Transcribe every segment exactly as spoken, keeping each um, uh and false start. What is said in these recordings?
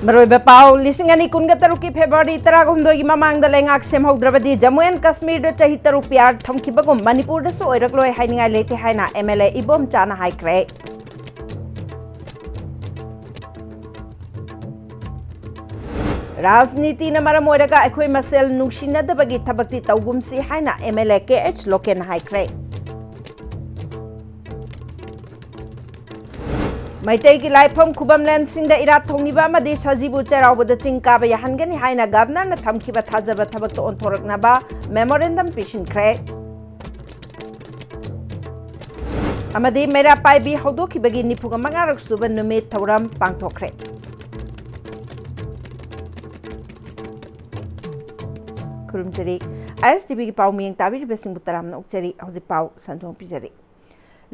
ꯃꯔꯨꯑꯣꯏꯕ ꯄꯥꯎ꯫ ꯂꯤꯁꯤꯡ ꯑꯅꯤ ꯀꯨꯟꯒ ꯇꯔꯨꯛꯀꯤ ꯐꯦꯕ꯭ꯔꯨꯋꯥꯔꯤ ꯇꯔꯥꯍꯨꯝꯗꯣꯏꯒꯤ ꯃꯃꯥꯡꯗ ꯂꯩꯉꯥꯛ ꯁꯦꯝꯍꯧꯗ꯭ꯔꯕꯗꯤ ꯖꯝꯃꯨ ꯑꯦꯟ ꯀꯥꯁꯃꯤꯔꯗ ꯆꯍꯤ ꯇꯔꯨꯛ ꯄꯤꯌꯥꯔ ꯊꯝꯈꯤꯕꯒꯨꯝ ꯃꯅꯤꯄꯨꯔꯗꯁꯨ ꯑꯣꯏꯔꯛꯂꯣꯏ ꯍꯥꯏꯅꯤꯡꯉꯥꯏ ꯂꯩꯇꯦ ꯍꯥꯏꯅ ꯑꯦꯝ ꯑꯦꯜ ꯑꯦ ꯏꯕꯣꯝꯆꯥꯅ ꯍꯥꯏꯈ꯭ꯔꯦ꯫ ꯔꯥꯖꯅꯤꯇꯤꯅ ꯃꯔꯝ ꯑꯣꯏꯔꯒ ꯑꯩꯈꯣꯏ ꯃꯁꯦꯜ ꯅꯨꯡꯁꯤꯅꯗꯕꯒꯤ ꯊꯕꯛꯇꯤ ꯇꯧꯒꯨꯝꯁꯤ ꯍꯥꯏꯅ M L A K H ꯂꯣꯀꯦꯟꯅ ꯍꯥꯏꯈ꯭ꯔꯦ꯫ ꯃꯩꯇꯩꯒꯤ ꯂꯥꯏꯐꯝ ꯈꯨꯕꯝ ꯂꯦꯟꯁꯤꯡꯗ ꯏꯔꯥꯠ ꯊꯧꯅꯤꯕ ꯑꯃꯗꯤ ꯁꯖꯤꯕꯨ ꯆꯩꯔꯥꯎꯕꯗ ꯆꯤꯡ ꯀꯥꯕ ꯌꯥꯍꯟꯒꯅꯤ ꯍꯥꯏꯅ ꯒꯚꯔꯅꯔꯅ ꯊꯝꯈꯤꯕ ꯊꯥꯖꯕ ꯊꯕꯛꯇ ꯑꯣꯟꯊꯣꯔꯛꯅꯕ ꯃꯦꯃꯣꯔꯦꯟꯗꯝ ꯄꯤꯁꯤꯟꯈ꯭ꯔꯦ꯫ ꯑꯃꯗꯤ ꯃꯩꯔꯥ ꯄꯥꯏꯕꯤ ꯍꯧꯗꯣꯛꯈꯤꯕꯒꯤ ꯅꯤꯐꯨꯒ ꯃꯉꯥꯔꯛ ꯁꯨꯕ ꯅꯨꯃꯤꯠ ꯊꯧꯔꯝ ꯄꯥꯡꯊꯣꯛꯈ꯭ꯔꯦ꯫ ꯈꯨꯔꯨꯝꯖꯔꯤ꯫ ꯑꯥꯏ ꯑꯦꯁ ꯇꯤ ꯚꯤꯒꯤ ꯄꯥꯎ ꯃꯤꯌꯦꯡ ꯇꯥꯕꯤꯔꯤꯕꯁꯤꯡꯕꯨ ꯇꯔꯥꯝꯅ ꯑꯣꯛꯆꯔꯤ꯫ ꯍꯧꯖꯤꯛ ꯄꯥꯎ ꯁꯟꯗꯣꯛꯅ ꯄꯤꯖꯔꯤ꯫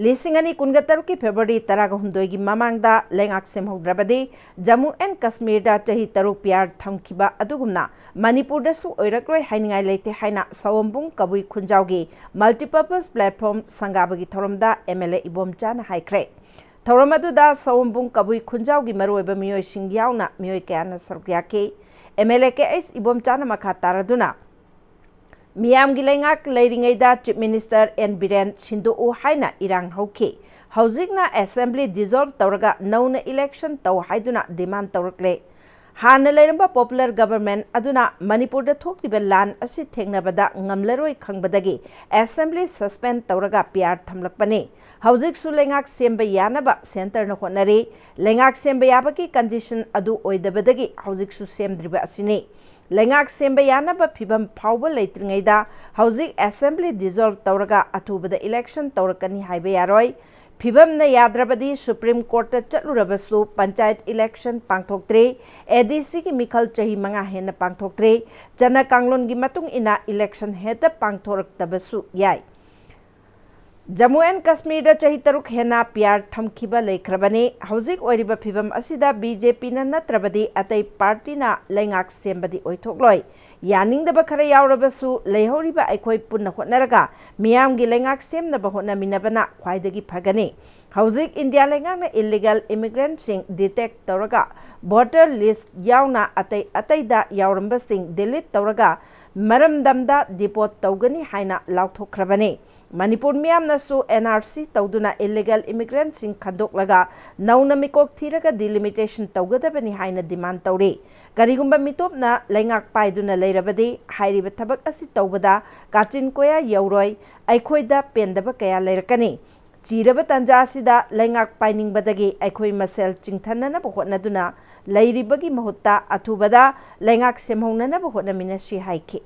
ꯂꯤꯁꯤꯡ ꯑꯅꯤ ꯀꯨꯟꯒ ꯇꯔꯨꯛꯀꯤ ꯐꯦꯕ꯭ꯔꯨꯋꯥꯔꯤ ꯇꯔꯥꯒ ꯍꯨꯝꯗꯣꯏꯒꯤ ꯃꯃꯥꯡꯗ ꯂꯩꯉꯥꯛ ꯁꯦꯝꯍꯧꯗ꯭ꯔꯕꯗꯤ ꯖꯝꯃꯨ ꯑꯦꯟ ꯀꯥꯁꯃꯤꯔꯗ ꯆꯍꯤ ꯇꯔꯨꯛ ꯄꯤꯌꯥꯔ ꯊꯝꯈꯤꯕ ꯑꯗꯨꯒꯨꯝꯅ ꯃꯅꯤꯄꯨꯔꯗꯁꯨ ꯑꯣꯏꯔꯛꯂꯣꯏ ꯍꯥꯏꯅꯤꯡꯉꯥꯏ ꯂꯩꯇꯦ ꯍꯥꯏꯅ ꯁꯑꯣꯝꯕꯨꯡ ꯀꯕꯨꯏ ꯈꯨꯟꯖꯥꯎꯒꯤ multipurpose platform ꯁꯪꯒꯥꯕꯒꯤ ꯊꯧꯔꯝꯗ ꯑꯦꯝ ꯑꯦꯜ ꯑꯦ ꯏꯕꯣꯝꯆꯥꯅ ꯍꯥꯏꯈ꯭ꯔꯦ꯫ ꯊꯧꯔꯝ ꯑꯗꯨꯗ ꯁꯑꯣꯝꯕꯨꯡ ꯀꯕꯨꯏ ꯈꯨꯟꯖꯥꯎꯒꯤ ꯃꯔꯨꯑꯣꯏꯕ ꯃꯤꯑꯣꯏꯁꯤꯡ ꯌꯥꯎꯅ ꯃꯤꯑꯣꯏ ꯀꯌꯥꯅ ꯁꯔꯨꯛ ꯌꯥꯈꯤ꯫ M L A K H ꯏꯕꯣꯝꯆꯥꯅ ꯃꯈꯥ ꯇꯥꯔꯗꯨꯅ ꯃꯤꯌꯥꯝꯒꯤ ꯂꯩꯉꯥꯛ ꯂꯩꯔꯤꯉꯩꯗ ꯆꯤꯐ ꯃꯤꯅꯤꯁꯇꯔ ꯑꯦꯟ ꯕꯤꯔꯦꯟ ꯁꯤꯟꯗꯣꯛꯎ ꯍꯥꯏꯅ ꯏꯔꯥꯡ ꯍꯧꯈꯤ꯫ ꯍꯧꯖꯤꯛꯅ ꯑꯦꯁꯦꯝꯕ꯭ꯂꯤ ꯗꯤꯖꯣꯜꯕ ꯇꯧꯔꯒ ꯅꯧꯅ ꯏꯂꯦꯛꯁꯟ ꯇꯧ ꯍꯥꯏꯗꯨꯅ ꯗꯤꯃꯥꯟ ꯇꯧꯔꯛꯂꯦ꯫ ꯍꯥꯟꯅ ꯂꯩꯔꯝꯕ ꯄꯣꯄꯨꯂꯔ ꯒꯕꯔꯃꯦꯟ ꯑꯗꯨꯅ ꯃꯅꯤꯄꯨꯔꯗ ꯊꯣꯛꯂꯤꯕ ꯂꯥꯟ ꯑꯁꯤ ꯊꯦꯡꯅꯕꯗ ꯉꯝꯂꯔꯣꯏ ꯈꯪꯕꯗꯒꯤ ꯑꯦꯁꯦꯝꯕ꯭ꯂꯤ ꯁꯁꯄꯦꯟ ꯇꯧꯔꯒ ꯄꯤꯌꯥꯔ ꯊꯝꯂꯛꯄꯅꯤ꯫ ꯍꯧꯖꯤꯛꯁꯨ ꯂꯩꯉꯥꯛ ꯁꯦꯝꯕ ꯌꯥꯅꯕ ꯁꯦꯟꯇꯔꯅ ꯍꯣꯠꯅꯔꯤ꯫ ꯂꯩꯉꯥꯛ ꯁꯦꯝꯕ ꯌꯥꯕꯒꯤ ꯀꯟꯗꯤꯁꯟ ꯑꯗꯨ ꯑꯣꯏꯗꯕꯗꯒꯤ ꯍꯧꯖꯤꯛꯁꯨ ꯁꯦꯝꯗ꯭ꯔꯤꯕ ꯑꯁꯤꯅꯤ꯫ ꯂꯩꯉꯥꯛ ꯁꯦꯝꯕ ꯌꯥꯅꯕ ꯐꯤꯕꯝ ꯐꯥꯎꯕ ꯂꯩꯇ꯭ꯔꯤꯉꯩꯗ ꯍꯧꯖꯤꯛ ꯑꯦꯁꯦꯝꯕ꯭ꯂꯤ ꯗꯤꯖꯣꯜꯕ ꯇꯧꯔꯒ ꯑꯊꯨꯕꯗ ꯏꯂꯦꯛꯁꯟ ꯇꯧꯔꯛꯀꯅꯤ ꯍꯥꯏꯕ ꯌꯥꯔꯣꯏ꯫ ꯐꯤꯕꯝꯅ ꯌꯥꯗ꯭ꯔꯕꯗꯤ ꯁꯨꯄ꯭ꯔꯤꯝ ꯀꯣꯔꯠꯇ ꯆꯠꯂꯨꯔꯕꯁꯨ ꯄꯟꯆꯥꯌꯠ ꯏꯂꯦꯛꯁꯟ ꯄꯥꯡꯊꯣꯛꯇ꯭ꯔꯤ꯫ ꯑꯦ ꯗꯤ ꯁꯤꯒꯤ ꯃꯤꯈꯜ ꯆꯍꯤ ꯃꯉꯥ ꯍꯦꯟꯅ ꯄꯥꯡꯊꯣꯛꯇ꯭ꯔꯤ꯫ ꯆꯠꯅ ꯀꯥꯡꯂꯣꯟꯒꯤ ꯃꯇꯨꯡ ꯏꯟꯅ ꯏꯂꯦꯛꯁꯟ ꯍꯦꯛꯇ ꯄꯥꯡꯊꯣꯔꯛꯇꯕꯁꯨ ꯌꯥꯏ꯫ ꯖꯝꯃꯨ ꯑꯦꯟ ꯀꯥꯁꯃꯤꯔꯗ ꯆꯍꯤ ꯇꯔꯨꯛ ꯍꯦꯟꯅ ꯄꯤ ꯑꯥꯔ ꯊꯝꯈꯤꯕ ꯂꯩꯈ꯭ꯔꯕꯅꯤ꯫ ꯍꯧꯖꯤꯛ ꯑꯣꯏꯔꯤꯕ ꯐꯤꯕꯝ ꯑꯁꯤꯗ ꯕꯤ ꯖꯦ ꯄꯤꯅ ꯅꯠꯇ꯭ꯔꯕꯗꯤ ꯑꯇꯩ ꯄꯥꯔꯇꯤꯅ ꯂꯩꯉꯥꯛ ꯁꯦꯝꯕꯗꯤ ꯑꯣꯏꯊꯣꯛꯂꯣꯏ꯫ ꯌꯥꯅꯤꯡꯗꯕ ꯈꯔ ꯌꯥꯎꯔꯕꯁꯨ, ꯂꯩꯍꯧꯔꯤꯕ ꯑꯩꯈꯣꯏ ꯄꯨꯟꯅ ꯍꯣꯠꯅꯔꯒ ꯃꯤꯌꯥꯝꯒꯤ ꯂꯩꯉꯥꯛ ꯁꯦꯝꯅꯕ ꯍꯣꯠꯅꯃꯤꯟꯅꯕꯅ ꯈ꯭ꯋꯥꯏꯗꯒꯤ ꯐꯒꯅꯤ꯫ ꯍꯧꯖꯤꯛ ꯏꯟꯗꯤꯌꯥ ꯂꯩꯉꯥꯛꯅ ꯏꯜꯂꯤꯒꯦꯜ ꯏꯃꯤꯒ꯭ꯔꯦꯟꯠꯁꯤꯡ ꯗꯤꯇꯦꯛ ꯇꯧꯔꯒ, ꯚꯣꯇꯔ ꯂꯤꯁ꯭ꯠ ꯌꯥꯎꯅ ꯑꯇꯩ ꯑꯇꯩꯗ ꯌꯥꯎꯔꯝꯕꯁꯤꯡ ꯗꯤꯂꯤꯠ ꯇꯧꯔꯒ, ꯃꯔꯝꯗꯝꯗ ꯗꯤꯄꯣꯔꯠ ꯇꯧꯒꯅꯤ ꯍꯥꯏꯅ ꯂꯥꯎꯊꯣꯛꯈ꯭ꯔꯕꯅꯤ꯫ ꯃꯅꯤꯄꯨꯔ ꯃꯤꯌꯥꯝꯅꯁꯨ ꯑꯦꯟ ꯑꯥꯔ ꯁꯤ ꯇꯧꯗꯨꯅ ꯏꯜꯂꯤꯒꯦꯜ ꯏꯃꯤꯒ꯭ꯔꯦꯟꯠꯁꯤꯡ ꯈꯟꯗꯣꯛꯂꯒ ꯅꯧꯅ ꯃꯤꯀꯣꯛ ꯊꯤꯔꯒ ꯗꯤꯂꯤꯃꯤꯇꯦꯁꯟ ꯇꯧꯒꯗꯕꯅꯤ ꯍꯥꯏꯅ ꯗꯤꯃꯥꯟꯗ ꯇꯧꯔꯤ꯫ ꯀꯔꯤꯒꯨꯝꯕ ꯃꯤꯇꯣꯞꯅ ꯂꯩꯉꯥꯛ ꯄꯥꯏꯗꯨꯅ ꯂꯩꯔꯕꯗꯤ ꯍꯥꯏꯔꯤꯕ ꯊꯕꯛ ꯑꯁꯤ ꯇꯧꯕꯗ ꯀꯥꯆꯤꯟ ꯀꯣꯌꯥ ꯌꯧꯔꯣꯏ, ꯑꯩꯈꯣꯏꯗ ꯄꯦꯟꯗꯕ ꯀꯌꯥ ꯂꯩꯔꯛꯀꯅꯤ꯫ ꯆꯤꯔꯕ ꯇꯥꯟꯖꯥ ꯑꯁꯤꯗ ꯂꯩꯉꯥꯛ ꯄꯥꯏꯅꯤꯡꯕꯗꯒꯤ ꯑꯩꯈꯣꯏ ꯃꯁꯦꯜ ꯆꯤꯡꯊꯅꯅꯕ ꯍꯣꯠꯅꯗꯨꯅ ꯂꯩꯔꯤꯕꯒꯤ ꯃꯍꯨꯠꯇ ꯑꯊꯨꯕꯗ ꯂꯩꯉꯥꯛ ꯁꯦꯝꯍꯧꯅꯅꯕ ꯍꯣꯠꯅꯃꯤꯟꯅꯁꯤ ꯍꯥꯏꯈꯤ꯫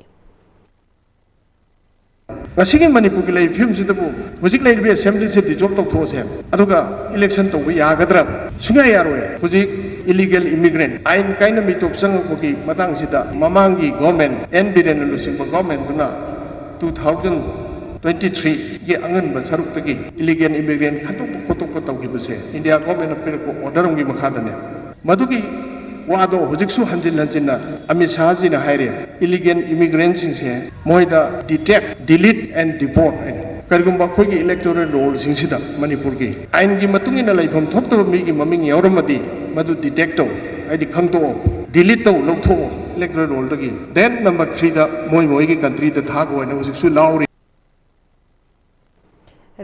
ꯉꯁꯤꯒꯤ ꯃꯅꯤꯄꯨꯔꯒꯤ ꯂꯩꯔꯤꯕ ꯐꯤꯕꯝꯁꯤꯗꯕꯨ ꯍꯧꯖꯤꯛ ꯂꯩꯔꯤꯕ ꯑꯦꯁꯦꯝꯕ꯭ꯂꯤꯁꯦ ꯗꯤꯖꯣꯜꯕ ꯇꯧꯊꯣꯛꯑꯁꯦ, ꯑꯗꯨꯒ ꯏꯂꯦꯛꯁꯟ ꯇꯧꯕ ꯌꯥꯒꯗ꯭ꯔꯥ? ꯁꯨꯡꯌꯥ ꯌꯥꯔꯣꯏ꯫ ꯍꯧꯖꯤꯛ ꯏꯂꯤꯒꯦꯜ ꯏꯃꯤꯒ꯭ꯔꯦꯟꯠ ꯑꯥꯏꯟ ꯀꯥꯏꯅ ꯃꯤꯇꯣꯞ ꯆꯪꯉꯛꯄꯒꯤ ꯃꯇꯥꯡꯁꯤꯗ ꯃꯃꯥꯡꯒꯤ ꯒꯣꯔꯃꯦꯟ, ꯑꯦꯟ ꯕꯤꯔꯦꯟꯅ ꯂꯨꯆꯤꯡꯕ ꯒꯣꯔꯃꯦꯟꯗꯨꯅ two thousand twenty threeꯒꯤ ꯑꯉꯟꯕ ꯁꯔꯨꯛꯇꯒꯤ ꯏꯂꯤꯒꯦꯜ ꯏꯃꯤꯒ꯭ꯔꯦꯟꯠ ꯈꯟꯗꯣꯛꯄ ꯈꯣꯠꯇꯣꯛꯄ ꯇꯧꯈꯤꯕꯁꯦ ꯏꯟꯗꯤꯌꯥ ꯒꯣꯔꯃꯦꯟꯅ ꯄꯤꯔꯛꯄ ꯑꯣꯔꯗꯔ ꯑꯃꯒꯤ ꯃꯈꯥꯗꯅꯦ꯫ ꯃꯗꯨꯒꯤ ꯋꯥꯗꯣ ꯍꯧꯖꯤꯛꯁꯨ ꯍꯟꯖꯤꯟ ꯍꯟꯖꯤꯟꯅ ꯑꯃꯤꯠ ꯁꯥꯍꯖꯤꯅ ꯍꯥꯏꯔꯤ, ꯏꯂꯤꯒꯦꯜ ꯏꯃꯤꯒ꯭ꯔꯦꯟꯠꯁꯤꯡꯁꯦ ꯃꯣꯏꯗ detect, delete and deport ꯍꯥꯏꯅ꯫ ꯀꯔꯤꯒꯨꯝꯕ ꯑꯩꯈꯣꯏꯒꯤ ꯏꯂꯦꯛꯇꯣꯔꯦꯜ ꯔꯣꯜꯁꯤꯡꯁꯤꯗ ꯃꯅꯤꯄꯨꯔꯒꯤ ꯑꯥꯏꯟꯒꯤ ꯃꯇꯨꯡ ꯏꯟꯅ ꯂꯩꯐꯝ ꯊꯣꯛꯇꯕ ꯃꯤꯒꯤ ꯃꯃꯤꯡ ꯌꯥꯎꯔꯝꯃꯗꯤ ꯃꯗꯨ detect ꯇꯧ, ꯍꯥꯏꯗꯤ ꯈꯪꯗꯣꯛꯑꯣ, delete ꯇꯧ, ꯂꯧꯊꯣꯛꯑꯣ ꯏꯂꯦꯛꯇꯣꯔꯦꯜ ꯔꯣꯜꯗꯒꯤ꯫ Then number threeꯗ ꯃꯣꯏ ꯃꯣꯏꯒꯤ countryꯗ ꯊꯥꯈꯣ ꯍꯥꯏꯅ ꯍꯧꯖꯤꯛꯁꯨ ꯂꯥꯎꯔꯤ꯫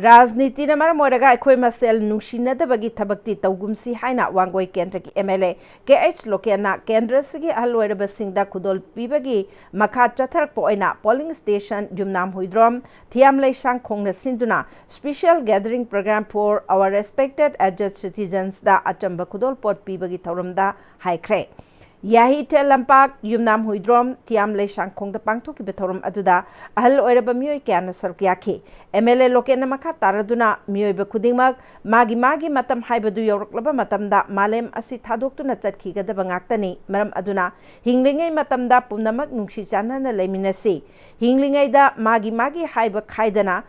ꯔꯥꯖꯅꯤꯇꯤꯅ ꯃꯔꯝ ꯑꯣꯏꯔꯒ ꯑꯩꯈꯣꯏ ꯃꯁꯦꯜ ꯅꯨꯡꯁꯤꯅꯗꯕꯒꯤ ꯊꯕꯛꯇꯤ ꯇꯧꯒꯨꯝꯁꯤ ꯍꯥꯏꯅ ꯋꯥꯡꯒꯣꯏ ꯀꯦꯟꯗ꯭ꯔꯒꯤ M L A K H ꯂꯣꯀꯦꯟꯅ ꯀꯦꯟꯗ꯭ꯔꯁꯤꯒꯤ ꯑꯍꯜ ꯑꯣꯏꯔꯕꯁꯤꯡꯗ ꯈꯨꯗꯣꯜ ꯄꯤꯕꯒꯤ ꯃꯈꯥ ꯆꯠꯊꯔꯛꯄ ꯑꯣꯏꯅ ꯄꯣꯂꯤꯡ ꯁ꯭ꯇꯦꯁꯟ ꯌꯨꯝꯅꯥꯝ ꯍꯨꯏꯗ꯭ꯔꯣꯝ, ꯊꯤꯌꯥꯝꯂꯩ ꯁꯥꯡꯈꯣꯡꯅ ꯁꯤꯟꯗꯨꯅ Special Gathering Program for Our Respected Aged Citizensꯗ ꯑꯆꯝꯕ ꯈꯨꯗꯣꯜꯄꯣꯠ ꯄꯤꯕꯒꯤ ꯊꯧꯔꯝꯗ ꯍꯥꯏꯈ꯭ꯔꯦ꯫ ꯌꯥꯍꯤꯊꯦꯜ ꯂꯝꯄꯥꯛ, ꯌꯨꯝꯅꯥꯝ ꯍꯨꯏꯗ꯭ꯔꯣꯝ, ꯊꯤꯌꯥꯝꯂꯩ ꯁꯥꯡꯈꯣꯡꯗ ꯄꯥꯡꯊꯣꯛꯈꯤꯕ ꯊꯧꯔꯝ ꯑꯗꯨꯗ ꯑꯍꯜ ꯑꯣꯏꯔꯕ ꯃꯤꯑꯣꯏ ꯀꯌꯥꯅ ꯁꯔꯨꯛ ꯌꯥꯈꯤ꯫ ꯑꯦꯝ ꯑꯦꯜ ꯑꯦ ꯂꯣꯀꯦꯟꯅ ꯃꯈꯥ ꯇꯥꯔꯗꯨꯅ ꯃꯤꯑꯣꯏꯕ ꯈꯨꯗꯤꯡꯃꯛ ꯃꯥꯒꯤ ꯃꯥꯒꯤ ꯃꯇꯝ ꯍꯥꯏꯕꯗꯨ ꯌꯧꯔꯛꯂꯕ ꯃꯇꯝꯗ ꯃꯥꯂꯦꯝ ꯑꯁꯤ ꯊꯥꯗꯣꯛꯇꯨꯅ ꯆꯠꯈꯤꯒꯗꯕ ꯉꯥꯛꯇꯅꯤ꯫ ꯃꯔꯝ ꯑꯗꯨꯅ ꯍꯤꯡꯂꯤꯉꯩ ꯃꯇꯝꯗ ꯄꯨꯝꯅꯃꯛ ꯅꯨꯡꯁꯤ ꯆꯥꯟꯅꯅ ꯂꯩꯃꯤꯟꯅꯁꯤ꯫ ꯍꯤꯡꯂꯤꯉꯩꯗ ꯃꯥꯒꯤ ꯃꯥꯒꯤ ꯍꯥꯏꯕ ꯈꯥꯏꯗꯅ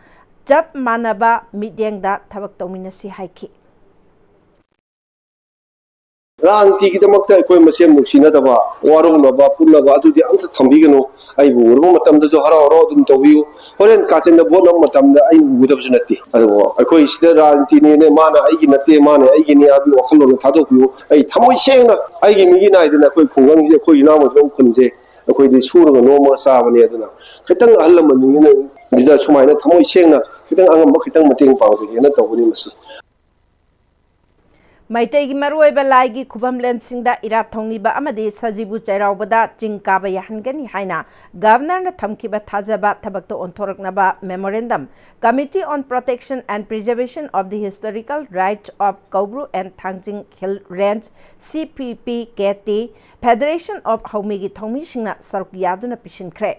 ꯆꯞ ꯃꯥꯟꯅꯕ ꯃꯤꯠꯌꯦꯡꯗ ꯊꯕꯛ ꯇꯧꯃꯤꯟꯅꯁꯤ ꯍꯥꯏꯈꯤ꯫ ꯔꯥꯖꯅꯤꯇꯤꯒꯤꯗꯃꯛꯇ ꯑꯩꯈꯣꯏ ꯃꯁꯦꯟ ꯅꯨꯡꯁꯤꯅꯗꯕ, ꯋꯥꯔꯧꯅꯕ, ꯄꯨꯟꯅꯕ ꯑꯗꯨꯗꯤ ꯑꯝꯇ ꯊꯝꯕꯤꯒꯅꯨ꯫ ꯑꯩꯕꯨ ꯎꯔꯕ ꯃꯇꯝꯗꯁꯨ ꯍꯔꯥꯎ ꯍꯔꯥꯎ ꯑꯗꯨꯝ ꯇꯧꯕꯤꯌꯨ꯫ ꯍꯣꯔꯦꯟ ꯀꯥꯆꯤꯟꯗ ꯚꯣꯠ ꯅꯝꯕ ꯃꯇꯝꯗ ꯑꯩ ꯎꯒꯗꯕꯁꯨ ꯅꯠꯇꯦ꯫ ꯑꯗꯨꯕꯨ ꯑꯩꯈꯣꯏ ꯁꯤꯗ ꯔꯥꯖꯅꯤꯇꯤꯅꯦꯅ, ꯃꯥꯅ ꯑꯩꯒꯤ ꯅꯠꯇꯦ, ꯃꯥꯅ ꯑꯩꯒꯤꯅꯤ ꯍꯥꯏꯕꯒꯤ ꯋꯥꯈꯜꯂꯣꯟꯗ ꯊꯥꯗꯣꯛꯄꯤꯌꯨ꯫ ꯑꯩ ꯊꯃꯣꯏ ꯁꯦꯡꯅ, ꯑꯩꯒꯤ ꯃꯤꯒꯤ ꯅꯥꯏꯗꯅ ꯑꯩꯈꯣꯏ ꯈꯨꯡꯒꯪꯁꯦ, ꯑꯩꯈꯣꯏ ꯏꯅꯥꯎ ꯃꯆꯥ ꯈꯨꯟꯁꯦ ꯑꯩꯈꯣꯏꯗꯤ ꯁꯨꯔꯒ ꯅꯣꯝꯃꯒ ꯆꯥꯕꯅꯦ꯫ ꯑꯗꯨꯅ ꯈꯤꯇꯪ ꯑꯍꯜ ꯂꯃꯟꯁꯤꯡꯁꯤꯅ ꯁꯤꯗ ꯁꯨꯃꯥꯏꯅ ꯊꯃꯣꯏ ꯁꯦꯡꯅ ꯈꯤꯇꯪ ꯑꯉꯝꯕ ꯈꯤꯇꯪ ꯃꯇꯦꯡ ꯄꯥꯡꯖꯒꯦꯅ ꯇꯧꯕꯅꯤ꯫ ꯃꯁꯤ ꯃꯩꯇꯩꯒꯤ ꯃꯔꯨꯑꯣꯏꯕ ꯂꯥꯏꯒꯤ ꯈꯨꯕꯝꯂꯦꯟꯁꯤꯡꯗ ꯏꯔꯥꯠ ꯊꯧꯅꯤꯕ ꯑꯃꯗꯤ ꯁꯖꯤꯕꯨ ꯆꯩꯔꯥꯎꯕꯗ ꯆꯤꯡ ꯀꯥꯕ ꯌꯥꯍꯟꯒꯅꯤ ꯍꯥꯏꯅ ꯒꯚꯔꯅꯔꯅ ꯊꯝꯈꯤꯕ ꯊꯥꯖꯕ ꯊꯕꯛꯇ ꯑꯣꯟꯊꯣꯔꯛꯅꯕ Memorandum, Committee on Protection and Preservation of the Historical Rights of Koubru and Thangjing Hill Range, C P P K T, Federation of Haomeegi ꯊꯧꯃꯤꯁꯤꯡꯅ ꯁꯔꯨꯛ ꯌꯥꯗꯨꯅ ꯄꯤꯁꯤꯟꯈ꯭ꯔꯦ꯫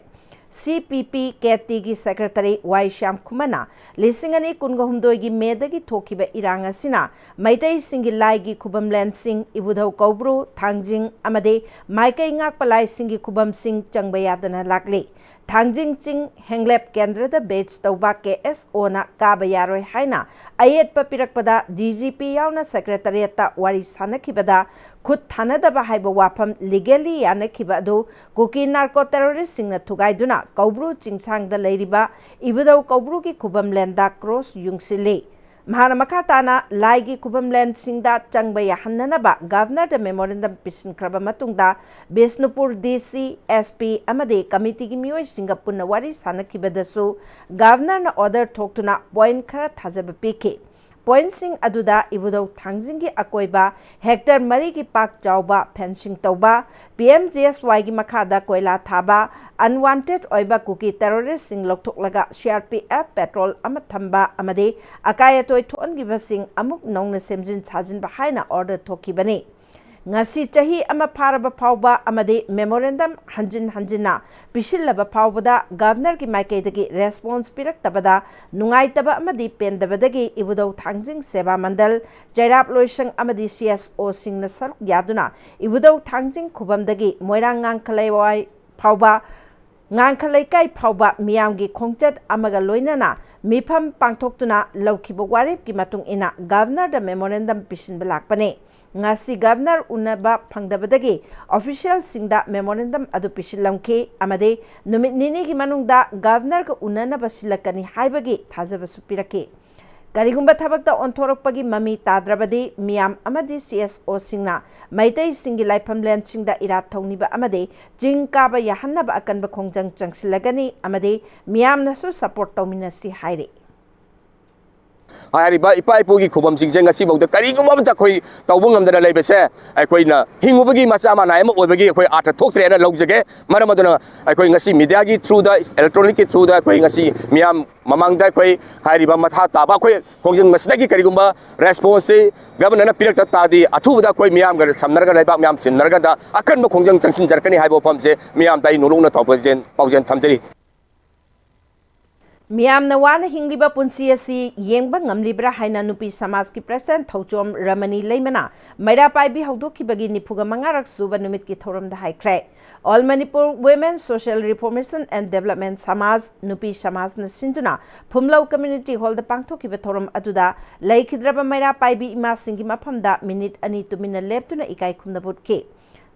C P P K Tꯒꯤ Secretary ꯋꯥꯏ ꯁ꯭ꯌꯥꯝꯈꯨꯃꯟꯅ ꯂꯤꯁꯤꯡ ꯑꯅꯤ ꯀꯨꯟꯒ ꯍꯨꯝꯗꯣꯏꯒꯤ ꯃꯦꯗꯒꯤ ꯊꯣꯛꯈꯤꯕ ꯏꯔꯥꯡ ꯑꯁꯤꯅ ꯃꯩꯇꯩꯁꯤꯡꯒꯤ ꯂꯥꯏꯒꯤ ꯈꯨꯕꯝꯂꯦꯟꯁꯤꯡ, ꯏꯕꯨꯙꯧ ꯀꯧꯕ꯭ꯔꯨ, ꯊꯥꯡꯖꯤꯡ ꯑꯃꯗꯤ ꯃꯥꯏꯀꯩ ꯉꯥꯛꯄ ꯂꯥꯏꯁꯤꯡꯒꯤ ꯈꯨꯕꯝꯁꯤꯡ ꯆꯪꯕ ꯌꯥꯗꯅ ꯂꯥꯛꯂꯤ꯫ ꯊꯥꯡꯖꯤꯡ ꯆꯤꯡ ꯍꯦꯡꯂꯦꯞ ꯀꯦꯟꯗ꯭ꯔꯗ badge ꯇꯧꯕ K S Oꯅ ꯀꯥꯕ ꯌꯥꯔꯣꯏ ꯍꯥꯏꯅ ꯑꯌꯦꯠꯄ ꯄꯤꯔꯛꯄꯗ D G P ꯌꯥꯎꯅ Secretariatꯇ ꯋꯥꯔꯤ ꯁꯥꯟꯅꯈꯤꯕꯗ ꯈꯨꯠ ꯊꯥꯅꯗꯕ ꯍꯥꯏꯕ ꯋꯥꯐꯝ legally ꯌꯥꯅꯈꯤꯕ ꯑꯗꯨ ꯀꯨꯀꯤ narco terroristꯁꯤꯡꯅ ꯊꯨꯒꯥꯏꯗꯨꯅ ꯀꯧꯕ꯭ꯔꯨ ꯆꯤꯡꯁꯥꯡꯗ ꯂꯩꯔꯤꯕ ꯏꯕꯨꯙꯧ ꯀꯧꯕ꯭ꯔꯨꯒꯤ ꯈꯨꯕꯝꯂꯦꯟꯗ cross ꯌꯨꯡꯁꯤꯜꯂꯤ꯫ ꯃꯍꯥꯛꯅ ꯃꯈꯥ ꯇꯥꯅ ꯂꯥꯏꯒꯤ ꯈꯨꯕꯝꯂꯦꯟꯁꯤꯡꯗ ꯆꯪꯕ ꯌꯥꯍꯟꯅꯅꯕ ꯒꯚꯔꯅꯔꯗ memorandum ꯄꯤꯁꯤꯟꯈ꯭ꯔꯕ ꯃꯇꯨꯡꯗ Bishnupur D C, S P ꯑꯃꯗꯤ committeeꯒꯤ ꯃꯤꯑꯣꯏꯁꯤꯡꯒ ꯄꯨꯟꯅ ꯋꯥꯔꯤ ꯁꯥꯟꯅꯈꯤꯕꯗꯁꯨ ꯒꯚꯔꯅꯔꯅ order ꯊꯣꯛꯇꯨꯅ point ꯈꯔ ꯊꯥꯖꯕ ꯄꯤꯈꯤ꯫ Pointꯁꯤꯡ ꯑꯗꯨꯗ ꯏꯕꯨꯙꯧ ꯊꯥꯡꯖꯤꯡꯒꯤ ꯑꯀꯣꯏꯕ hectare ꯃꯔꯤꯒꯤ ꯄꯥꯛ ꯆꯥꯎꯕ fencing ꯇꯧꯕ, P M G S Yꯒꯤ ꯃꯈꯥꯗ ꯀꯣꯏꯂꯥ ꯊꯥꯕ, unwanted ꯑꯣꯏꯕ ꯀꯨꯀꯤ terroristꯁꯤꯡ ꯂꯧꯊꯣꯛꯂꯒ C R P F patrol ꯑꯃ ꯊꯝꯕ ꯑꯃꯗꯤ ꯑꯀꯥꯏ ꯑꯇꯣꯏ ꯊꯣꯛꯍꯟꯈꯤꯕꯁꯤꯡ ꯑꯃꯨꯛ ꯅꯧꯅ ꯁꯦꯝꯖꯤꯟ ꯁꯥꯖꯤꯟꯕ ꯍꯥꯏꯅ order ꯊꯣꯛꯈꯤꯕꯅꯤ꯫ ꯉꯁꯤ ꯆꯍꯤ ꯑꯃ ꯐꯥꯔꯕ ꯐꯥꯎꯕ ꯑꯃꯗꯤ memorandum ꯍꯟꯖꯤꯟ ꯍꯟꯖꯤꯟꯅ ꯄꯤꯁꯤꯜꯂꯕ ꯐꯥꯎꯕꯗ ꯒꯚꯔꯅꯔꯒꯤ ꯃꯥꯏꯀꯩꯗꯒꯤ response ꯄꯤꯔꯛꯇꯕꯗ ꯅꯨꯡꯉꯥꯏꯇꯕ ꯑꯃꯗꯤ ꯄꯦꯟꯗꯕꯗꯒꯤ ꯏꯕꯨꯙꯧ ꯊꯥꯡꯖꯤꯡ ꯁꯦꯕꯥ ꯃꯟꯗꯜ, ꯆꯩꯔꯥꯞ ꯂꯣꯏꯁꯪ ꯑꯃꯗꯤ C S Oꯁꯤꯡꯅ ꯁꯔꯨꯛ ꯌꯥꯗꯨꯅ ꯏꯕꯨꯙꯧ ꯊꯥꯡꯖꯤꯡ ꯈꯨꯕꯝꯗꯒꯤ ꯃꯣꯏꯔꯥꯡ ꯉꯥꯡꯈꯂꯩꯋꯥꯏ ꯐꯥꯎꯕ ꯉꯥꯡꯈ ꯂꯩꯀꯥꯏ ꯐꯥꯎꯕ ꯃꯤꯌꯥꯝꯒꯤ ꯈꯣꯡꯆꯠ ꯑꯃꯒ ꯂꯣꯏꯅꯅ ꯃꯤꯐꯝ ꯄꯥꯡꯊꯣꯛꯇꯨꯅ ꯂꯧꯈꯤꯕ ꯋꯥꯔꯦꯞꯀꯤ ꯃꯇꯨꯡ ꯏꯟꯅ ꯒꯚꯔꯅꯔꯗ ꯃꯦꯃꯣꯔꯦꯟꯗꯝ ꯄꯤꯁꯤꯟꯕ ꯂꯥꯛꯄꯅꯤ꯫ ꯉꯁꯤ ꯒꯚꯔꯅꯔ ꯎꯅꯕ ꯐꯪꯗꯕꯗꯒꯤ ꯑꯣꯐꯤꯁꯤꯌꯦꯜꯁꯤꯡꯗ ꯃꯦꯃꯣꯔꯦꯟꯗꯝ ꯑꯗꯨ ꯄꯤꯁꯤꯜꯂꯝꯈꯤ ꯑꯃꯗꯤ ꯅꯨꯃꯤꯠ ꯅꯤꯅꯤꯒꯤ ꯃꯅꯨꯡꯗ ꯒꯚꯔꯅꯔꯒ ꯎꯅꯅꯕ ꯁꯤꯜꯂꯛꯀꯅꯤ ꯍꯥꯏꯕꯒꯤ ꯊꯥꯖꯕꯁꯨ ꯄꯤꯔꯛꯈꯤ꯫ ꯀꯔꯤꯒꯨꯝꯕ ꯊꯕꯛꯇ ꯑꯣꯟꯊꯣꯔꯛꯄꯒꯤ ꯃꯃꯤ ꯇꯥꯗ꯭ꯔꯕꯗꯤ ꯃꯤꯌꯥꯝ ꯑꯃꯗꯤ ꯁꯤ ꯑꯦꯁ ꯑꯣꯁꯤꯡꯅ ꯃꯩꯇꯩꯁꯤꯡꯒꯤ ꯂꯥꯏꯐꯝꯂꯦꯟꯁꯤꯡꯗ ꯏꯔꯥꯠ ꯊꯧꯅꯤꯕ ꯑꯃꯗꯤ ꯆꯤꯡ ꯀꯥꯕ ꯌꯥꯍꯟꯅꯕ ꯑꯀꯟꯕ ꯈꯣꯡꯖꯪ ꯆꯪꯁꯤꯜꯂꯒꯅꯤ ꯑꯃꯗꯤ ꯃꯤꯌꯥꯝꯅꯁꯨ ꯁꯄꯣꯔꯠ ꯇꯧꯃꯤꯟꯅꯁꯤ ꯍꯥꯏꯔꯤ꯫ ꯍꯥꯏꯔꯤꯕ ꯏꯄꯥ ꯏꯄꯨꯒꯤ ꯈꯨꯕꯝꯁꯤꯡꯁꯦ ꯉꯁꯤꯐꯥꯎꯗ ꯀꯔꯤꯒꯨꯝꯕ ꯑꯃꯇ ꯑꯩꯈꯣꯏ ꯇꯧꯕ ꯉꯝꯗꯅ ꯂꯩꯕꯁꯦ ꯑꯩꯈꯣꯏꯅ ꯍꯤꯡꯉꯨꯕꯒꯤ ꯃꯆꯥ ꯃꯅꯥꯏ ꯑꯃ ꯑꯣꯏꯕꯒꯤ ꯑꯩꯈꯣꯏ ꯑꯥꯔꯊ ꯊꯣꯛꯇ꯭ꯔꯦꯅ ꯂꯧꯖꯒꯦ꯫ ꯃꯔꯝ ꯑꯗꯨꯅ ꯑꯩꯈꯣꯏ ꯉꯁꯤ ꯃꯤꯗꯤꯌꯥꯒꯤ ꯊ꯭ꯔꯨꯗ, ꯏꯂꯦꯛꯇ꯭ꯔꯣꯅꯤꯛꯀꯤ ꯊ꯭ꯔꯨꯗ ꯑꯩꯈꯣꯏ ꯉꯁꯤ ꯃꯤꯌꯥꯝ ꯃꯃꯥꯡꯗ ꯑꯩꯈꯣꯏ ꯍꯥꯏꯔꯤꯕ ꯃꯊꯥ ꯇꯥꯕ ꯑꯩꯈꯣꯏ ꯈꯣꯡꯖꯪ ꯃꯁꯤꯗꯒꯤ ꯀꯔꯤꯒꯨꯝꯕ ꯔꯦꯁꯄꯣꯟꯁꯁꯤ ꯒꯚꯔꯅꯔꯅ ꯄꯤꯔꯛꯇ ꯇꯥꯔꯗꯤ ꯑꯊꯨꯕꯗ ꯑꯩꯈꯣꯏ ꯃꯤꯌꯥꯝꯒ ꯁꯝꯅꯔꯒ ꯂꯩꯕꯥꯛ ꯃꯌꯥꯝ ꯁꯤꯟꯅꯔꯒꯗ ꯑꯀꯟꯕ ꯈꯣꯡꯖꯪ ꯆꯪꯁꯤꯟꯖꯔꯛꯀꯅꯤ ꯍꯥꯏꯕ ꯋꯥꯐꯝꯁꯦ ꯃꯤꯌꯥꯝꯗ ꯑꯩ ꯅꯣꯂꯨꯛꯅ ꯄꯥꯎꯖꯦꯜ ꯄꯥꯎꯖꯦꯜ ꯊꯝꯖꯔꯤ꯫ ꯃꯤꯌꯥꯝꯅ ꯋꯥꯅ ꯍꯤꯡꯂꯤꯕ ꯄꯨꯟꯁꯤ ꯑꯁꯤ ꯌꯦꯡꯕ ꯉꯝꯂꯤꯕ꯭ꯔꯥ ꯍꯥꯏꯅ ꯅꯨꯄꯤ ꯁꯃꯥꯖꯀꯤ ꯄ꯭ꯔꯁꯤꯗꯦꯟꯠ ꯊꯧꯆꯣꯝ ꯔꯃꯅꯤ ꯂꯩꯃꯅ ꯃꯩꯔꯥ ꯄꯥꯏꯕꯤ ꯍꯧꯗꯣꯛꯈꯤꯕꯒꯤ ꯅꯤꯐꯨꯒ ꯃꯉꯥꯔꯛ ꯁꯨꯕ ꯅꯨꯃꯤꯠꯀꯤ ꯊꯧꯔꯝꯗ ꯍꯥꯏꯈ꯭ꯔꯦ꯫ All Manipur Women Social Reformation and Development ꯁꯃꯥꯖ, ꯅꯨꯄꯤ ꯁꯃꯥꯖꯅ ꯁꯤꯟꯗꯨꯅ ꯐꯨꯝꯂꯧ ꯀꯝꯃ꯭ꯌꯨꯅꯤꯇꯤ ꯍꯣꯜꯗ ꯄꯥꯡꯊꯣꯛꯈꯤꯕ ꯊꯧꯔꯝ ꯑꯗꯨꯗ ꯂꯩꯈꯤꯗ꯭ꯔꯕ ꯃꯩꯔꯥ ꯄꯥꯏꯕꯤ ꯏꯃꯥꯁꯤꯡꯒꯤ ꯃꯐꯝꯗ ꯃꯤꯅꯤꯠ ꯑꯅꯤ ꯇꯨꯃꯤꯟꯅ ꯂꯦꯞꯇꯨꯅ ꯏꯀꯥꯏ ꯈꯨꯝꯅꯕ ꯎꯠꯈꯤ꯫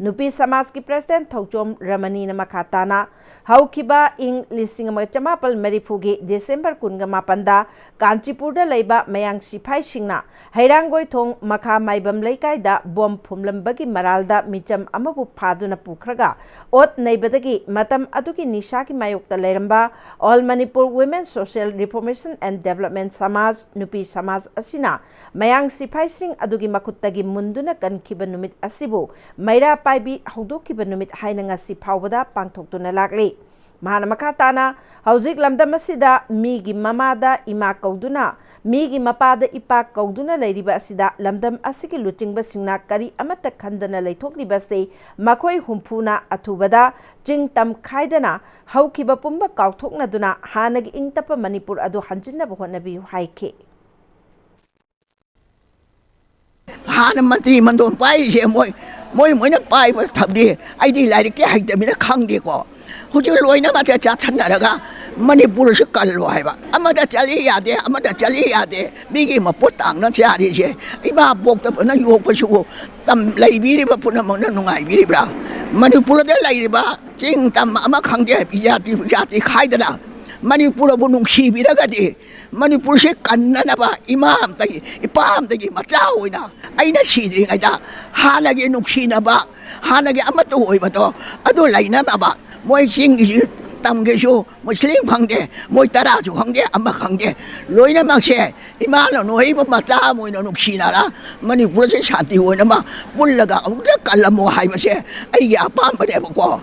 ꯅꯨꯄꯤ ꯁꯃꯥꯖꯀꯤ ꯄ꯭ꯔꯁꯤꯗꯦꯟꯠ ꯊꯧꯆꯣꯝ ꯔꯃꯅꯤꯅ ꯃꯈꯥ ꯇꯥꯅ ꯍꯧꯈꯤꯕ ꯏꯪ ꯂꯤꯁꯤꯡ ꯑꯃꯒ ꯆꯃꯥꯄꯜ ꯃꯔꯤꯐꯨꯒꯤ ꯗꯤꯁꯦꯝꯕꯔ ꯀꯨꯟꯒ ꯃꯥꯄꯟꯗ ꯀꯥꯟꯆꯤꯄꯨꯔꯗ ꯂꯩꯕ ꯃꯌꯥꯡ ꯁꯤꯐꯥꯏꯁꯤꯡꯅ ꯍꯩꯔꯥꯡꯒꯣꯏꯊꯣꯡ ꯃꯈꯥ ꯃꯥꯏꯕꯝ ꯂꯩꯀꯥꯏꯗ ꯕꯣꯝ ꯐꯨꯝꯂꯝꯕꯒꯤ ꯃꯔꯥꯜꯗ ꯃꯤꯆꯝ ꯑꯃꯕꯨ ꯐꯥꯗꯨꯅ ꯄꯨꯈ꯭ꯔꯒ ꯑꯣꯠ ꯅꯩꯕꯗꯒꯤ ꯃꯇꯝ ꯑꯗꯨꯒꯤ ꯅꯤꯁꯥꯒꯤ ꯃꯥꯌꯣꯛꯇ ꯂꯩꯔꯝꯕ All Manipur Women Social Reformation and Development ꯁꯃꯥꯖ, ꯅꯨꯄꯤ ꯁꯃꯥꯖ ꯑꯁꯤꯅ ꯃꯌꯥꯡ ꯁꯤꯐꯥꯏꯁꯤꯡ ꯑꯗꯨꯒꯤ ꯃꯈꯨꯠꯇꯒꯤ ꯃꯨꯟꯗꯨꯅ ꯀꯟꯈꯤꯕ ꯅꯨꯃꯤꯠ ꯑꯁꯤꯕꯨ ꯃꯩꯔꯥ ꯄꯥꯏꯕꯤ ꯍꯧꯗꯣꯛꯈꯤꯕ ꯅꯨꯃꯤꯠ ꯍꯥꯏꯅ ꯉꯁꯤ ꯐꯥꯎꯕꯗ ꯄꯥꯡꯊꯣꯛꯇꯨꯅ ꯂꯥꯛꯂꯤ꯫ ꯃꯍꯥꯛꯅ ꯃꯈꯥ ꯇꯥꯅ, ꯍꯧꯖꯤꯛ ꯂꯝꯗꯝ ꯑꯁꯤꯗ ꯃꯤꯒꯤ ꯃꯃꯥꯗ ꯏꯃꯥ ꯀꯧꯗꯨꯅ, ꯃꯤꯒꯤ ꯃꯄꯥꯗ ꯏꯄꯥ ꯀꯧꯗꯨꯅ ꯂꯩꯔꯤꯕ ꯑꯁꯤꯗ ꯂꯝꯗꯝ ꯑꯁꯤꯒꯤ ꯂꯨꯆꯤꯡꯕꯁꯤꯡꯅ ꯀꯔꯤ ꯑꯃꯠꯇ ꯈꯟꯗꯅ ꯂꯩꯊꯣꯛꯂꯤꯕꯁꯤ ꯃꯈꯣꯏ ꯍꯨꯝꯐꯨꯅ ꯑꯊꯨꯕꯗ ꯆꯤꯡ ꯇꯝ ꯈꯥꯏꯗꯅ ꯍꯧꯈꯤꯕ ꯄꯨꯝꯕ ꯀꯥꯎꯊꯣꯛꯅꯗꯨꯅ ꯍꯥꯟꯅꯒꯤ ꯏꯪ ꯇꯞꯄ ꯃꯅꯤꯄꯨꯔ ꯑꯗꯨ ꯍꯟꯖꯤꯟꯅꯕ ꯍꯣꯠꯅꯕꯤꯌꯨ ꯍꯥꯏꯈꯤ꯫ ꯍꯥꯟꯅ ꯃꯟꯇ꯭ꯔꯤ ꯃꯟꯗꯣꯟ ꯄꯥꯏꯔꯤꯁꯦ ꯃꯣꯏ ꯃꯣꯏ ꯃꯣꯏꯅ ꯄꯥꯏꯕ ꯊꯝꯗꯦ꯫ ꯑꯩꯗꯤ ꯂꯥꯏꯔꯤꯛꯇꯤ ꯍꯩꯇꯕꯅꯤꯅ ꯈꯪꯗꯦꯀꯣ꯫ ꯍꯧꯖꯤꯛ ꯂꯣꯏꯅꯃꯛꯁꯦ ꯆꯥꯁꯟꯅꯔꯒ ꯃꯅꯤꯄꯨꯔꯁꯤ ꯀꯜꯂꯣ ꯍꯥꯏꯕ꯫ ꯑꯃꯗ ꯆꯠꯂꯤ ꯌꯥꯗꯦ, ꯑꯃꯗ ꯆꯠꯂꯤ ꯌꯥꯗꯦ꯫ ꯃꯤꯒꯤ ꯃꯄꯣꯠ ꯇꯥꯡꯅ ꯆꯥꯔꯤꯁꯦ, ꯏꯃꯥ ꯄꯣꯛꯇꯕꯅ ꯌꯣꯛꯄꯁꯤꯕꯨ ꯇꯝ ꯂꯩꯕꯤꯔꯤꯕ ꯄꯨꯝꯅꯃꯛꯅ ꯅꯨꯡꯉꯥꯏꯕꯤꯔꯤꯕ꯭ꯔꯥ? ꯃꯅꯤꯄꯨꯔꯗ ꯂꯩꯔꯤꯕ ꯆꯤꯡ ꯇꯝ ꯑꯃ ꯈꯪꯗꯦ, ꯖꯥꯇꯤ ꯖꯥꯇꯤ ꯈꯥꯏꯗꯅ ꯃꯅꯤꯄꯨꯔꯕꯨ ꯅꯨꯡꯁꯤꯕꯤꯔꯒꯗꯤ, ꯃꯅꯤꯄꯨꯔꯁꯤ ꯀꯟꯅꯅꯕ ꯏꯃꯥ ꯑꯝꯇꯒꯤ, ꯏꯄꯥ ꯑꯝꯇꯒꯤ ꯃꯆꯥ ꯑꯣꯏꯅ ꯑꯩꯅ ꯁꯤꯗ꯭ꯔꯤꯉꯩꯗ ꯍꯥꯟꯅꯒꯤ ꯅꯨꯡꯁꯤꯅꯕ, ꯍꯥꯟꯅꯒꯤ ꯑꯃꯠꯇ ꯑꯣꯏꯕꯗꯣ ꯑꯗꯨ ꯂꯩꯅꯅꯕ, ꯃꯣꯏ ꯆꯤꯡꯒꯤꯁꯨ, ꯇꯝꯒꯤꯁꯨ, ꯃꯨꯁꯂꯤꯝ ꯈꯪꯗꯦ, ꯃꯣꯏ ꯇꯔꯥꯁꯨ ꯈꯪꯗꯦ, ꯑꯃ ꯈꯪꯗꯦ, ꯂꯣꯏꯅꯃꯛꯁꯦ ꯏꯃꯥꯅ ꯅꯣꯏꯕꯨ ꯃꯆꯥ ꯑꯃ ꯑꯣꯏꯅ ꯅꯨꯡꯁꯤꯅꯔ ꯃꯅꯤꯄꯨꯔꯁꯦ ꯁꯥꯟꯇꯤ ꯑꯣꯏꯅꯕ ꯄꯨꯜꯂꯒ ꯑꯃꯨꯛꯇ ꯀꯜꯂꯝꯃꯣ ꯍꯥꯏꯕꯁꯦ ꯑꯩꯒꯤ ꯑꯄꯥꯝꯕꯅꯦꯕꯀꯣ꯫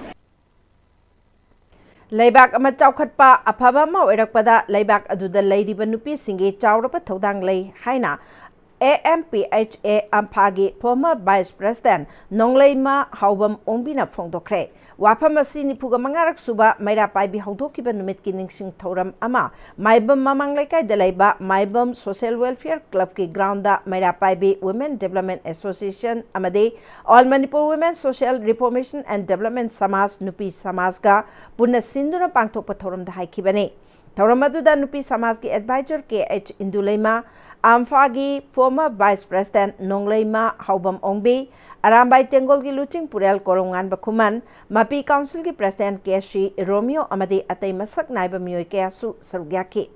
ꯂꯩꯕꯥꯛ ꯑꯃ ꯆꯥꯎꯈꯠꯄ ꯑꯐꯕ ꯑꯃ ꯑꯣꯏꯔꯛꯄꯗ ꯂꯩꯕꯥꯛ ꯑꯗꯨꯗ ꯂꯩꯔꯤꯕ ꯅꯨꯄꯤꯁꯤꯡꯒꯤ ꯆꯥꯎꯔꯕ ꯊꯧꯗꯥꯡ ꯂꯩ ꯍꯥꯏꯅ A M P H A ꯑꯝꯐꯥꯒꯤ former vice president ꯅꯣꯡꯂꯩꯃ ꯍꯥꯎꯕꯝ ꯑꯣꯡꯕꯤꯅ ꯐꯣꯡꯗꯣꯛꯈ꯭ꯔꯦ꯫ ꯋꯥꯐꯝ ꯑꯁꯤ ꯅꯤꯐꯨꯒ ꯃꯉꯥꯔꯛ ꯁꯨꯕ ꯃꯩꯔꯥ ꯄꯥꯏꯕꯤ ꯍꯧꯗꯣꯛꯈꯤꯕ ꯅꯨꯃꯤꯠꯀꯤ ꯅꯤꯡꯁꯤꯡ ꯊꯧꯔꯝ ꯑꯃ ꯃꯥꯏꯕꯝ ꯃꯃꯥꯡ ꯂꯩꯀꯥꯏꯗ ꯂꯩꯕ ꯃꯥꯏꯕꯝ Social Welfare Clubꯀꯤ groundꯗ ꯃꯩꯔꯥ ꯄꯥꯏꯕꯤ Women Development Association ꯑꯃꯗꯤ All Manipur Women Social Reformation and Development ꯁꯃꯥꯖ ꯅꯨꯄꯤ ꯁꯃꯥꯖꯒ ꯄꯨꯟꯅ ꯁꯤꯟꯗꯨꯅ ꯄꯥꯡꯊꯣꯛꯄ ꯊꯧꯔꯝꯗ ꯍꯥꯏꯈꯤꯕꯅꯤ꯫ ꯊꯧꯔꯝ ꯑꯗꯨꯗ ꯅꯨꯄꯤ ꯁꯃꯥꯖꯀꯤ advisor K H ꯏꯟꯗꯨꯂꯩꯃ, ꯑꯝꯐꯥꯒꯤ former vice president ꯅꯣꯡꯂꯩꯃ ꯍꯥꯎꯕꯝ ꯑꯣꯡꯕꯤ, ꯑꯔꯥꯝꯕꯥꯏ ꯇꯦꯡꯒꯣꯜꯒꯤ ꯂꯨꯆꯤꯡ ꯄꯨꯔꯦꯜ ꯀꯣꯔꯣꯉꯥꯟꯕ ꯈꯨꯃꯟ, ꯃꯄꯤ councilꯒꯤ president K C ꯔꯣꯃꯤꯌꯣ ꯑꯃꯗꯤ ꯑꯇꯩ ꯃꯁꯛ ꯅꯥꯏꯕ ꯃꯤꯑꯣꯏ ꯀꯌꯥꯁꯨ ꯁꯔꯨꯛ ꯌꯥꯈꯤ꯫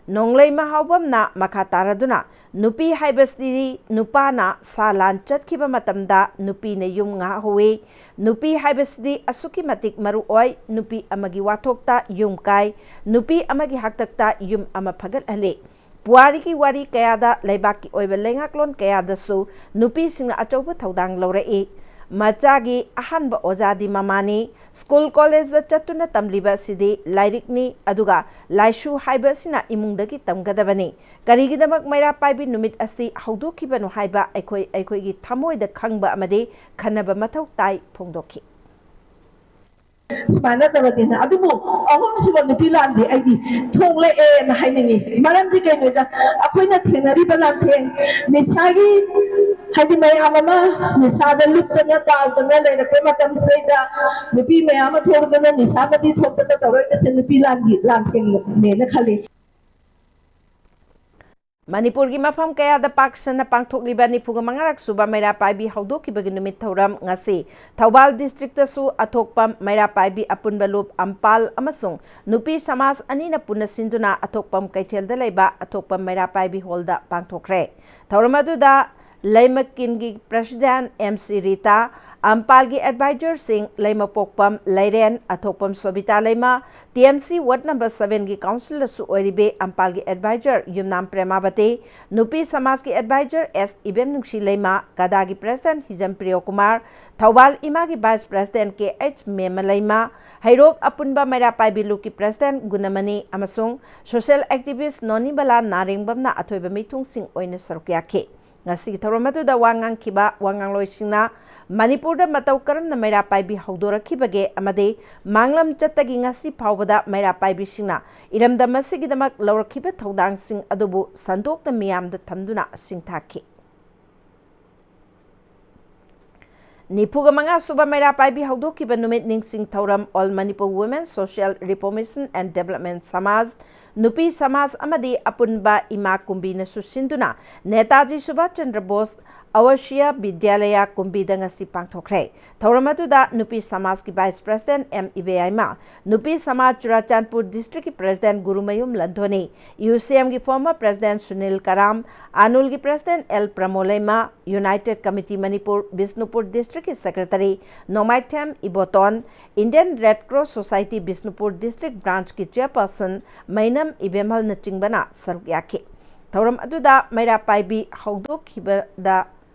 ꯅꯣꯡꯂꯩꯃ ꯍꯥꯎꯕꯝꯅ ꯃꯈꯥ ꯇꯥꯔꯗꯨꯅ, ꯅꯨꯄꯤ ꯍꯥꯏꯕꯁꯤꯗꯤ ꯅꯨꯄꯥꯅ ꯁꯥ ꯂꯥꯟ ꯆꯠꯈꯤꯕ ꯃꯇꯝꯗ ꯅꯨꯄꯤꯅ ꯌꯨꯝ ꯉꯥꯛꯍꯧꯏ꯫ ꯅꯨꯄꯤ ꯍꯥꯏꯕꯁꯤꯗꯤ ꯑꯁꯨꯛꯀꯤ ꯃꯇꯤꯛ ꯃꯔꯨ ꯑꯣꯏ꯫ ꯅꯨꯄꯤ ꯑꯃꯒꯤ ꯋꯥꯊꯣꯛꯇ ꯌꯨꯝ ꯀꯥꯏ, ꯅꯨꯄꯤ ꯑꯃꯒꯤ ꯍꯥꯛꯇꯛꯇ ꯌꯨꯝ ꯑꯃ ꯐꯒꯠꯍꯜꯂꯤ꯫ ꯄꯨꯋꯥꯔꯤꯒꯤ ꯋꯥꯔꯤ ꯀꯌꯥꯗ, ꯂꯩꯕꯥꯛꯀꯤ ꯑꯣꯏꯕ ꯂꯩꯉꯥꯛꯂꯣꯟ ꯀꯌꯥꯗꯁꯨ ꯅꯨꯄꯤꯁꯤꯡꯅ ꯑꯆꯧꯕ ꯊꯧꯗꯥꯡ ꯂꯧꯔꯛꯏ꯫ ꯃꯆꯥꯒꯤ ꯑꯍꯥꯟꯕ ꯑꯣꯖꯥꯗꯤ ꯃꯃꯥꯅꯤ꯫ ꯁ꯭ꯀꯨꯜ ꯀꯣꯂꯦꯖꯇ ꯆꯠꯇꯨꯅ ꯇꯝꯂꯤꯕ ꯑꯁꯤꯗꯤ ꯂꯥꯏꯔꯤꯛꯅꯤ, ꯑꯗꯨꯒ ꯂꯥꯏꯁꯨ ꯍꯥꯏꯕ ꯑꯁꯤꯅ ꯏꯃꯨꯡꯗꯒꯤ ꯇꯝꯒꯗꯕꯅꯤ꯫ ꯀꯔꯤꯒꯤꯗꯃꯛ ꯃꯩꯔꯥ ꯄꯥꯏꯕꯤ ꯅꯨꯃꯤꯠ ꯑꯁꯤ ꯍꯧꯗꯣꯛꯈꯤꯕꯅꯣ ꯍꯥꯏꯕ ꯑꯩꯈꯣꯏ ꯑꯩꯈꯣꯏꯒꯤ ꯊꯃꯣꯏꯗ ꯈꯪꯕ ꯑꯃꯗꯤ ꯈꯟꯅꯕ ꯃꯊꯧ ꯇꯥꯏ ꯐꯣꯡꯗꯣꯛꯈꯤ꯫ ꯁꯨꯃꯥꯏꯅ ꯇꯧꯔꯗꯤꯅ꯫ ꯑꯗꯨꯕꯨ ꯑꯍꯨꯝꯁꯨꯕ ꯅꯨꯄꯤ ꯂꯥꯟꯗꯤ ꯑꯩꯗꯤ ꯊꯣꯛꯂꯛꯑꯦꯅ ꯍꯥꯏꯅꯤꯡꯉꯤ꯫ ꯃꯔꯝꯗꯤ ꯀꯩꯅꯣꯗ, ꯑꯩꯈꯣꯏꯅ ꯊꯦꯡꯅꯔꯤꯕ ꯂꯥꯟꯊꯦꯡ, ꯅꯤꯁꯥꯒꯤ ꯍꯥꯏꯗꯤ ꯃꯌꯥꯝ ꯑꯃ ꯅꯤꯁꯥꯗ ꯂꯨꯞꯇꯅ ꯇꯥꯎꯗꯅ ꯂꯩꯔꯛꯄ ꯃꯇꯝꯁꯤꯗꯩꯗ ꯅꯨꯄꯤ ꯃꯌꯥꯝ ꯑꯃ ꯊꯣꯛꯂꯗꯅ ꯅꯤꯁꯥ ꯃꯗꯤ ꯊꯣꯛꯇꯅ ꯇꯧꯔꯛꯏꯕꯁꯦ ꯅꯨꯄꯤ ꯂꯥꯟꯒꯤ ꯂꯥꯟꯊꯦꯡꯅꯦꯅ ꯈꯜꯂꯤ꯫ ꯃꯅꯤꯄꯨꯔꯒꯤ ꯃꯐꯝ ꯀꯌꯥꯗ ꯄꯥꯛ ꯁꯟꯅ ꯄꯥꯡꯊꯣꯛꯂꯤꯕ ꯅꯤꯐꯨꯒ ꯃꯉꯥꯔꯛ ꯁꯨꯕ ꯃꯩꯔꯥ ꯄꯥꯏꯕꯤ ꯍꯧꯗꯣꯛꯈꯤꯕꯒꯤ ꯅꯨꯃꯤꯠ ꯊꯧꯔꯝ ꯉꯁꯤ ꯊꯧꯕꯥꯜ ꯗꯤꯁꯇ꯭ꯔꯤꯛꯇꯁꯨ ꯑꯊꯣꯛꯄꯝ ꯃꯩꯔꯥ ꯄꯥꯏꯕꯤ ꯑꯄꯨꯟꯕ ꯂꯨꯞ ꯑꯝꯄꯥꯜ ꯑꯃꯁꯨꯡ ꯅꯨꯄꯤ ꯁꯃꯥꯖ ꯑꯅꯤꯅ ꯄꯨꯟꯅ ꯁꯤꯟꯗꯨꯅ ꯑꯊꯣꯛꯄꯝ ꯀꯩꯊꯦꯜꯗ ꯂꯩꯕ ꯑꯊꯣꯛꯄꯝ ꯃꯩꯔꯥ ꯄꯥꯏꯕꯤ ꯍꯣꯜꯗ ꯄꯥꯡꯊꯣꯛꯈ꯭ꯔꯦ꯫ ꯊꯧꯔꯝ ꯑꯗꯨꯗ ꯂꯩꯃꯀꯤꯟꯒꯤ ꯄ꯭ꯔꯦꯁꯤꯗꯦꯟ ꯑꯦꯝ ꯁꯤ ꯔꯤꯇꯥ, ꯑꯝꯄꯥꯜꯒꯤ ꯑꯦꯗꯚꯥꯏꯖꯔꯁꯤꯡ ꯂꯩꯃꯄꯣꯛꯄꯝ ꯂꯩꯔꯦꯟ, ꯑꯊꯣꯛꯄꯝ ꯁꯣꯕꯤꯇꯥ ꯂꯩꯃ, T M C ward number ꯁꯚꯦꯟꯒꯤ ꯀꯥꯎꯟꯁꯤꯜꯗꯁꯨ ꯑꯣꯏꯔꯤꯕꯤ ꯑꯝꯄꯥꯜꯒꯤ adviser ꯌꯨꯝꯅꯥꯝ ꯄ꯭ꯔꯦꯃꯥꯕꯇꯤ, ꯅꯨꯄꯤ ꯁꯃꯥꯖꯀꯤ ꯑꯦꯗꯚꯥꯏꯖꯔ ꯑꯦꯁ ꯏꯕꯦꯝꯅꯨꯡꯁꯤ ꯂꯩꯃ, ꯀꯗꯥꯒꯤ ꯄ꯭ꯔꯦꯁꯤꯗꯦꯟ ꯍꯤꯖꯝ ꯄ꯭ꯔꯤꯌꯣꯀꯨꯃꯥꯔ, ꯊꯧꯕꯥꯜ ꯏꯃꯥꯒꯤ ꯚꯥꯏꯁ ꯄ꯭ꯔꯦꯁꯤꯗꯦꯟ ꯀꯦ ꯑꯩꯆ ꯃꯦꯃ ꯂꯩꯃ, ꯍꯩꯔꯣꯛ ꯑꯄꯨꯟꯕ ꯃꯩꯔꯥ ꯄꯥꯏꯕꯤ ꯂꯨꯞꯀꯤ ꯄ꯭ꯔꯦꯁꯤꯗꯦꯟ ꯒꯨꯅꯃꯅꯤ ꯑꯃꯁꯨꯡ ꯁꯣꯁꯤꯌꯦꯜ ꯑꯦꯛꯇꯤꯚꯤꯁ꯭ꯠ ꯅꯣꯅꯤꯕꯂꯥ ꯅꯥꯔꯦꯡꯕꯝꯅ ꯑꯊꯣꯏꯕ ꯃꯤꯊꯨꯡꯁꯤꯡ ꯑꯣꯏꯅ ꯁꯔꯨꯛ ꯌꯥꯈꯤ꯫ ꯉꯁꯤꯒꯤ ꯊꯧꯔꯝ ꯑꯗꯨꯗ ꯋꯥ ꯉꯥꯡꯈꯤꯕ ꯋꯥ ꯉꯥꯡꯂꯣꯏꯁꯤꯡꯅ ꯃꯅꯤꯄꯨꯔꯗ ꯃꯇꯧ ꯀꯔꯝꯅ ꯃꯩꯔꯥ ꯄꯥꯏꯕꯤ ꯍꯧꯗꯣꯔꯛꯈꯤꯕꯒꯦ ꯑꯃꯗꯤ ꯃꯥꯡꯂꯝ ꯆꯠꯇꯒꯤ ꯉꯁꯤ ꯐꯥꯎꯕꯗ ꯃꯩꯔꯥ ꯄꯥꯏꯕꯤꯁꯤꯡꯅ ꯏꯔꯝꯗꯝ ꯑꯁꯤꯒꯤꯗꯃꯛ ꯂꯧꯔꯛꯈꯤꯕ ꯊꯧꯗꯥꯡꯁꯤꯡ ꯑꯗꯨꯕꯨ ꯁꯟꯗꯣꯛꯅ ꯃꯤꯌꯥꯝꯗ ꯊꯝꯗꯨꯅ ꯁꯤꯡꯊꯥꯈꯤ꯫ ꯅꯤꯐꯨꯒ ꯃꯉꯥ ꯁꯨꯕ ꯃꯩꯔꯥ ꯄꯥꯏꯕꯤ ꯍꯧꯗꯣꯛꯈꯤꯕ ꯅꯨꯃꯤꯠ ꯅꯤꯡꯁꯤꯡ ꯊꯧꯔꯝ All Manipur Women Social Reformation and Development ꯁꯃꯥꯖ, ꯅꯨꯄꯤ ꯁꯃꯥꯖ ꯑꯃꯗꯤ ꯑꯄꯨꯟꯕ ꯏꯃꯥ ꯀꯨꯝꯕꯤꯅꯁꯨ ꯁꯤꯟꯗꯨꯅ ꯅꯦꯇꯥꯖꯤ ꯁꯨꯚꯥꯁ ꯆꯟꯗ꯭ꯔ ꯕꯣꯁ ꯑꯋꯁꯤꯌꯥ ꯕꯤꯗ꯭ꯌꯥꯂꯌꯥ ꯀꯨꯝꯕꯤꯗ ꯉꯁꯤ ꯄꯥꯡꯊꯣꯛꯈ꯭ꯔꯦ꯫ ꯊꯧꯔꯝ ꯑꯗꯨꯗ ꯅꯨꯄꯤ ꯁꯃꯥꯖꯀꯤ ꯚꯥꯏꯁ ꯄ꯭ꯔꯦꯁꯤꯗꯦꯟ ꯑꯦꯝ ꯏꯕꯦꯌꯥꯏꯃ, ꯅꯨꯄꯤ ꯁꯃꯥꯖ ꯆꯨꯔꯥꯆꯥꯟꯄꯨꯔ ꯗꯤꯁꯇ꯭ꯔꯤꯛꯀꯤ ꯄ꯭ꯔꯦꯁꯤꯗꯦꯟ ꯒꯨꯔꯨꯃꯌꯨꯝ ꯂꯟꯊꯣꯅꯤ, ꯌꯨ ꯁꯤ ꯑꯦꯝꯒꯤ ꯐꯣꯔꯃꯔ ꯄ꯭ꯔꯦꯁꯤꯗꯦꯟ ꯁꯨꯅꯤꯜ ꯀꯔꯥꯝ, ꯑꯥꯅꯨꯜꯒꯤ president L Pramoleima, united committee Manipur Bishnupur ꯗꯤꯁꯇ꯭ꯔꯤꯛꯀꯤ secretary Nongmaithem Iboton, Indian red cross society Bishnupur district ꯕ꯭ꯔꯥꯟꯆꯀꯤ ꯆꯦꯌꯔꯄꯔꯁꯟ ꯃꯩꯅꯝ ꯏꯕꯦꯝꯍꯜꯅꯆꯤꯡꯕꯅ ꯁꯔꯨꯛ ꯌꯥꯈꯤ꯫ ꯊꯧꯔꯝ ꯑꯗꯨꯗ ꯃꯩꯔꯥ ꯄꯥꯏꯕꯤ ꯍꯧꯗꯣꯛꯈꯤꯕꯗ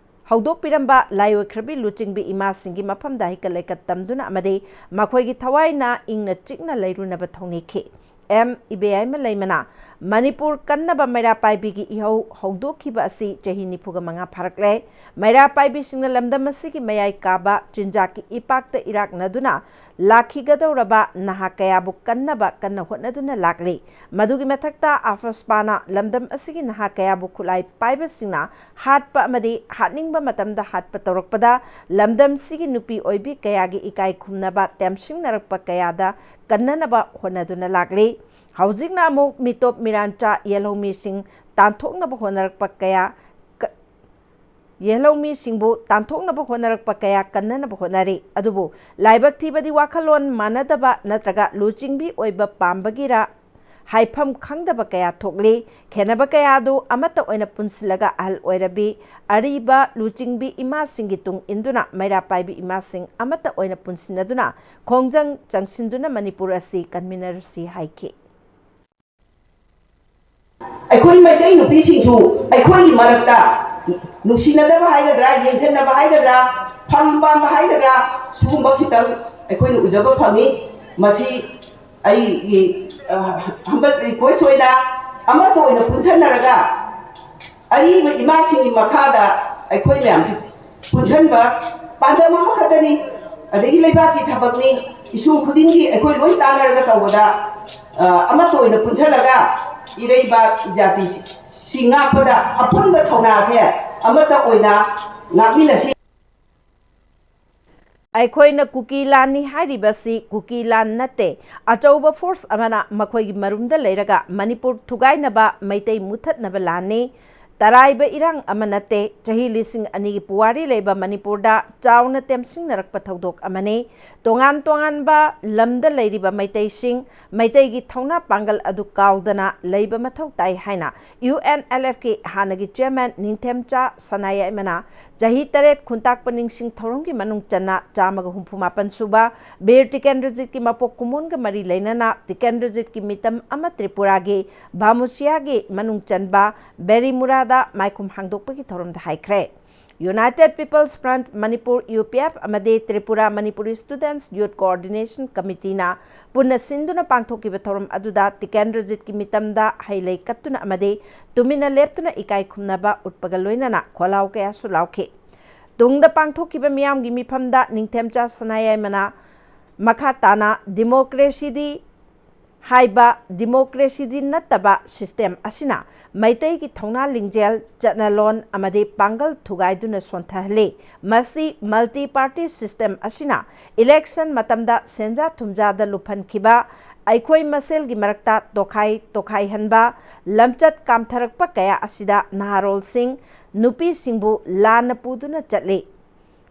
ꯍꯧꯗꯣꯛꯄꯤꯔꯝꯕ ꯂꯥꯏꯑꯣꯏꯈ꯭ꯔꯕꯤ ꯂꯨꯆꯤꯡꯕꯤ ꯏꯃꯥꯁꯤꯡꯒꯤ ꯃꯐꯝꯗ ꯍꯩꯀꯠ ꯂꯩꯀꯠ ꯇꯝꯗꯨꯅ ꯑꯃꯗꯤ ꯃꯈꯣꯏꯒꯤ ꯊꯋꯥꯏꯅ ꯏꯪꯅ ꯆꯤꯛꯅ ꯂꯩꯔꯨꯅꯕ ꯊꯧꯅꯤꯈꯤ꯫ ꯑꯦꯝ ꯏꯕꯦꯌꯥꯏꯃ ꯂꯩꯃꯅ ꯃꯅꯤꯄꯨꯔ ꯀꯟꯅꯕ ꯃꯩꯔꯥ ꯄꯥꯏꯕꯤꯒꯤ ꯏꯍꯧ ꯍꯧꯗꯣꯛꯈꯤꯕ ꯑꯁꯤ ꯆꯍꯤ ꯅꯤꯐꯨꯒ ꯃꯉꯥ ꯐꯥꯔꯛꯂꯦ꯫ ꯃꯩꯔꯥ ꯄꯥꯏꯕꯤꯁꯤꯡꯅ ꯂꯝꯗꯝ ꯑꯁꯤꯒꯤ ꯃꯌꯥꯏ ꯀꯥꯕ ꯆꯤꯟꯖꯥꯛꯀꯤ ꯏꯄꯥꯛꯇ ꯏꯔꯥꯛꯅꯗꯨꯅ ꯂꯥꯛꯈꯤꯒꯗꯧꯔꯕ ꯅꯍꯥ ꯀꯌꯥꯕꯨ ꯀꯟꯅꯕ ꯀꯟꯅ ꯍꯣꯠꯅꯗꯨꯅ ꯂꯥꯛꯂꯤ꯫ ꯃꯗꯨꯒꯤ ꯃꯊꯛꯇ ꯑꯐꯁꯄꯥꯅ ꯂꯝꯗꯝ ꯑꯁꯤꯒꯤ ꯅꯍꯥ ꯀꯌꯥꯕꯨ ꯈꯨꯠꯂꯥꯏ ꯄꯥꯏꯕꯁꯤꯡꯅ ꯍꯥꯠꯄ ꯑꯃꯗꯤ ꯍꯥꯠꯅꯤꯡꯕ ꯃꯇꯝꯗ ꯍꯥꯠꯄ ꯇꯧꯔꯛꯄꯗ ꯂꯝꯗꯝꯁꯤꯒꯤ ꯅꯨꯄꯤ ꯑꯣꯏꯕꯤ ꯀꯌꯥꯒꯤ ꯏꯀꯥꯏ ꯈꯨꯝꯅꯕ ꯇꯦꯝꯁꯤꯡꯅꯔꯛꯄ ꯀꯌꯥꯗ ꯀꯟꯅꯅꯕ ꯍꯣꯠꯅꯗꯨꯅ ꯂꯥꯛꯂꯤ꯫ ꯍꯧꯖꯤꯛꯅ ꯑꯃꯨꯛ ꯃꯤꯇꯣꯞ ꯃꯤꯔꯥꯟꯆꯥ ꯌꯦꯜꯍꯧꯃꯤꯁꯤꯡ ꯇꯥꯟꯊꯣꯛꯅꯕ ꯍꯣꯠꯅꯔꯛꯄ ꯀꯌꯥ ꯀ-, ꯌꯦꯜꯍꯧꯃꯤꯁꯤꯡꯕꯨ ꯇꯥꯟꯊꯣꯛꯅꯕ ꯍꯣꯠꯅꯔꯛꯄ ꯀꯌꯥ ꯀꯟꯅꯅꯕ ꯍꯣꯠꯅꯔꯤ꯫ ꯑꯗꯨꯕꯨ ꯂꯥꯏꯕꯛ ꯊꯤꯕꯗꯤ ꯋꯥꯈꯜꯂꯣꯟ ꯃꯥꯟꯅꯗꯕ ꯅꯠꯇ꯭ꯔꯒ ꯂꯨꯆꯤꯡꯕꯤ ꯑꯣꯏꯕ ꯄꯥꯝꯕꯒꯤꯔ ꯍꯥꯏꯐꯝ ꯈꯪꯗꯕ ꯀꯌꯥ ꯊꯣꯛꯂꯤ꯫ ꯈꯦꯟꯅꯕ ꯀꯌꯥ ꯑꯗꯨ ꯑꯃꯠꯇ ꯑꯣꯏꯅ ꯄꯨꯟꯁꯤꯜꯂꯒ ꯑꯍꯜ ꯑꯣꯏꯔꯕꯤ ꯑꯔꯤꯕ ꯂꯨꯆꯤꯡꯕꯤ ꯏꯃꯥꯁꯤꯡꯒꯤ ꯇꯨꯡ ꯏꯟꯗꯨꯅ ꯃꯩꯔꯥ ꯄꯥꯏꯕꯤ ꯏꯃꯥꯁꯤꯡ ꯑꯃꯠꯇ ꯑꯣꯏꯅ ꯄꯨꯟꯁꯤꯟꯅꯗꯨꯅ ꯈꯣꯡꯖꯪ ꯆꯪꯁꯤꯟꯗꯨꯅ ꯃꯅꯤꯄꯨꯔ ꯑꯁꯤ ꯀꯟꯃꯤꯟꯅꯔꯁꯤ ꯍꯥꯏꯈꯤ꯫ ꯑꯩꯈꯣꯏ ꯃꯩꯇꯩ ꯅꯨꯄꯤꯁꯤꯡꯁꯨ ꯑꯩꯈꯣꯏꯒꯤ ꯃꯔꯛꯇ ꯅꯨꯡꯁꯤꯅꯗꯕ ꯍꯥꯏꯒꯗ꯭ꯔꯥ, ꯌꯦꯡꯁꯤꯟꯅꯕ ꯍꯥꯏꯒꯗ꯭ꯔꯥ, ꯐꯝ ꯄꯥꯝꯕ ꯍꯥꯏꯒꯗ꯭ꯔꯥ, ꯁꯤꯒꯨꯝꯕ ꯈꯤꯇꯪ ꯑꯩꯈꯣꯏꯅ ꯎꯖꯕ ꯐꯪꯉꯤ꯫ ꯃꯁꯤ ꯑꯩꯒꯤ, ꯑ, ꯍꯝꯕꯜ ꯔꯤꯀ꯭ꯋꯦꯁ ꯑꯣꯏꯅ ꯑꯃꯠꯇ ꯑꯣꯏꯅ ꯄꯨꯟꯁꯟꯅꯔꯒ ꯑꯔꯤꯕ ꯏꯃꯥꯁꯤꯡꯒꯤ ꯃꯈꯥꯗ ꯑꯩꯈꯣꯏ ꯃꯌꯥꯝꯁꯤ ꯄꯨꯟꯁꯤꯟꯕ ꯄꯥꯟꯗꯝ ꯑꯃꯈꯛꯇꯅꯤ꯫ ꯑꯗꯒꯤ ꯂꯩꯕꯥꯛꯀꯤ ꯊꯕꯛꯅꯤ, ꯏꯁꯨ ꯈꯨꯗꯤꯡꯒꯤ ꯑꯩꯈꯣꯏ ꯂꯣꯏ ꯇꯥꯟꯅꯔꯒ ꯇꯧꯕꯗ, ꯑ, ꯑꯃꯠꯇ ꯑꯣꯏꯅ ꯄꯨꯟꯁꯤꯜꯂꯒ ꯏꯔꯩꯕꯥꯛ ꯖꯥꯇꯤꯁꯤ ꯉꯥꯛꯄꯗ ꯑꯄꯨꯟꯕ ꯊꯧꯅꯥꯁꯦ ꯑꯃꯠꯇ ꯑꯣꯏꯅ ꯉꯥꯛꯃꯤꯟꯅꯁꯤ꯫ ꯑꯩꯈꯣꯏꯅ ꯀꯨꯀꯤ ꯂꯥꯟꯅꯤ ꯍꯥꯏꯔꯤꯕꯁꯤ ꯀꯨꯀꯤ ꯂꯥꯟ ꯅꯠꯇꯦ꯫ ꯑꯆꯧꯕ ꯐꯣꯔꯁ ꯑꯃꯅ ꯃꯈꯣꯏꯒꯤ ꯃꯔꯨꯝꯗ ꯂꯩꯔꯒ ꯃꯅꯤꯄꯨꯔ ꯊꯨꯒꯥꯏꯅꯕ, ꯃꯩꯇꯩ ꯃꯨꯊꯠꯅꯕ ꯂꯥꯟꯅꯤ꯫ ꯇꯔꯥꯏꯕ ꯏꯔꯥꯡ ꯑꯃ ꯅꯠꯇꯦ꯫ ꯆꯍꯤ ꯂꯤꯁꯤꯡ ꯑꯅꯤꯒꯤ ꯄꯨꯋꯥꯔꯤ ꯂꯩꯕ ꯃꯅꯤꯄꯨꯔꯗ ꯆꯥꯎꯅ ꯇꯦꯝꯁꯤꯡꯅꯔꯛꯄ ꯊꯧꯗꯣꯛ ꯑꯃꯅꯤ꯫ ꯇꯣꯉꯥꯟ ꯇꯣꯉꯥꯟꯕ ꯂꯝꯗ ꯂꯩꯔꯤꯕ ꯃꯩꯇꯩꯁꯤꯡ, ꯃꯩꯇꯩꯒꯤ ꯊꯧꯅꯥ ꯄꯥꯡꯒꯜ ꯑꯗꯨ ꯀꯥꯎꯗꯅ ꯂꯩꯕ ꯃꯊꯧ ꯇꯥꯏ ꯍꯥꯏꯅ ꯌꯨ ꯑꯦꯟ ꯑꯦꯜ ꯑꯦꯐꯀꯤ ꯍꯥꯟꯅꯒꯤ ꯆꯤꯌꯔꯃꯦꯟ ꯅꯤꯡꯊꯦꯝꯆꯥ ꯁꯅꯥꯌꯥꯏꯃꯅ ꯆꯍꯤ ꯇꯔꯦꯠ ꯈꯨꯟꯇꯥꯛꯄ ꯅꯤꯡꯁꯤꯡ ꯊꯧꯔꯝꯒꯤ ꯃꯅꯨꯡ ꯆꯟꯅ ꯆꯥꯝꯃꯒ ꯍꯨꯝꯐꯨ ꯃꯥꯄꯟ ꯁꯨꯕ ꯕꯤꯔ ꯇꯤꯀꯦꯟꯗ꯭ꯔꯖꯤꯠꯀꯤ ꯃꯄꯣꯛ ꯀꯨꯝꯑꯣꯟꯒ ꯃꯔꯤ ꯂꯩꯅꯅ ꯇꯤꯀꯦꯟꯗ꯭ꯔꯖꯤꯠꯀꯤ ꯃꯤꯇꯝ ꯑꯃ ꯇ꯭ꯔꯤꯄꯨꯔꯥꯒꯤ ꯚꯥꯃꯨꯁꯤꯌꯥꯒꯤ ꯃꯅꯨꯡ ꯆꯟꯕ ꯕꯦꯔꯤꯃꯨꯔꯥꯗ ꯃꯥꯏꯈꯨꯝ ꯍꯥꯡꯗꯣꯛꯄꯒꯤ ꯊꯧꯔꯝꯗ ꯍꯥꯏꯈ꯭ꯔꯦ꯫ United People's Front Manipur, U P F, ꯑꯃꯗꯤ Tripura Manipuri Students Youth Coordination Committeeꯅ ꯄꯨꯟꯅ ꯁꯤꯟꯗꯨꯅ ꯄꯥꯡꯊꯣꯛꯈꯤꯕ ꯊꯧꯔꯝ ꯑꯗꯨꯗ ꯇꯤꯀꯦꯟꯗ꯭ꯔꯖꯤꯠꯀꯤ ꯃꯤꯇꯝꯗ ꯍꯩ ꯂꯩ ꯀꯠꯇꯨꯅ ꯑꯃꯗꯤ ꯇꯨꯃꯤꯟꯅ ꯂꯦꯞꯇꯨꯅ ꯏꯀꯥꯏ ꯈꯨꯝꯅꯕ ꯎꯠꯄꯒ ꯂꯣꯏꯅꯅ ꯈꯣꯜꯂꯥꯎ ꯀꯌꯥꯁꯨ ꯂꯥꯎꯈꯤ꯫ ꯇꯨꯡꯗ ꯄꯥꯡꯊꯣꯛꯈꯤꯕ ꯃꯤꯌꯥꯝꯒꯤ ꯃꯤꯐꯝꯗ ꯅꯤꯡꯊꯦꯝꯆꯥ ꯁꯅꯥꯌꯥꯏꯃꯅ ꯃꯈꯥ ꯇꯥꯅ ꯗꯤꯃꯣꯀ꯭ꯔꯦꯁꯤꯗꯤ ꯍꯥꯏꯕ ꯗꯤꯃꯣꯀ꯭ꯔꯦꯁꯤꯗꯤ ꯅꯠꯇꯕ system ꯑꯁꯤꯅ ꯃꯩꯇꯩꯒꯤ ꯊꯧꯅꯥ ꯂꯤꯡꯖꯦꯜ, ꯆꯠꯅꯂꯣꯟ ꯑꯃꯗꯤ ꯄꯥꯡꯒꯜ ꯊꯨꯒꯥꯏꯗꯨꯅ ꯁꯣꯟꯊꯍꯜꯂꯤ꯫ ꯃꯁꯤ multi party system ꯑꯁꯤꯅ election ꯃꯇꯝꯗ ꯁꯦꯟꯖꯥ ꯊꯨꯝꯖꯥꯗ ꯂꯨꯞꯍꯟꯈꯤꯕ, ꯑꯩꯈꯣꯏ ꯃꯁꯦꯜꯒꯤ ꯃꯔꯛꯇ ꯇꯣꯈꯥꯏ ꯇꯣꯈꯥꯏꯍꯟꯕ, ꯂꯝꯆꯠ ꯀꯥꯝꯊꯔꯛꯄ ꯀꯌꯥ ꯑꯁꯤꯗ ꯅꯍꯥꯔꯣꯜꯁꯤꯡ, ꯅꯨꯄꯤꯁꯤꯡꯕꯨ ꯂꯥꯟꯅ ꯄꯨꯗꯨꯅ ꯆꯠꯂꯤ꯫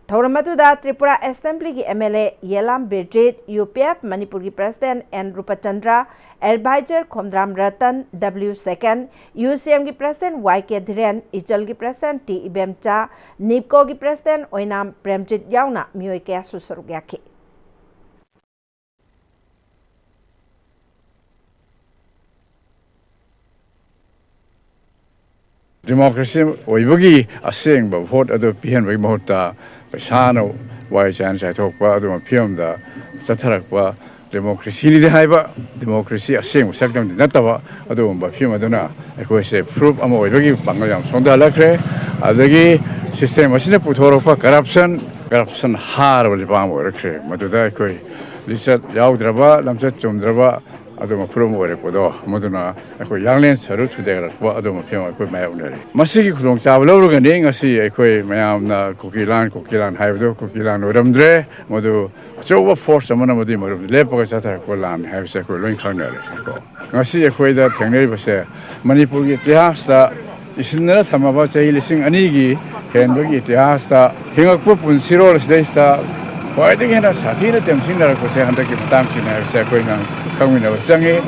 ꯊꯧꯔꯝ ꯑꯗꯨꯗ Tripura ꯑꯦꯁꯦꯝꯕ꯭ꯂꯤꯒꯤ M L A ꯌꯦꯂꯥꯝ ꯕꯤꯔꯖꯤꯠ, U P F ꯃꯅꯤꯄꯨꯔꯒꯤ President N ꯔꯨꯄꯆꯟꯗ꯭ꯔ, Advisor Khomdram Ratan, W Second, U C Mꯒꯤ President Y K ꯙꯤꯔꯦꯟ, ꯏꯆꯜꯒꯤ President T ꯏꯕꯦꯝꯆꯥ, ꯅꯤꯞꯀꯣꯒꯤ President ꯑꯣꯏꯅꯥꯝ ꯄ꯭ꯔꯦꯝꯖꯤꯠ ꯌꯥꯎꯅ ꯃꯤꯑꯣꯏ ꯀꯌꯥꯁꯨ ꯁꯔꯨꯛ ꯌꯥꯈꯤ꯫ Democracy ꯑꯣꯏꯕꯒꯤ ꯑꯁꯦꯡꯕ vote ꯑꯗꯨ ꯄꯤꯍꯟꯕꯒꯤ ꯃꯍꯨꯠꯇ ꯄꯩꯁꯥꯅ ꯋꯥꯏ ꯆꯥꯏꯅ ꯆꯥꯏꯊꯣꯛꯄ ꯑꯗꯨꯒꯨꯝꯕ ꯐꯤꯕꯝꯗ ꯆꯠꯊꯔꯛꯄ, democracyꯅꯤꯗꯤ ꯍꯥꯏꯕ, democracy ꯑꯁꯦꯡꯕ ꯁꯛꯇꯝꯗꯤ ꯅꯠꯇꯕ ꯑꯗꯨꯒꯨꯝꯕ ꯐꯤꯕꯝ ꯑꯗꯨꯅ ꯑꯩꯈꯣꯏꯁꯦ ꯐꯨꯔꯨꯞ ꯑꯃ ꯑꯣꯏꯕꯒꯤ ꯄꯥꯡꯒꯜ ꯌꯥꯝ ꯁꯣꯟꯊꯍꯜꯂꯛꯈ꯭ꯔꯦ꯫ ꯑꯗꯒꯤ system ꯑꯁꯤꯅ ꯄꯨꯊꯣꯔꯛꯄ corruption, corruption ꯍꯥꯔꯕ ꯂꯩꯕꯥꯛ ꯑꯃ ꯑꯣꯏꯔꯛꯈ꯭ꯔꯦ꯫ ꯃꯗꯨꯗ ꯑꯩꯈꯣꯏ ꯂꯤꯆꯠ ꯌꯥꯎꯗ꯭ꯔꯕ, ꯂꯝꯆꯠ ꯆꯨꯝꯗ꯭ꯔꯕ ꯑꯗꯨꯒꯨꯝꯕ ꯐꯨꯔꯨꯞ ꯑꯣꯏꯔꯛꯄꯗꯣ, ꯃꯗꯨꯅ ꯑꯩꯈꯣꯏ ꯌꯥꯡꯂꯦꯟ ꯁꯔꯨ ꯊꯨꯗꯦꯛꯂꯛꯄ ꯑꯗꯨꯒꯨꯝꯕ ꯐꯤꯕꯝ ꯑꯩꯈꯣꯏ ꯃꯥꯌꯣꯛꯅꯔꯤ꯫ ꯃꯁꯤꯒꯤ ꯈꯨꯗꯣꯡꯆꯥꯕ ꯂꯧꯔꯒꯅꯤ ꯉꯁꯤ ꯑꯩꯈꯣꯏ ꯃꯌꯥꯝꯅ ꯀꯨꯀꯤ ꯂꯥꯟ, ꯀꯨꯀꯤ ꯂꯥꯟ ꯍꯥꯏꯕꯗꯨ ꯀꯨꯀꯤ ꯂꯥꯟ ꯑꯣꯏꯔꯝꯗ꯭ꯔꯦ꯫ ꯃꯗꯨ ꯑꯆꯧꯕ force ꯑꯃꯅ ꯃꯗꯨꯒꯤ ꯃꯔꯨꯝꯗ ꯂꯦꯞꯄꯒ ꯆꯠꯊꯔꯛꯄ ꯂꯥꯟꯅꯤ ꯍꯥꯏꯕꯁꯦ ꯑꯩꯈꯣꯏ ꯂꯣꯏ ꯈꯪꯅꯔꯦ꯫ ꯉꯁꯤ ꯑꯩꯈꯣꯏꯗ ꯊꯦꯡꯅꯔꯤꯕꯁꯦ ꯃꯅꯤꯄꯨꯔꯒꯤ ꯏꯇꯤꯍꯥꯁꯇ ꯏꯁꯤꯟꯗꯨꯅ ꯊꯝꯃꯕ ꯆꯍꯤ ꯂꯤꯁꯤꯡ ꯑꯅꯤꯒꯤ ꯍꯦꯟꯕꯒꯤ ꯏꯇꯤꯍꯥꯁꯇ ꯍꯤꯡꯉꯛꯄ ꯄꯨꯟꯁꯤꯔꯣꯜ ꯑꯁꯤꯗꯩꯁꯤꯗ ꯈ꯭ꯋꯥꯏꯗꯒꯤ ꯍꯦꯟꯅ ꯁꯥꯊꯤꯅ ꯇꯦꯝꯁꯤꯟꯅꯔꯛꯄꯁꯦ ꯍꯟꯗꯛꯀꯤ ꯃꯇꯥꯡꯁꯤꯅꯤ ꯍꯥꯏꯕꯁꯦ ꯑꯩꯈꯣꯏꯅ ꯈꯪꯃꯤꯟꯅꯕ ꯆꯪꯉꯤ꯫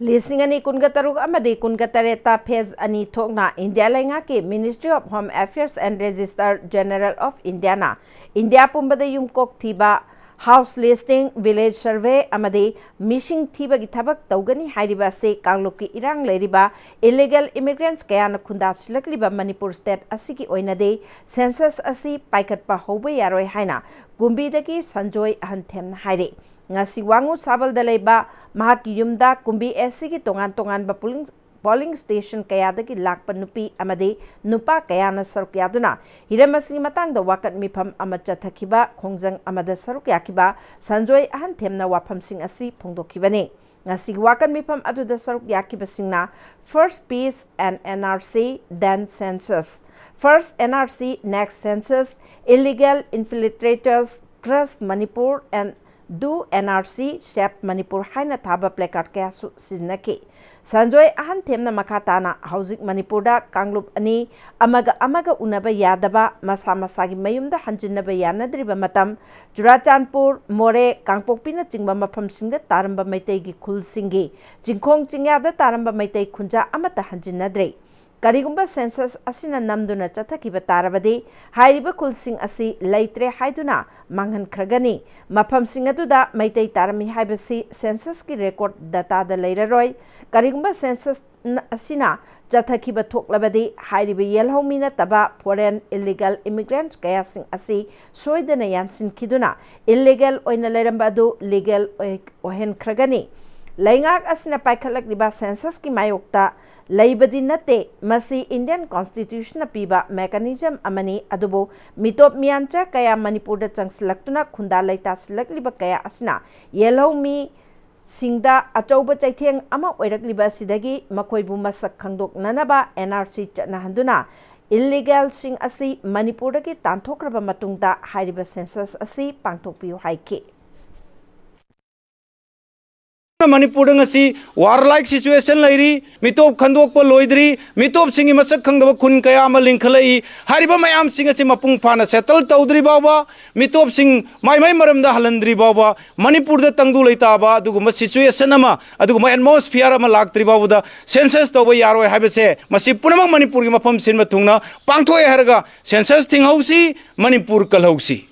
ꯂꯤꯁꯤꯡ ꯑꯅꯤ ꯀꯨꯟꯒ ꯇꯔꯨꯛ ꯑꯃꯗꯤ ꯀꯨꯟꯒ ꯇꯔꯦꯠꯇ phase ꯑꯅꯤ ꯊꯣꯛꯅ ꯏꯟꯗꯤꯌꯥ ꯂꯩꯉꯥꯛꯀꯤ Ministry of Home Affairs and Registrar General of Indiaꯅ ꯏꯟꯗꯤꯌꯥ ꯄꯨꯝꯕꯗ ꯌꯨꯝꯀꯣꯛ ꯊꯤꯕ House listing, village survey ꯑꯃꯗꯤ ꯃꯤꯁꯤꯡ ꯊꯤꯕꯒꯤ ꯊꯕꯛ ꯇꯧꯒꯅꯤ ꯍꯥꯏꯔꯤꯕ ꯑꯁꯤ ꯀꯥꯡꯂꯨꯞꯀꯤ ꯏꯔꯥꯡ ꯂꯩꯔꯤꯕ illegal immigrants ꯀꯌꯥꯅ ꯈꯨꯟꯗꯥꯁꯤꯜꯂꯛꯂꯤꯕ ꯃꯅꯤꯄꯨꯔ state ꯑꯁꯤꯒꯤ ꯑꯣꯏꯅꯗꯤ census ꯑꯁꯤ ꯄꯥꯏꯈꯠꯄ ꯍꯧꯕ ꯌꯥꯔꯣꯏ ꯍꯥꯏꯅ ꯀꯨꯝꯕꯤꯗꯒꯤ ꯁꯟꯖꯣꯏ ꯑꯍꯟꯊꯦꯝꯅ ꯍꯥꯏꯔꯤ꯫ ꯉꯁꯤ ꯋꯥꯉꯨ ꯁꯥꯕꯜꯗ ꯂꯩꯕ ꯃꯍꯥꯛꯀꯤ ꯌꯨꯝꯗ ꯀꯨꯝꯕꯤ ꯑꯦꯁ ꯁꯤꯒꯤ ꯇꯣꯉꯥꯟ ꯇꯣꯉꯥꯟꯕ polling polling station ꯀꯌꯥꯗꯒꯤ ꯂꯥꯛꯄ ꯅꯨꯄꯤ ꯑꯃꯗꯤ ꯅꯨꯄꯥ ꯀꯌꯥꯅ ꯁꯔꯨꯛ ꯌꯥꯗꯨꯅ ꯍꯤꯔꯝ ꯑꯁꯤꯒꯤ ꯃꯇꯥꯡꯗ ꯋꯥꯀꯠ ꯃꯤꯐꯝ ꯑꯃ ꯆꯠꯊꯈꯤꯕ ꯈꯣꯡꯖꯪ ꯑꯃꯗ ꯁꯔꯨꯛ ꯌꯥꯈꯤꯕ ꯁꯟꯖꯣꯏ ꯑꯍꯟꯊꯦꯝꯅ ꯋꯥꯐꯝꯁꯤꯡ ꯑꯁꯤ ꯐꯣꯡꯗꯣꯛꯈꯤꯕꯅꯤ꯫ ꯉꯁꯤꯒꯤ ꯋꯥꯀꯠ ꯃꯤꯐꯝ ꯑꯗꯨꯗ ꯁꯔꯨꯛ ꯌꯥꯈꯤꯕꯁꯤꯡꯅ First Peace and N R C, then Census, First N R C, Next Census, Illegal Infiltrators, Crush Manipur and Do N R C, Save Manipur ꯍꯥꯏꯅ ꯊꯥꯕ placard ꯀꯌꯥꯁꯨ ꯁꯤꯖꯤꯟꯅꯈꯤ꯫ ꯁꯟꯖꯣꯏ ꯑꯍꯟꯊꯦꯝꯅ ꯃꯈꯥ ꯇꯥꯅ ꯍꯧꯖꯤꯛ ꯃꯅꯤꯄꯨꯔꯗ ꯀꯥꯡꯂꯨꯞ ꯑꯅꯤ ꯑꯃꯒ ꯑꯃꯒ ꯎꯅꯕ ꯌꯥꯗꯕ, ꯃꯁꯥ ꯃꯁꯥꯒꯤ ꯃꯌꯨꯝꯗ ꯍꯟꯖꯤꯟꯅꯕ ꯌꯥꯅꯗ꯭ꯔꯤꯕ ꯃꯇꯝ, ꯆꯨꯔꯥꯆꯥꯟꯄꯨꯔ, ꯃꯣꯔꯦ, ꯀꯥꯡꯄꯣꯛꯄꯤꯅꯆꯤꯡꯕ ꯃꯐꯝꯁꯤꯡꯗ ꯇꯥꯔꯝꯕ ꯃꯩꯇꯩꯒꯤ ꯈꯨꯜꯁꯤꯡꯒꯤ ꯆꯤꯡꯈꯣꯡ ꯆꯤꯡꯌꯥꯗ ꯇꯥꯔꯝꯕ ꯃꯩꯇꯩ ꯈꯨꯟꯖꯥ ꯑꯃꯠꯇ ꯍꯟꯖꯤꯟꯅꯗ꯭ꯔꯦ꯫ ꯀꯔꯤꯒꯨꯝꯕ census ꯑꯁꯤꯅ ꯅꯝꯗꯨꯅ ꯆꯠꯊꯈꯤꯕ ꯇꯥꯔꯕꯗꯤ, ꯍꯥꯏꯔꯤꯕ ꯈꯨꯜꯁꯤꯡ ꯑꯁꯤ ꯂꯩꯇ꯭ꯔꯦ ꯍꯥꯏꯗꯨꯅ ꯃꯥꯡꯍꯟꯈ꯭ꯔꯒꯅꯤ꯫ ꯃꯐꯝꯁꯤꯡ ꯑꯗꯨꯗ ꯃꯩꯇꯩ ꯇꯥꯔꯝꯃꯤ ꯍꯥꯏꯕꯁꯤ censusꯀꯤ record dataꯗ ꯂꯩꯔꯔꯣꯏ꯫ ꯀꯔꯤꯒꯨꯝꯕ census ꯅ-, ꯑꯁꯤꯅ ꯆꯠꯊꯈꯤꯕ ꯊꯣꯛꯂꯕꯗꯤ, ꯍꯥꯏꯔꯤꯕ ꯌꯦꯜꯍꯧꯃꯤ ꯅꯠꯇꯕ foreign illegal immigrants ꯀꯌꯥꯁꯤꯡ ꯑꯁꯤ ꯁꯣꯏꯗꯅ ꯌꯥꯟꯁꯤꯟꯈꯤꯗꯨꯅ illegal ꯑꯣꯏꯅ ꯂꯩꯔꯝꯕ ꯑꯗꯨ legal ꯑꯣꯏ-, ꯑꯣꯏꯍꯟꯈ꯭ꯔꯒꯅꯤ꯫ ꯂꯩꯉꯥꯛ ꯑꯁꯤꯅ ꯄꯥꯏꯈꯠꯂꯛꯂꯤꯕ censusꯀꯤ ꯃꯥꯌꯣꯛꯇ ꯂꯩꯕꯗꯤ ꯅꯠꯇꯦ, ꯃꯁꯤ Indian Constitutionꯅ ꯄꯤꯕ mechanism ꯑꯃꯅꯤ, ꯑꯗꯨꯕꯨ ꯃꯤꯇꯣꯞ ꯃꯤꯌꯥꯟꯆꯥ ꯀꯌꯥ ꯃꯅꯤꯄꯨꯔꯗ ꯆꯪꯁꯤꯜꯂꯛꯇꯨꯅ ꯈꯨꯟꯗꯥ ꯂꯩꯇꯥꯁꯤꯜꯂꯛꯂꯤꯕ ꯀꯌꯥ ꯑꯁꯤꯅ ꯌꯦꯜꯍꯧꯃꯤ ꯁꯤꯡꯗ ꯑꯆꯧꯕ ꯆꯩꯊꯦꯡ ꯑꯃ ꯑꯣꯏꯔꯛꯂꯤꯕ ꯑꯁꯤꯗꯒꯤ ꯃꯈꯣꯏꯕꯨ ꯃꯁꯛ ꯈꯪꯗꯣꯛꯅꯅꯕ N R C ꯆꯠꯅꯍꯟꯗꯨꯅ illegalꯁꯤꯡ ꯑꯁꯤ ꯃꯅꯤꯄꯨꯔꯗꯒꯤ ꯇꯥꯟꯊꯣꯛꯈ꯭ꯔꯕ ꯃꯇꯨꯡꯗ ꯍꯥꯏꯔꯤꯕ census ꯑꯁꯤ ꯄꯥꯡꯊꯣꯛꯄꯤꯌꯨ ꯍꯥꯏꯈꯤ꯫ ꯃꯅꯤꯄꯨꯔꯗ ꯉꯁꯤ warlike situation ꯂꯩꯔꯤ, ꯃꯤꯇꯣꯞ ꯈꯟꯗꯣꯛꯄ ꯂꯣꯏꯗ꯭ꯔꯤ, ꯃꯤꯇꯣꯞꯁꯤꯡꯒꯤ ꯃꯁꯛ ꯈꯪꯗꯕ ꯈꯨꯟ ꯀꯌꯥ ꯑꯃ ꯂꯤꯡꯈꯠꯂꯛꯏ꯫ ꯍꯥꯏꯔꯤꯕ ꯃꯌꯥꯝꯁꯤꯡ ꯑꯁꯤ ꯃꯄꯨꯡ ꯐꯥꯅ settle ꯇꯧꯗ꯭ꯔꯤ ꯐꯥꯎꯕ, ꯃꯤꯇꯣꯞꯁꯤꯡ ꯃꯥꯏ ꯃꯥꯏ ꯃꯔꯝꯗ ꯍꯜꯍꯟꯗ꯭ꯔꯤ ꯐꯥꯎꯕ, ꯃꯅꯤꯄꯨꯔꯗ ꯇꯪꯗꯨ ꯂꯩꯇꯥꯕ ꯑꯗꯨꯒꯨꯝꯕ situation ꯑꯃ, ꯑꯗꯨꯒꯨꯝꯕ atmosphere ꯑꯃ ꯂꯥꯛꯇ꯭ꯔꯤ ꯐꯥꯎꯕꯗ census ꯇꯧꯕ ꯌꯥꯔꯣꯏ ꯍꯥꯏꯕꯁꯦ, ꯃꯁꯤ ꯄꯨꯝꯅꯃꯛ ꯃꯅꯤꯄꯨꯔꯒꯤ ꯃꯐꯝ ꯁꯤꯟꯕ ꯊꯨꯡꯅ ꯄꯥꯡꯊꯣꯛꯑꯦ ꯍꯥꯏꯔꯒ census ꯊꯤꯡꯍꯧꯁꯤ, ꯃꯅꯤꯄꯨꯔ ꯀꯜꯍꯧꯁꯤ꯫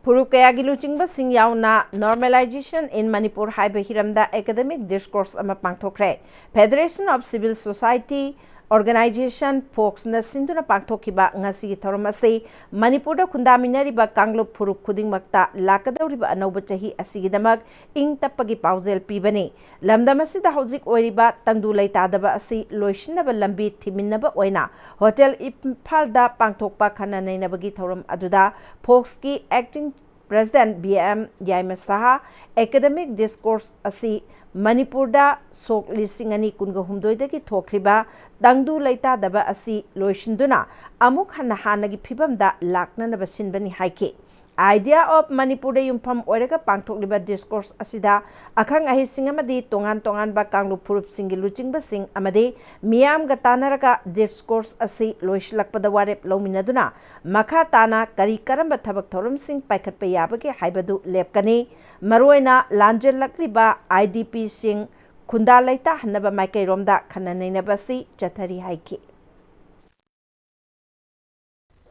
ꯐꯨꯔꯨꯞ ꯀꯌꯥꯒꯤ ꯂꯨꯆꯤꯡꯕꯁꯤꯡ ꯌꯥꯎꯅ Normalization in Manipur ꯍꯥꯏꯕ ꯍꯤꯔꯝꯗ academic discourse ꯑꯃ ꯄꯥꯡꯊꯣꯛꯈ꯭ꯔꯦ꯫ Federation of Civil Society Organization, ꯐꯣꯛꯁꯅ ꯁꯤꯟꯗꯨꯅ ꯄꯥꯡꯊꯣꯛꯈꯤꯕ ꯉꯁꯤꯒꯤ ꯊꯧꯔꯝ ꯑꯁꯤ ꯃꯅꯤꯄꯨꯔꯗ ꯈꯨꯟꯗꯥꯃꯤꯟꯅꯔꯤꯕ ꯀꯥꯡꯂꯨꯞ ꯐꯨꯔꯨꯞ ꯈꯨꯗꯤꯡꯃꯛꯇ ꯂꯥꯛꯀꯗꯧꯔꯤꯕ ꯑꯅꯧꯕ ꯆꯍꯤ ꯑꯁꯤꯒꯤꯗꯃꯛ ꯏꯪ ꯇꯞꯄꯒꯤ ꯄꯥꯎꯖꯦꯜ ꯄꯤꯕꯅꯤ꯫ ꯂꯝꯗꯝ ꯑꯁꯤꯗ ꯍꯧꯖꯤꯛ ꯑꯣꯏꯔꯤꯕ ꯇꯪꯗꯨ ꯂꯩꯇꯥꯗꯕ ꯑꯁꯤ ꯂꯣꯏꯁꯤꯟꯅꯕ ꯂꯝꯕꯤ ꯊꯤꯃꯤꯟꯅꯕ ꯑꯣꯏꯅ ꯍꯣꯇꯦꯜ ꯏꯝꯐꯥꯜꯗ ꯄꯥꯡꯊꯣꯛꯄ ꯈꯟꯅ ꯅꯩꯅꯕꯒꯤ ꯊꯧꯔꯝ ꯑꯗꯨꯗ ꯐꯣꯛꯁꯀꯤ acting president B M ꯌꯥꯏꯃ ꯁꯍꯥ, academic discourse ꯑꯁꯤ ꯃꯅꯤꯄꯨꯔꯗ ꯁꯣꯛ ꯂꯤꯁꯤꯡ ꯑꯅꯤ ꯀꯨꯟꯒ ꯍꯨꯝꯗꯣꯏꯗꯒꯤ ꯊꯣꯛꯈ꯭ꯔꯤꯕ ꯇꯪꯗꯨ ꯂꯩꯇꯥꯗꯕ ꯑꯁꯤ ꯂꯣꯏꯁꯤꯟꯗꯨꯅ ꯑꯃꯨꯛ ꯍꯟꯅ ꯍꯥꯟꯅꯒꯤ ꯐꯤꯕꯝꯗ ꯂꯥꯛꯅꯅꯕ ꯁꯤꯟꯕꯅꯤ ꯍꯥꯏꯈꯤ꯫ Idea of ꯃꯅꯤꯄꯨꯔꯗ ꯌꯨꯝꯐꯝ ꯑꯣꯏꯔꯒ ꯄꯥꯡꯊꯣꯛꯂꯤꯕ discourse ꯑꯁꯤꯗ ꯑꯈꯪ ꯑꯍꯩꯁꯤꯡ ꯑꯃꯗꯤ ꯇꯣꯉꯥꯟ ꯇꯣꯉꯥꯟꯕ ꯀꯥꯡꯂꯨꯞ ꯐꯨꯔꯨꯞꯁꯤꯡꯒꯤ ꯂꯨꯆꯤꯡꯕꯁꯤꯡ ꯑꯃꯗꯤ ꯃꯤꯌꯥꯝꯒ ꯇꯥꯟꯅꯔꯒ discourse ꯑꯁꯤ ꯂꯣꯏꯁꯤꯜꯂꯛꯄꯗ ꯋꯥꯔꯦꯞ ꯂꯧꯃꯤꯟꯅꯗꯨꯅ ꯃꯈꯥ ꯇꯥꯅ ꯀꯔꯤ ꯀꯔꯝꯕ ꯊꯕꯛ ꯊꯧꯔꯝꯁꯤꯡ ꯄꯥꯏꯈꯠꯄ ꯌꯥꯕꯒꯦ ꯍꯥꯏꯕꯗꯨ ꯂꯦꯞꯀꯅꯤ꯫ ꯃꯔꯨꯑꯣꯏꯅ ꯂꯥꯟꯖꯦꯜꯂꯛꯂꯤꯕ IDPꯁꯤꯡ ꯈꯨꯟꯗꯥ ꯂꯩꯇꯥꯍꯟꯅꯕ ꯃꯥꯏꯀꯩꯔꯣꯝꯗ ꯈꯟꯅ ꯅꯩꯅꯕ ꯑꯁꯤ ꯆꯠꯊꯔꯤ ꯍꯥꯏꯈꯤ꯫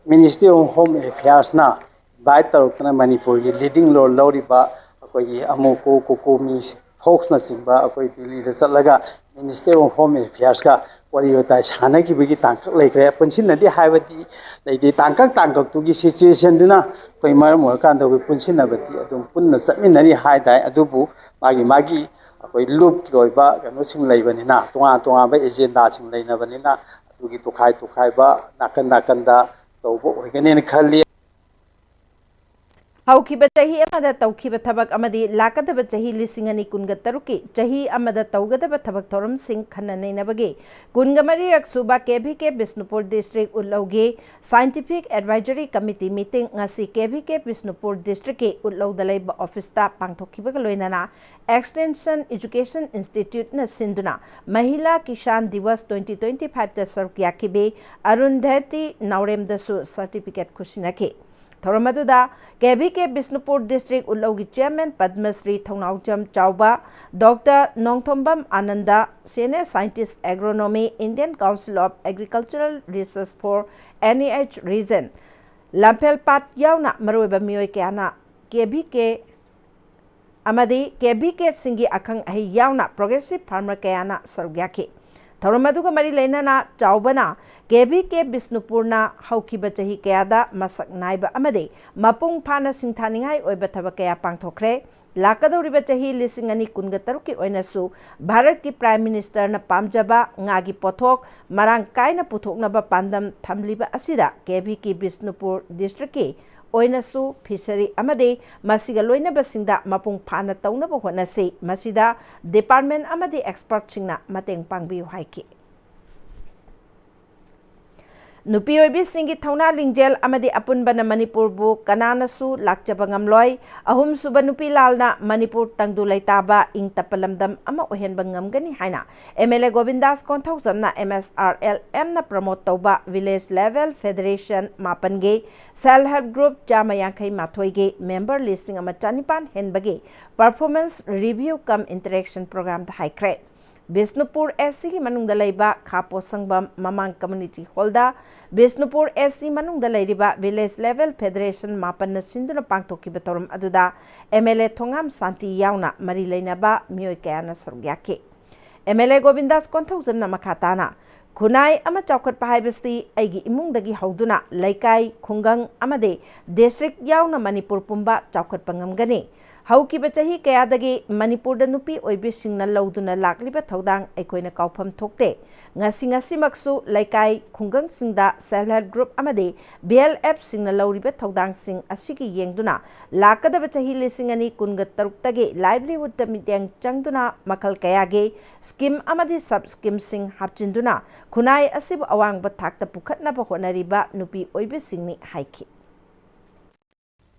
Ministry of Home Affairsꯅ invite ꯇꯧꯔꯛꯇꯅ ꯃꯅꯤꯄꯨꯔꯒꯤ leading role ꯂꯧꯔꯤꯕ ꯑꯩꯈꯣꯏꯒꯤ ꯑꯃꯨꯀꯨ, ꯀꯨꯀꯨꯃꯤ, ꯐꯣꯛꯁꯅꯆꯤꯡꯕ ꯑꯩꯈꯣꯏ ꯗꯤꯜꯂꯤꯗ ꯆꯠꯂꯒ Ministry of Home Affairsꯀ ꯋꯥꯔꯤ ꯋꯥꯇꯥꯏ ꯁꯥꯟꯅꯈꯤꯕꯒꯤ ꯇꯥꯡꯀꯛ ꯂꯩꯈ꯭ꯔꯦ꯫ ꯄꯨꯟꯁꯤꯟꯅꯗꯦ ꯍꯥꯏꯕꯗꯤ ꯂꯩꯇꯦ꯫ ꯇꯥꯡꯀꯛ ꯇꯥꯡꯀꯛꯇꯨꯒꯤ situationꯗꯨꯅ ꯑꯩꯈꯣꯏ ꯃꯔꯝ ꯑꯣꯏꯔꯀꯥꯟꯗ ꯑꯩꯈꯣꯏ ꯄꯨꯟꯁꯤꯟꯅꯕꯗꯤ ꯑꯗꯨꯝ ꯄꯨꯟꯅ ꯆꯠꯃꯤꯟꯅꯔꯤ ꯍꯥꯏ ꯇꯥꯏ꯫ ꯑꯗꯨꯕꯨ ꯃꯥꯒꯤ ꯃꯥꯒꯤ ꯑꯩꯈꯣꯏ ꯂꯨꯞꯀꯤ ꯑꯣꯏꯕ ꯀꯩꯅꯣꯁꯤꯡ ꯂꯩꯕꯅꯤꯅ, ꯇꯣꯉꯥꯟ ꯇꯣꯉꯥꯟꯕ agendaꯁꯤꯡ ꯂꯩꯅꯕꯅꯤꯅ, ꯑꯗꯨꯒꯤ ꯇꯣꯈꯥꯏ ꯇꯣꯈꯥꯏꯕ ꯅꯥꯀꯟ ꯅꯥꯀꯟꯗ ꯇꯧꯕ ꯑꯣꯏꯒꯅꯦꯅ ꯈꯜꯂꯤ꯫ ꯍꯧꯈꯤꯕ ꯆꯍꯤ ꯑꯃꯗ ꯇꯧꯈꯤꯕ ꯊꯕꯛ ꯑꯃꯗꯤ ꯂꯥꯛꯀꯗꯕ ꯆꯍꯤ ꯂꯤꯁꯤꯡ ꯑꯅꯤ ꯀꯨꯟꯒ ꯇꯔꯨꯛꯀꯤ ꯆꯍꯤ ꯑꯃꯗ ꯇꯧꯒꯗꯕ ꯊꯕꯛ ꯊꯧꯔꯝꯁꯤꯡ ꯈꯟꯅ ꯅꯩꯅꯕꯒꯤ ꯀꯨꯟꯒ ꯃꯔꯤꯔꯛ ꯁꯨꯕ KVK Bishnupur district ꯎꯠꯂꯧꯒꯤ Scientific Advisory Committee meeting ꯉꯁꯤ KVK ꯕꯤꯁꯅꯨꯄꯨꯔ districtꯀꯤ ꯎꯠꯂꯧꯗ ꯂꯩꯕ officeꯇ ꯄꯥꯡꯊꯣꯛꯈꯤꯕꯒ ꯂꯣꯏꯅꯅ Extension Education Instituteꯅ ꯁꯤꯟꯗꯨꯅ ꯃꯍꯤꯂꯥ ꯀꯤꯁꯥꯟ ꯗꯤꯋꯁ twenty twenty fiveꯇ ꯁꯔꯨꯛ ꯌꯥꯈꯤꯕꯤ ꯑꯔꯨꯟꯙꯦꯇꯤ ꯅꯥꯎꯔꯦꯝꯗꯁꯨ certificate ꯈꯨꯠꯁꯤꯟꯅꯈꯤ꯫ ꯊꯧꯔꯝ ꯑꯗꯨꯗ KVK Bishnupur district ꯎꯠꯂꯧꯒꯤ chairman Padma Shri ꯊꯧꯅꯥꯎꯖꯝ ꯆꯥꯎꯕ, Doctor Nongthombam Anand, senior scientist agronomy, Indian Council of Agricultural Research for NEH region, ꯂꯝꯐꯦꯜ ꯄꯥꯠ ꯌꯥꯎꯅ ꯃꯔꯨꯑꯣꯏꯕ ꯃꯤꯑꯣꯏ ꯀꯌꯥꯅ ꯀꯦ ꯚꯤ ꯀꯦ ꯑꯃꯗꯤ ꯀꯦ ꯚꯤ ꯀꯦꯁꯤꯡꯒꯤ ꯑꯈꯪ ꯑꯍꯩ ꯌꯥꯎꯅ progressive farmer ꯀꯌꯥꯅ ꯁꯔꯨꯛ ꯌꯥꯈꯤ꯫ ꯊꯧꯔꯝ ꯑꯗꯨꯒ ꯃꯔꯤ ꯂꯩꯅꯅ ꯆꯥꯎꯕꯅ ꯀꯦ ꯚꯤ ꯀꯦ ꯕꯤꯁꯅꯨꯄꯨꯔꯅ ꯍꯧꯈꯤꯕ ꯆꯍꯤ ꯀꯌꯥꯗ ꯃꯁꯛ ꯅꯥꯏꯕ ꯑꯃꯗꯤ ꯃꯄꯨꯡ ꯐꯥꯅ ꯁꯤꯡꯊꯥꯅꯤꯡꯉꯥꯏ ꯑꯣꯏꯕ ꯊꯕꯛ ꯀꯌꯥ ꯄꯥꯡꯊꯣꯛꯈ꯭ꯔꯦ꯫ ꯂꯥꯛꯀꯗꯧꯔꯤꯕ ꯆꯍꯤ ꯂꯤꯁꯤꯡ ꯑꯅꯤ ꯀꯨꯟꯒ ꯇꯔꯨꯛꯀꯤ ꯑꯣꯏꯅꯁꯨ ꯚꯥꯔꯠꯀꯤ Prime Ministerꯅ ꯄꯥꯝꯖꯕ ꯉꯥꯒꯤ ꯄꯣꯠꯊꯣꯛ ꯃꯔꯥꯡ ꯀꯥꯏꯅ ꯄꯨꯊꯣꯛꯅꯕ ꯄꯥꯟꯗꯝ ꯊꯝꯂꯤꯕ ꯑꯁꯤꯗ ꯀꯦ ꯚꯤ ꯀꯦ ꯕꯤꯁꯅꯨꯄꯨꯔ districtꯀꯤ ꯑꯣꯏꯅꯁꯨ fishery ꯑꯃꯗꯤ ꯃꯁꯤꯒ ꯂꯣꯏꯅꯕꯁꯤꯡꯗ ꯃꯄꯨꯡ ꯐꯥꯅ ꯇꯧꯅꯕ ꯍꯣꯠꯅꯁꯤ꯫ ꯃꯁꯤꯗ department ꯑꯃꯗꯤ expertꯁꯤꯡꯅ ꯃꯇꯦꯡ ꯄꯥꯡꯕꯤꯌꯨ ꯍꯥꯏꯈꯤ꯫ ꯅꯨꯄꯤ ꯑꯣꯏꯕꯤꯁꯤꯡꯒꯤ ꯊꯧꯅꯥ ꯂꯤꯡꯖꯦꯜ ꯑꯃꯗꯤ ꯑꯄꯨꯟꯕꯅ ꯃꯅꯤꯄꯨꯔꯕꯨ ꯀꯅꯥꯅꯁꯨ ꯂꯥꯛꯆꯕ ꯉꯝꯂꯣꯏ꯫ ꯑꯍꯨꯝꯁꯨꯕ ꯅꯨꯄꯤ ꯂꯥꯜꯅ ꯃꯅꯤꯄꯨꯔ ꯇꯪꯗꯨ ꯂꯩꯇꯥꯕ ꯏꯪ ꯇꯞꯄ ꯂꯝꯗꯝ ꯑꯃ ꯑꯣꯏꯍꯟꯕ ꯉꯝꯒꯅꯤ ꯍꯥꯏꯅ M L A ꯒꯣꯕꯤꯟꯗꯥꯁ ꯀꯣꯟꯊꯧꯖꯝꯅ M S R L Mꯅ promote ꯇꯧꯕ Village Level Federation ꯃꯥꯄꯟꯒꯤ, Self Help Group ꯆꯥꯝꯃ ꯌꯥꯡꯈꯩ ꯃꯥꯊꯣꯏꯒꯤ member ꯂꯤꯁꯤꯡ ꯑꯃ ꯆꯅꯤꯄꯥꯟ ꯍꯦꯟꯕꯒꯤ performance review cum interaction programꯗ ꯍꯥꯏꯈ꯭ꯔꯦ꯫ ꯕꯤꯁꯅꯨꯄꯨꯔ SCꯒꯤ ꯃꯅꯨꯡꯗ ꯂꯩꯕ ꯈꯥ ꯄꯣꯠꯁꯪꯕꯝ ꯃꯃꯥꯡ community hallꯗ ꯕꯤꯁꯅꯨꯄꯨꯔ SC ꯃꯅꯨꯡꯗ ꯂꯩꯔꯤꯕ Village Level Federation ꯃꯥꯄꯟꯅ ꯁꯤꯟꯗꯨꯅ ꯄꯥꯡꯊꯣꯛꯈꯤꯕ ꯊꯧꯔꯝ ꯑꯗꯨꯗ M L A ꯊꯣꯉꯥꯝ ꯁꯥꯟꯇꯤ ꯌꯥꯎꯅ ꯃꯔꯤ ꯂꯩꯅꯕ ꯃꯤꯑꯣꯏ ꯀꯌꯥꯅ ꯁꯔꯨꯛ ꯌꯥꯈꯤ꯫ M L A ꯒꯣꯕꯤꯟꯗꯥꯁ ꯀꯣꯟꯊꯧꯖꯝꯅ ꯃꯈꯥ ꯇꯥꯅ, "ꯈꯨꯟꯅꯥꯏ ꯑꯃ ꯆꯥꯎꯈꯠꯄ ꯍꯥꯏꯕꯁꯤ ꯑꯩꯒꯤ ꯏꯃꯨꯡꯗꯒꯤ ꯍꯧꯗꯨꯅ ꯂꯩꯀꯥꯏ, ꯈꯨꯡꯒꯪ ꯑꯃꯗꯤ district ꯌꯥꯎꯅ ꯃꯅꯤꯄꯨꯔ ꯄꯨꯝꯕ ꯆꯥꯎꯈꯠꯄ ꯉꯝꯒꯅꯤ꯫ ꯍꯧꯈꯤꯕ ꯆꯍꯤ ꯀꯌꯥꯗꯒꯤ ꯃꯅꯤꯄꯨꯔꯗ ꯅꯨꯄꯤ ꯑꯣꯏꯕꯤꯁꯤꯡꯅ ꯂꯧꯗꯨꯅ ꯂꯥꯛꯂꯤꯕ ꯊꯧꯗꯥꯡ ꯑꯩꯈꯣꯏꯅ ꯀꯥꯎꯐꯝ ꯊꯣꯛꯇꯦ꯫ ꯉꯁꯤ ꯉꯁꯤꯃꯛꯁꯨ ꯂꯩꯀꯥꯏ, ꯈꯨꯡꯒꯪꯁꯤꯡꯗ Self Help Group ꯑꯃꯗꯤ BLFꯁꯤꯡꯅ ꯂꯧꯔꯤꯕ ꯊꯧꯗꯥꯡꯁꯤꯡ ꯑꯁꯤꯒꯤ ꯌꯦꯡꯗꯨꯅ ꯂꯥꯛꯀꯗꯕ ꯆꯍꯤ ꯂꯤꯁꯤꯡ ꯑꯅꯤ ꯀꯨꯟꯒ ꯇꯔꯨꯛꯇꯒꯤ livelihoodꯇ ꯃꯤꯠꯌꯦꯡ ꯆꯪꯗꯨꯅ ꯃꯈꯜ ꯀꯌꯥꯒꯤ scheme ꯑꯃꯗꯤ sub schemeꯁꯤꯡ ꯍꯥꯞꯆꯤꯟꯗꯨꯅ ꯈꯨꯟꯅꯥꯏ ꯑꯁꯤꯕꯨ ꯑꯋꯥꯡꯕ ꯊꯥꯛꯇ ꯄꯨꯈꯠꯅꯕ ꯍꯣꯠꯅꯔꯤꯕ ꯅꯨꯄꯤ ꯑꯣꯏꯕꯤꯁꯤꯡꯅꯤ" ꯍꯥꯏꯈꯤ꯫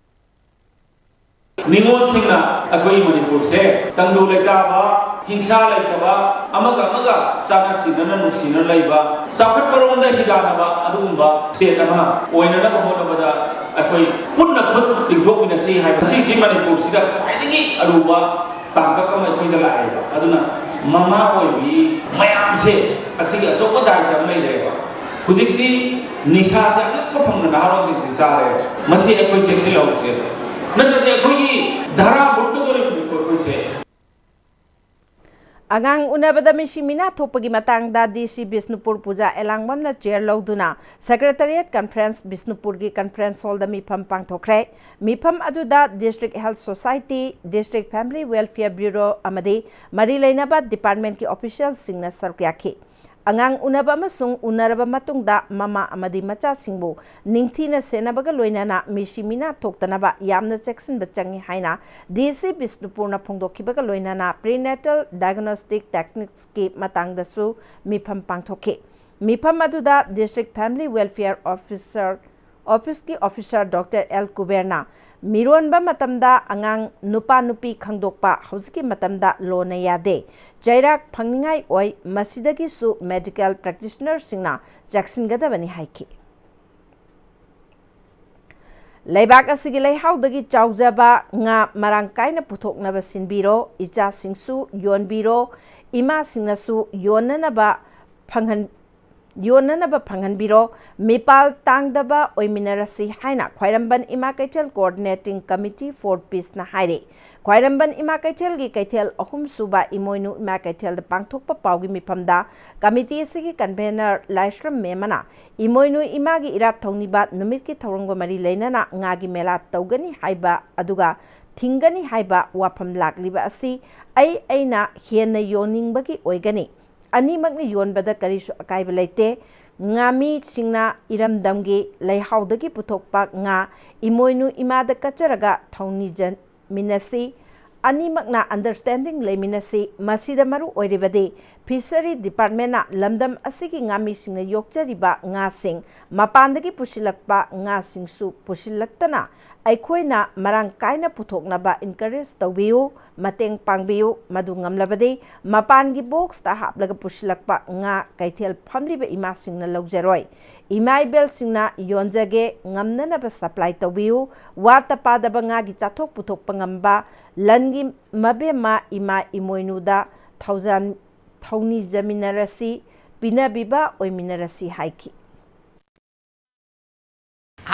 ꯅꯤꯉꯣꯜꯁꯤꯡꯅ ꯑꯩꯈꯣꯏꯒꯤ ꯃꯅꯤꯄꯨꯔꯁꯦ ꯇꯪꯗꯨ ꯂꯩꯇꯥꯕ, ꯍꯤꯡꯁꯥ ꯂꯩꯇꯕ, ꯑꯃꯒ ꯑꯃꯒ ꯆꯥꯟꯅ ꯆꯤꯟꯅꯅ ꯅꯨꯡꯁꯤꯅ ꯂꯩꯕ, ꯆꯥꯎꯈꯠꯄꯔꯣꯝꯗ ꯍꯤꯗꯥꯟꯅꯕ ꯑꯗꯨꯒꯨꯝꯕ state ꯑꯃ ꯑꯣꯏꯅꯅꯕ ꯍꯣꯠꯅꯕꯗ ꯑꯩꯈꯣꯏ ꯄꯨꯟꯅ ꯈꯨꯠ ꯇꯤꯡꯊꯣꯛꯃꯤꯟꯅꯁꯤ ꯍꯥꯏꯕ ꯑꯁꯤꯁꯤ ꯃꯅꯤꯄꯨꯔꯁꯤꯗ ꯈ꯭ꯋꯥꯏꯗꯒꯤ ꯑꯔꯨꯕ ꯇꯥꯡꯀꯛ ꯑꯃ ꯑꯩꯈꯣꯏꯗ ꯂꯥꯛꯑꯦꯕ꯫ ꯑꯗꯨꯅ ꯃꯃꯥ ꯑꯣꯏꯕꯤ ꯃꯌꯥꯝꯁꯦ ꯑꯁꯤꯒꯤ ꯑꯆꯧꯕ ꯗꯥꯏꯇ ꯑꯃ ꯂꯩꯔꯦꯕ꯫ ꯍꯧꯖꯤꯛꯁꯤ ꯅꯤꯁꯥꯁꯦ ꯑꯉꯛꯄ ꯐꯪꯅ ꯅꯍꯥꯔꯣꯜꯁꯤꯡꯁꯤ ꯆꯥꯔꯦ꯫ ꯃꯁꯤ ꯑꯩꯈꯣꯏ ꯆꯦꯛꯁꯤꯜꯍꯧꯁꯦ, ꯅꯠꯇ꯭ꯔꯗꯤ ꯑꯩꯈꯣꯏꯒꯤ ꯙꯔꯥ ꯍꯨꯠꯀꯗꯧꯔꯤꯕꯅꯤꯀꯣ ꯑꯩꯈꯣꯏꯁꯦ꯫ ꯑꯉꯥꯡ ꯎꯅꯕꯗ ꯃꯤꯁꯤ ꯃꯤꯅꯥ ꯊꯣꯛꯄꯒꯤ ꯃꯇꯥꯡꯗ ꯗꯤ ꯁꯤ ꯕꯤꯁꯅꯨꯄꯨꯔ ꯄꯨꯖꯥ ꯑꯦꯂꯥꯡꯕꯝꯅ ꯆꯦꯌꯔ ꯂꯧꯗꯨꯅ ꯁꯦꯀ꯭ꯔꯦꯇꯔꯤꯌꯦꯠ ꯀꯟꯐꯔꯦꯟꯁ ꯕꯤꯁꯅꯨꯄꯨꯔꯒꯤ ꯀꯟꯐꯔꯦꯟꯁ ꯍꯣꯜꯗ ꯃꯤꯐꯝ ꯄꯥꯡꯊꯣꯛꯈ꯭ꯔꯦ꯫ ꯃꯤꯐꯝ ꯑꯗꯨꯗ district health society, district family welfare bureau ꯑꯃꯗꯤ ꯃꯔꯤ ꯂꯩꯅꯕ ꯗꯤꯄꯥꯔꯠꯃꯦꯟꯠꯀꯤ ꯑꯣꯐꯤꯁꯤꯌꯦꯜꯁꯤꯡꯅ ꯁꯔꯨꯛ ꯌꯥꯈꯤ꯫ ꯑꯉꯥꯡ ꯎꯅꯕ ꯑꯃꯁꯨꯡ ꯎꯅꯔꯕ ꯃꯇꯨꯡꯗ ꯃꯃꯥ ꯑꯃꯗꯤ ꯃꯆꯥꯁꯤꯡꯕꯨ ꯅꯤꯡꯊꯤꯅ ꯁꯦꯟꯅꯕꯒ ꯂꯣꯏꯅꯅ ꯃꯤꯁꯤ ꯃꯤꯅꯥ ꯊꯣꯛꯇꯅꯕ ꯌꯥꯝꯅ ꯆꯦꯛꯁꯤꯟꯕ ꯆꯪꯏ ꯍꯥꯏꯅ ꯗꯤ ꯁꯤ ꯕꯤꯁꯅꯨꯄꯨꯔꯅ ꯐꯣꯡꯗꯣꯛꯈꯤꯕꯒ ꯂꯣꯏꯅꯅ ꯄ꯭ꯔꯤꯅꯦꯇꯜ ꯗꯥꯏꯒꯅꯣꯁꯇꯤꯛ ꯇꯦꯛꯅꯤꯛꯁꯀꯤ ꯃꯇꯥꯡꯗꯁꯨ ꯃꯤꯐꯝ ꯄꯥꯡꯊꯣꯛꯈꯤ꯫ ꯃꯤꯐꯝ ꯑꯗꯨꯗ ꯗꯤꯁꯇ꯭ꯔꯤꯛ ꯐꯦꯃꯤꯂꯤ ꯋꯦꯜꯐꯤꯌꯔ ꯑꯣꯐꯤꯁꯔ, ꯑꯣꯐꯤꯁꯀꯤ ꯑꯣꯐꯤꯁꯔ ꯗꯣꯛꯇꯔ ꯑꯦꯜ ꯀꯨꯕꯦꯔꯅ ꯃꯤꯔꯣꯟꯕ ꯃꯇꯝꯗ ꯑꯉꯥꯡ ꯅꯨꯄꯥ ꯅꯨꯄꯤ ꯈꯪꯗꯣꯛꯄ ꯍꯧꯖꯤꯛꯀꯤ ꯃꯇꯝꯗ ꯂꯣꯅ ꯌꯥꯗꯦ, ꯆꯩꯔꯥꯛ ꯐꯪꯅꯤꯡꯉꯥꯏ ꯑꯣꯏ, ꯃꯁꯤꯗꯒꯤꯁꯨ ꯃꯦꯗꯤꯀꯦꯜ ꯄ꯭ꯔꯦꯛꯇꯤꯁꯅꯔꯁꯤꯡꯅ ꯆꯦꯛꯁꯤꯟꯒꯗꯕꯅꯤ ꯍꯥꯏꯈꯤ꯫ ꯂꯩꯕꯥꯛ ꯑꯁꯤꯒꯤ ꯂꯩꯍꯥꯎꯗꯒꯤ ꯆꯥꯎꯖꯕ ꯉꯥ ꯃꯔꯥꯡ ꯀꯥꯏꯅ ꯄꯨꯊꯣꯛꯅꯕ ꯁꯤꯟꯕꯤꯔꯣ, ꯏꯆꯥꯁꯤꯡꯁꯨ ꯌꯣꯟꯕꯤꯔꯣ, ꯏꯃꯥꯁꯤꯡꯅꯁꯨ ꯌꯣꯟꯅꯅꯕ ꯐꯪꯍꯟ-, ꯌꯣꯟꯅꯅꯕ ꯐꯪꯍꯟꯕꯤꯔꯣ, ꯃꯤꯄꯥꯜ ꯇꯥꯡꯗꯕ ꯑꯣꯏꯃꯤꯟꯅꯔꯁꯤ ꯍꯥꯏꯅ ꯈ꯭ꯋꯥꯏꯔꯝꯕꯟ ꯏꯃꯥ ꯀꯩꯊꯦꯜ Coordinating Committee for Peaceꯅ ꯍꯥꯏꯔꯤ꯫ ꯈ꯭ꯋꯥꯏꯔꯝꯕꯟ ꯏꯃꯥ ꯀꯩꯊꯦꯜꯒꯤ ꯀꯩꯊꯦꯜ ꯑꯍꯨꯝꯁꯨꯕ ꯏꯃꯣꯏꯅꯨ ꯏꯃꯥ ꯀꯩꯊꯦꯜꯗ ꯄꯥꯡꯊꯣꯛꯄ ꯄꯥꯎꯒꯤ ꯃꯤꯐꯝꯗ ꯀꯃꯤꯇꯤ ꯑꯁꯤꯒꯤ ꯀꯟꯚꯦꯅꯔ ꯂꯥꯏꯁ꯭ꯔꯝ ꯃꯦꯝꯃꯅ ꯏꯃꯣꯏꯅꯨ ꯏꯃꯥꯒꯤ ꯏꯔꯥꯠ ꯊꯧꯅꯤꯕ ꯅꯨꯃꯤꯠꯀꯤ ꯊꯧꯔꯝꯒ ꯃꯔꯤ ꯂꯩꯅꯅ ꯉꯥꯒꯤ ꯃꯦꯂꯥ ꯇꯧꯒꯅꯤ ꯍꯥꯏꯕ ꯑꯗꯨꯒ ꯊꯤꯡꯒꯅꯤ ꯍꯥꯏꯕ ꯋꯥꯐꯝ ꯂꯥꯛꯂꯤꯕ ꯑꯁꯤ ꯑꯩ ꯑꯩꯅ ꯍꯦꯟꯅ ꯌꯣꯟꯅꯤꯡꯕꯒꯤ ꯑꯣꯏꯒꯅꯤ꯫ ꯑꯅꯤꯃꯛꯅ ꯌꯣꯟꯕꯗ ꯀꯔꯤꯁꯨ ꯑꯀꯥꯏꯕ ꯂꯩꯇꯦ꯫ ꯉꯥꯃꯤꯁꯤꯡꯅ ꯏꯔꯝꯗꯝꯒꯤ ꯂꯩꯍꯥꯎꯗꯒꯤ ꯄꯨꯊꯣꯛꯄ ꯉꯥ ꯏꯃꯣꯏꯅꯨ ꯏꯃꯥꯗ ꯀꯠꯆꯔꯒ ꯊꯧꯅꯤꯖ-, ꯃꯤꯟꯅꯁꯤ, ꯑꯅꯤꯃꯛꯅ ꯑꯟꯗꯔꯁ꯭ꯇꯦꯟꯗꯤꯡ ꯂꯩꯃꯤꯟꯅꯁꯤ꯫ ꯃꯁꯤꯗ ꯃꯔꯨ ꯑꯣꯏꯔꯤꯕꯗꯤ ꯐꯤꯁꯔꯤ ꯗꯤꯄꯥꯔꯠꯃꯦꯟꯅ ꯂꯝꯗꯝ ꯑꯁꯤꯒꯤ ꯉꯥꯃꯤꯁꯤꯡꯅ ꯌꯣꯛꯆꯔꯤꯕ ꯉꯥꯁꯤꯡ, ꯃꯄꯥꯟꯗꯒꯤ ꯄꯨꯁꯤꯜꯂꯛꯄ ꯉꯥꯁꯤꯡꯁꯨ ꯄꯨꯁꯤꯜꯂꯛꯇꯅ ꯑꯩꯈꯣꯏꯅ ꯃꯔꯥꯡ ꯀꯥꯏꯅ ꯄꯨꯊꯣꯛꯅꯕ ꯏꯟꯀꯔꯦꯖ ꯇꯧꯕꯤꯌꯨ, ꯃꯇꯦꯡ ꯄꯥꯡꯕꯤꯌꯨ꯫ ꯃꯗꯨ ꯉꯝꯂꯕꯗꯤ ꯃꯄꯥꯟꯒꯤ ꯕꯣꯛꯁꯇ ꯍꯥꯞꯂꯒ ꯄꯨꯁꯤꯜꯂꯛꯄ ꯉꯥ ꯀꯩꯊꯦꯜ ꯐꯝꯂꯤꯕ ꯏꯃꯥꯁꯤꯡꯅ ꯂꯧꯖꯔꯣꯏ꯫ ꯏꯃꯥ ꯏꯕꯦꯜꯁꯤꯡꯅ ꯌꯣꯟꯖꯒꯦ, ꯉꯝꯅꯅꯕ ꯁꯄ꯭ꯂꯥꯏ ꯇꯧꯕꯤꯌꯨ꯫ ꯋꯥꯠꯇ ꯄꯥꯗꯕ ꯉꯥꯒꯤ ꯆꯥꯊꯣꯛ ꯄꯨꯊꯣꯛꯄ ꯉꯝꯕ ꯂꯟꯒꯤ ꯃꯕꯦꯝꯃ ꯏꯃꯥ ꯏꯃꯣꯏꯅꯨꯗ ꯊꯧꯖꯥꯟ-, ꯊꯧꯅꯤꯖꯃꯤꯟꯅꯔꯁꯤ, ꯄꯤꯅꯕꯤꯕ ꯑꯣꯏꯃꯤꯟꯅꯔꯁꯤ ꯍꯥꯏꯈꯤ꯫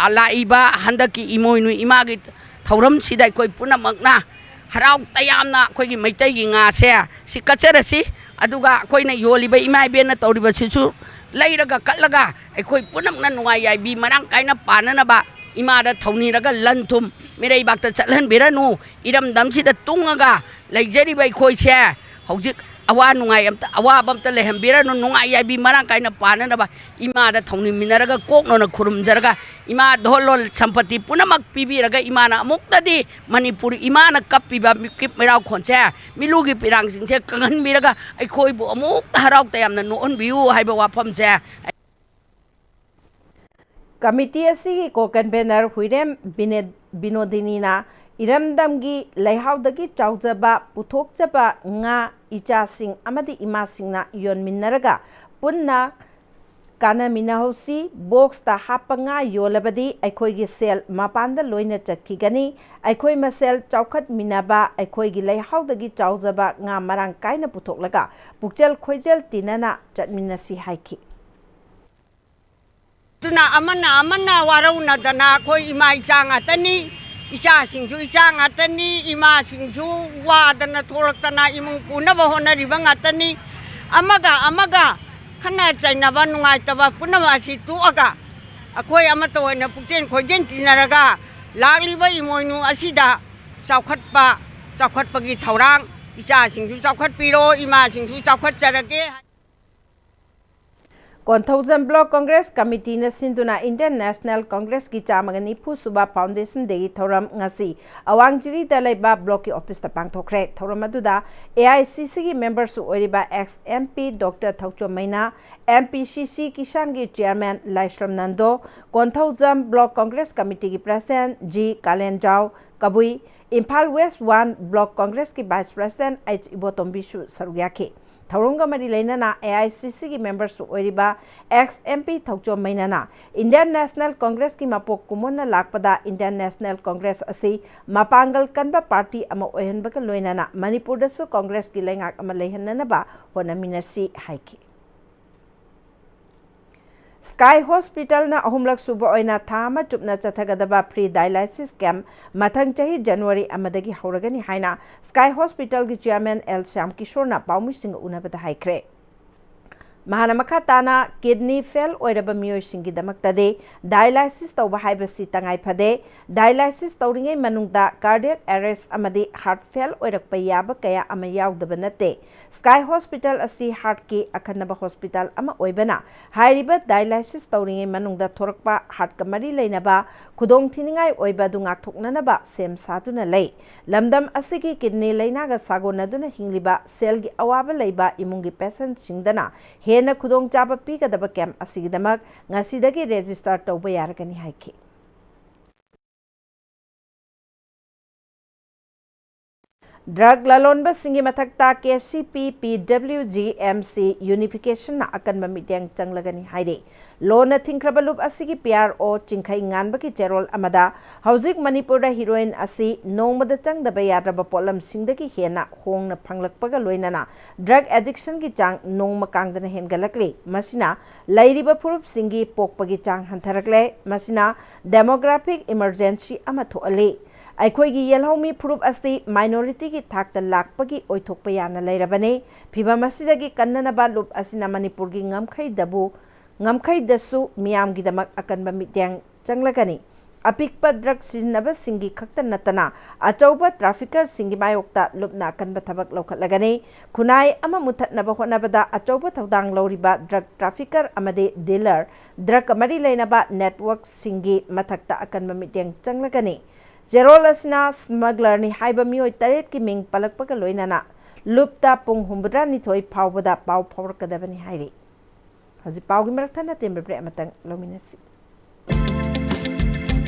ꯂꯥꯛꯏꯕ ꯍꯟꯗꯛꯀꯤ ꯏꯃꯣꯏꯅꯨ ꯏꯃꯥꯒꯤ ꯊꯧꯔꯝꯁꯤꯗ ꯑꯩꯈꯣꯏ ꯄꯨꯝꯅꯃꯛꯅ ꯍꯔꯥꯎ ꯇꯌꯥꯝꯅ ꯑꯩꯈꯣꯏꯒꯤ ꯃꯩꯇꯩꯒꯤ ꯉꯥꯁꯦ ꯁꯤ ꯀꯠꯆꯔꯁꯤ꯫ ꯑꯗꯨꯒ ꯑꯩꯈꯣꯏꯅ ꯌꯣꯜꯂꯤꯕ ꯏꯃꯥ ꯏꯕꯦꯟꯅ ꯇꯧꯔꯤꯕꯁꯤꯁꯨ ꯂꯩꯔꯒ ꯀꯠꯂꯒ ꯑꯩꯈꯣꯏ ꯄꯨꯝꯅꯃꯛꯅ ꯅꯨꯡꯉꯥꯏ ꯌꯥꯏꯕꯤ ꯃꯔꯥꯡ ꯀꯥꯏꯅ ꯄꯥꯟꯅꯅꯕ ꯏꯃꯥꯗ ꯊꯧꯅꯤꯔꯒ ꯂꯟ ꯊꯨꯝ ꯃꯤꯔꯩꯕꯥꯛꯇ ꯆꯠꯍꯟꯕꯤꯔꯅꯨ꯫ ꯏꯔꯝꯗꯝꯁꯤꯗ ꯇꯨꯡꯉꯒ ꯂꯩꯖꯔꯤꯕ ꯑꯩꯈꯣꯏꯁꯦ ꯍꯧꯖꯤꯛ ꯑꯋꯥ ꯅꯨꯡꯉꯥꯏ ꯑꯝꯇ, ꯑꯋꯥꯕ ꯑꯝꯇ ꯂꯩꯍꯟꯕꯤꯔꯅꯨ꯫ ꯅꯨꯡꯉꯥꯏ ꯌꯥꯏꯕꯤ ꯃꯔꯥꯡ ꯀꯥꯏꯅ ꯄꯥꯟꯅꯅꯕ ꯏꯃꯥꯗ ꯊꯧꯅꯤꯃꯤꯟꯅꯔꯒ ꯀꯣꯛꯅꯣꯅ ꯈꯨꯔꯨꯝꯖꯔꯒ, ꯏꯃꯥ ꯙꯣꯜ ꯂꯣꯜ ꯁꯝꯄꯇꯤ ꯄꯨꯝꯅꯃꯛ ꯄꯤꯕꯤꯔꯒ, ꯏꯃꯥꯅ ꯑꯃꯨꯛꯇꯗꯤ ꯃꯅꯤꯄꯨꯔ ꯏꯃꯥꯅ ꯀꯞꯄꯤꯕ ꯃꯤꯀꯤꯞ ꯃꯤꯔꯥꯎꯈꯣꯟꯁꯦ, ꯃꯤꯂꯨꯒꯤ ꯄꯤꯔꯥꯡꯁꯤꯡꯁꯦ ꯀꯪꯍꯟꯕꯤꯔꯒ ꯑꯩꯈꯣꯏꯕꯨ ꯑꯃꯨꯛꯇ ꯍꯔꯥꯎ ꯇꯌꯥꯝꯅ ꯅꯣꯛꯍꯟꯕꯤꯌꯨ ꯍꯥꯏꯕ ꯋꯥꯐꯝꯁꯦ꯫ ꯀꯃꯤꯇꯤ ꯑꯁꯤꯒꯤ ꯀꯣ-ꯀꯟꯚꯦꯅꯔ ꯍꯨꯏꯔꯦꯝ ꯕꯤꯅꯦ-, ꯕꯤꯅꯣꯗꯤꯅꯤꯅ ꯏꯔꯝꯗꯝꯒꯤ ꯂꯩꯍꯥꯎꯗꯒꯤ ꯆꯥꯎꯖꯕ ꯄꯨꯊꯣꯛꯆꯕ ꯉꯥ ꯏꯆꯥꯁꯤꯡ ꯑꯃꯗꯤ ꯏꯃꯥꯁꯤꯡꯅ ꯌꯣꯟꯃꯤꯟꯅꯔꯒ ꯄꯨꯟꯅ ꯀꯥꯟꯅꯃꯤꯟꯅꯍꯧꯁꯤ꯫ ꯕꯣꯛꯁꯇ ꯍꯥꯞꯄ ꯉꯥ ꯌꯣꯜꯂꯕꯗꯤ ꯑꯩꯈꯣꯏꯒꯤ ꯁꯦꯜ ꯃꯄꯥꯟꯗ ꯂꯣꯏꯅ ꯆꯠꯈꯤꯒꯅꯤ꯫ ꯑꯩꯈꯣꯏ ꯃꯁꯦꯜ ꯆꯥꯎꯈꯠꯃꯤꯟꯅꯕ, ꯑꯩꯈꯣꯏꯒꯤ ꯂꯩꯍꯥꯎꯗꯒꯤ ꯆꯥꯎꯖꯕ ꯉꯥ ꯃꯔꯥꯡ ꯀꯥꯏꯅ ꯄꯨꯊꯣꯛꯂꯒ ꯄꯨꯛꯆꯦꯜ ꯈꯣꯏꯖꯦꯜ ꯇꯤꯟꯅꯅ ꯆꯠꯃꯤꯟꯅꯁꯤ ꯍꯥꯏꯈꯤ꯫ ꯑꯗꯨꯅ ꯑꯃꯅ ꯑꯃꯅ ꯋꯥꯔꯧꯅꯗꯅ ꯑꯩꯈꯣꯏ ꯏꯃꯥ ꯏꯆꯥ ꯉꯥꯛꯇꯅꯤ, ꯏꯆꯥꯁꯤꯡꯁꯨ ꯏꯆꯥ ꯉꯥꯛꯇꯅꯤ, ꯏꯃꯥꯁꯤꯡꯁꯨ ꯋꯥꯗꯅ ꯊꯣꯛꯂꯛꯇꯅ ꯏꯃꯨꯡ ꯄꯨꯅꯕ ꯍꯣꯠꯅꯔꯤꯕ ꯉꯥꯛꯇꯅꯤ꯫ ꯑꯃꯒ ꯑꯃꯒ ꯈꯠꯅ ꯆꯩꯅꯕ, ꯅꯨꯡꯉꯥꯏꯇꯕ ꯄꯨꯝꯅꯃꯛ ꯑꯁꯤ ꯇꯣꯛꯑꯒ ꯑꯩꯈꯣꯏ ꯑꯃꯠꯇ ꯑꯣꯏꯅ ꯄꯨꯛꯆꯦꯟ ꯈꯣꯏꯖꯦꯟ ꯇꯤꯟꯅꯔꯒ ꯂꯥꯛꯂꯤꯕ ꯏꯃꯣꯏꯅꯨ ꯑꯁꯤꯗ ꯆꯥꯎꯈꯠꯄ, ꯆꯥꯎꯈꯠꯄꯒꯤ ꯊꯧꯔꯥꯡ, ꯏꯆꯥꯁꯤꯡꯁꯨ ꯆꯥꯎꯈꯠꯄꯤꯔꯣ, ꯏꯃꯥꯁꯤꯡꯁꯨ ꯆꯥꯎꯈꯠꯆꯔꯒꯦ꯫ ꯀꯣꯟꯊꯧꯖꯝ ꯕ꯭ꯂꯣꯛ ꯀꯣꯡꯒ꯭ꯔꯦꯁ ꯀꯃꯤꯇꯤꯅ ꯁꯤꯟꯗꯨꯅ ꯏꯟꯗꯤꯌꯟ ꯅꯦꯁꯅꯦꯜ ꯀꯣꯡꯒ꯭ꯔꯦꯁꯀꯤ ꯆꯥꯝꯃꯒ ꯅꯤꯐꯨ ꯁꯨꯕ Foundation Dayꯒꯤ ꯊꯧꯔꯝ ꯉꯁꯤ ꯑꯋꯥꯡ ꯖꯤꯔꯤꯗ ꯂꯩꯕ ꯕ꯭ꯂꯣꯛꯀꯤ ꯑꯣꯐꯤꯁꯇ ꯄꯥꯡꯊꯣꯛꯈ꯭ꯔꯦ꯫ ꯊꯧꯔꯝ ꯑꯗꯨꯗ AICCꯒꯤ ꯃꯦꯝꯕꯔꯁꯨ ꯑꯣꯏꯔꯤꯕ ex MP Doctor Thokchom Meinya, MPCC ꯀꯤꯁꯥꯟꯒꯤ chairman Laishram Nando, Konthoujam block congress ꯀꯃꯤꯇꯤꯒꯤ president G Kalenjao Kabui, Imphal west one block ꯀꯣꯡꯒ꯭ꯔꯦꯁꯀꯤ ꯚꯥꯏꯁ ꯄ꯭ꯔꯦꯁꯤꯗꯦꯟ ꯑꯩꯆ ꯏꯕꯣꯇꯣꯝꯕꯤꯁꯨ ꯁꯔꯨꯛ ꯌꯥꯈꯤ꯫ ꯊꯧꯔꯝꯒ ꯃꯔꯤ ꯂꯩꯅꯅ AICCꯒꯤ ꯃꯦꯝꯕꯔꯁꯨ ꯑꯣꯏꯔꯤꯕ ex MP Thouchom ꯃꯩꯅꯥꯅ Indian national ꯀꯣꯡꯒ꯭ꯔꯦꯁꯀꯤ ꯃꯄꯣꯛ ꯀꯨꯝꯑꯣꯟꯅ ꯂꯥꯛꯄꯗ ꯏꯟꯗꯤꯌꯟ ꯅꯦꯁꯅꯦꯜ ꯀꯣꯡꯒ꯭ꯔꯦꯁ ꯑꯁꯤ ꯃꯄꯥꯡꯒꯜ ꯀꯟꯕ ꯄꯥꯔꯇꯤ ꯑꯃ ꯑꯣꯏꯍꯟꯕꯒ ꯂꯣꯏꯅꯅ ꯃꯅꯤꯄꯨꯔꯗꯁꯨ ꯀꯣꯡꯒ꯭ꯔꯦꯁꯀꯤ ꯂꯩꯉꯥꯛ ꯑꯃ ꯂꯩꯍꯟꯅꯅꯕ ꯍꯣꯠꯅꯃꯤꯟꯅꯁꯤ ꯍꯥꯏꯈꯤ꯫ Sky Hospitalꯅ ꯑꯍꯨꯝꯂꯛ ꯁꯨꯕ ꯑꯣꯏꯅ ꯊꯥ ꯑꯃ ꯆꯨꯞꯅ ꯆꯠꯊꯒꯗꯕ free dialysis camp ꯃꯊꯪ ꯆꯍꯤ January ꯑꯃꯗꯒꯤ ꯍꯧꯔꯒꯅꯤ ꯍꯥꯏꯅ Sky Hospitalꯒꯤ chairman L ꯁ꯭ꯌꯥꯝ ꯀꯤꯁꯣꯔꯅ ꯄꯥꯎꯃꯤꯁꯤꯡꯒ ꯎꯅꯕꯗ ꯍꯥꯏꯈ꯭ꯔꯦ꯫ ꯃꯍꯥꯛꯅ ꯃꯈꯥ ꯇꯥꯅ, kidney fail ꯑꯣꯏꯔꯕ ꯃꯤꯑꯣꯏꯁꯤꯡꯒꯤꯗꯃꯛꯇꯗꯤ dialysis ꯇꯧꯕ ꯍꯥꯏꯕꯁꯤ ꯇꯉꯥꯏ ꯐꯗꯦ꯫ Dialysis ꯇꯧꯔꯤꯉꯩ ꯃꯅꯨꯡꯗ cardiac arrest ꯑꯃꯗꯤ heart fail ꯑꯣꯏꯔꯛꯄ ꯌꯥꯕ ꯀꯌꯥ ꯑꯃ ꯌꯥꯎꯗꯕ ꯅꯠꯇꯦ꯫ Sky Hospital ꯑꯁꯤ heartꯀꯤ ꯑꯈꯟꯅꯕ hospital ꯑꯃ ꯑꯣꯏꯕꯅ, ꯍꯥꯏꯔꯤꯕ dialysis ꯇꯧꯔꯤꯉꯩ ꯃꯅꯨꯡꯗ ꯊꯣꯔꯛꯄ heartꯀ ꯃꯔꯤ ꯂꯩꯅꯕ ꯈꯨꯗꯣꯡꯊꯤꯅꯤꯡꯉꯥꯏ ꯑꯣꯏꯕ ꯑꯗꯨ ꯉꯥꯛꯊꯣꯛꯅꯅꯕ ꯁꯦꯝ ꯁꯥꯗꯨꯅ ꯂꯩ꯫ ꯂꯝꯗꯝ ꯑꯁꯤꯒꯤ kidney ꯂꯩꯅꯥꯒ ꯁꯥꯒꯣꯟꯅꯗꯨꯅ ꯍꯤꯡꯂꯤꯕ ꯁꯦꯜꯒꯤ ꯑꯋꯥꯕ ꯂꯩꯕ ꯏꯃꯨꯡꯒꯤ patientꯁꯤꯡꯗꯅ ꯍꯦꯟꯅ ꯈꯨꯗꯣꯡꯆꯥꯕ ꯄꯤꯒꯗꯕ camp ꯑꯁꯤꯒꯤꯗꯃꯛ ꯉꯁꯤꯗꯒꯤ register ꯇꯧꯕ ꯌꯥꯔꯒꯅꯤ ꯍꯥꯏꯈꯤ꯫ Drug ꯂꯂꯣꯟꯕꯁꯤꯡꯒꯤ ꯃꯊꯛꯇ KCP PWG MC unificationꯅ ꯑꯀꯟꯕ ꯃꯤꯠꯌꯦꯡ ꯆꯪꯂꯒꯅꯤ ꯍꯥꯏꯔꯤ꯫ ꯂꯣꯟꯅ ꯊꯤꯡꯈ꯭ꯔꯕ ꯂꯨꯞ ꯑꯁꯤꯒꯤ PRO ꯆꯤꯡꯈꯩ ꯉꯥꯟꯕꯒꯤ ꯆꯦꯔꯣꯜ ꯑꯃꯗ, ꯍꯧꯖꯤꯛ ꯃꯅꯤꯄꯨꯔꯗ heroin ꯑꯁꯤ ꯅꯣꯡꯃꯗ ꯆꯪꯗꯕ ꯌꯥꯗ꯭ꯔꯕ ꯄꯣꯠꯂꯝꯁꯤꯡꯗꯒꯤ ꯍꯦꯟꯅ ꯍꯣꯡꯅ ꯐꯪꯂꯛꯄꯒ ꯂꯣꯏꯅꯅ drug addictionꯒꯤ ꯆꯥꯡ ꯅꯣꯡꯃ ꯀꯥꯡꯗꯅ ꯍꯦꯟꯒꯠꯂꯛꯂꯤ꯫ ꯃꯁꯤꯅ ꯂꯩꯔꯤꯕ ꯐꯨꯔꯨꯞꯁꯤꯡꯒꯤ ꯄꯣꯛꯄꯒꯤ ꯆꯥꯡ ꯍꯟꯊꯔꯛꯂꯦ꯫ ꯃꯁꯤꯅ demographic emergency ꯑꯃ ꯊꯣꯛꯍꯜꯂꯤ꯫ ꯑꯩꯈꯣꯏꯒꯤ ꯌꯦꯜꯍꯧꯃꯤ ꯐꯨꯔꯨꯞ ꯑꯁꯤ minorityꯒꯤ ꯊꯥꯛꯇ ꯂꯥꯛꯄꯒꯤ ꯑꯣꯏꯊꯣꯛꯄ ꯌꯥꯅ ꯂꯩꯔꯕꯅꯤ꯫ ꯐꯤꯚꯝ ꯑꯁꯤꯗꯒꯤ ꯀꯟꯅꯅꯕ ꯂꯨꯞ ꯑꯁꯤꯅ ꯃꯅꯤꯄꯨꯔꯒꯤ ꯉꯝꯈꯩꯗꯕꯨ, ꯉꯝꯈꯩꯗꯁꯨ ꯃꯤꯌꯥꯝꯒꯤꯗꯃꯛ ꯑꯀꯟꯕ ꯃꯤꯠꯌꯦꯡ ꯆꯪꯂꯒꯅꯤ꯫ ꯑꯄꯤꯛꯄ drug ꯁꯤꯖꯤꯟꯅꯕꯁꯤꯡꯒꯤ ꯈꯛꯇ ꯅꯠꯇꯅ, ꯑꯆꯧꯕ traffickerꯁꯤꯡꯒꯤ ꯃꯥꯌꯣꯛꯇ ꯂꯨꯞꯅ ꯑꯀꯟꯕ ꯊꯕꯛ ꯂꯧꯈꯠꯂꯒꯅꯤ꯫ ꯈꯨꯟꯅꯥꯏ ꯑꯃ ꯃꯨꯠꯊꯠꯅꯕ ꯍꯣꯠꯅꯕꯗ ꯑꯆꯧꯕ ꯊꯧꯗꯥꯡ ꯂꯧꯔꯤꯕ drug trafficker ꯑꯃꯗꯤ dealer, drug ꯃꯔꯤ ꯂꯩꯅꯕ networkꯁꯤꯡꯒꯤ ꯃꯊꯛꯇ ꯑꯀꯟꯕ ꯃꯤꯠꯌꯦꯡ ꯆꯪꯂꯒꯅꯤ꯫ ꯆꯦꯔꯣꯜ ꯑꯁꯤꯅ smugglerꯅꯤ ꯍꯥꯏꯕ ꯃꯤꯑꯣꯏ ꯇꯔꯦꯠꯀꯤ ꯃꯤꯡ ꯄꯜꯂꯛꯄꯒ ꯂꯣꯏꯅꯅ ꯂꯨꯞꯇ ꯄꯨꯡ ꯍꯨꯝꯐꯨꯇꯔꯥꯅꯤꯊꯣꯏ ꯐꯥꯎꯕꯗ ꯄꯥꯎ ꯐꯥꯎꯔꯛꯀꯗꯕꯅꯤ ꯍꯥꯏꯔꯤ꯫ ꯍꯧꯖꯤꯛ ꯄꯥꯎꯒꯤ ꯃꯔꯛ ꯊꯠꯅ ꯇꯦꯟꯕ break ꯑꯃꯇꯪ ꯂꯧꯃꯤꯟꯅꯁꯤ꯫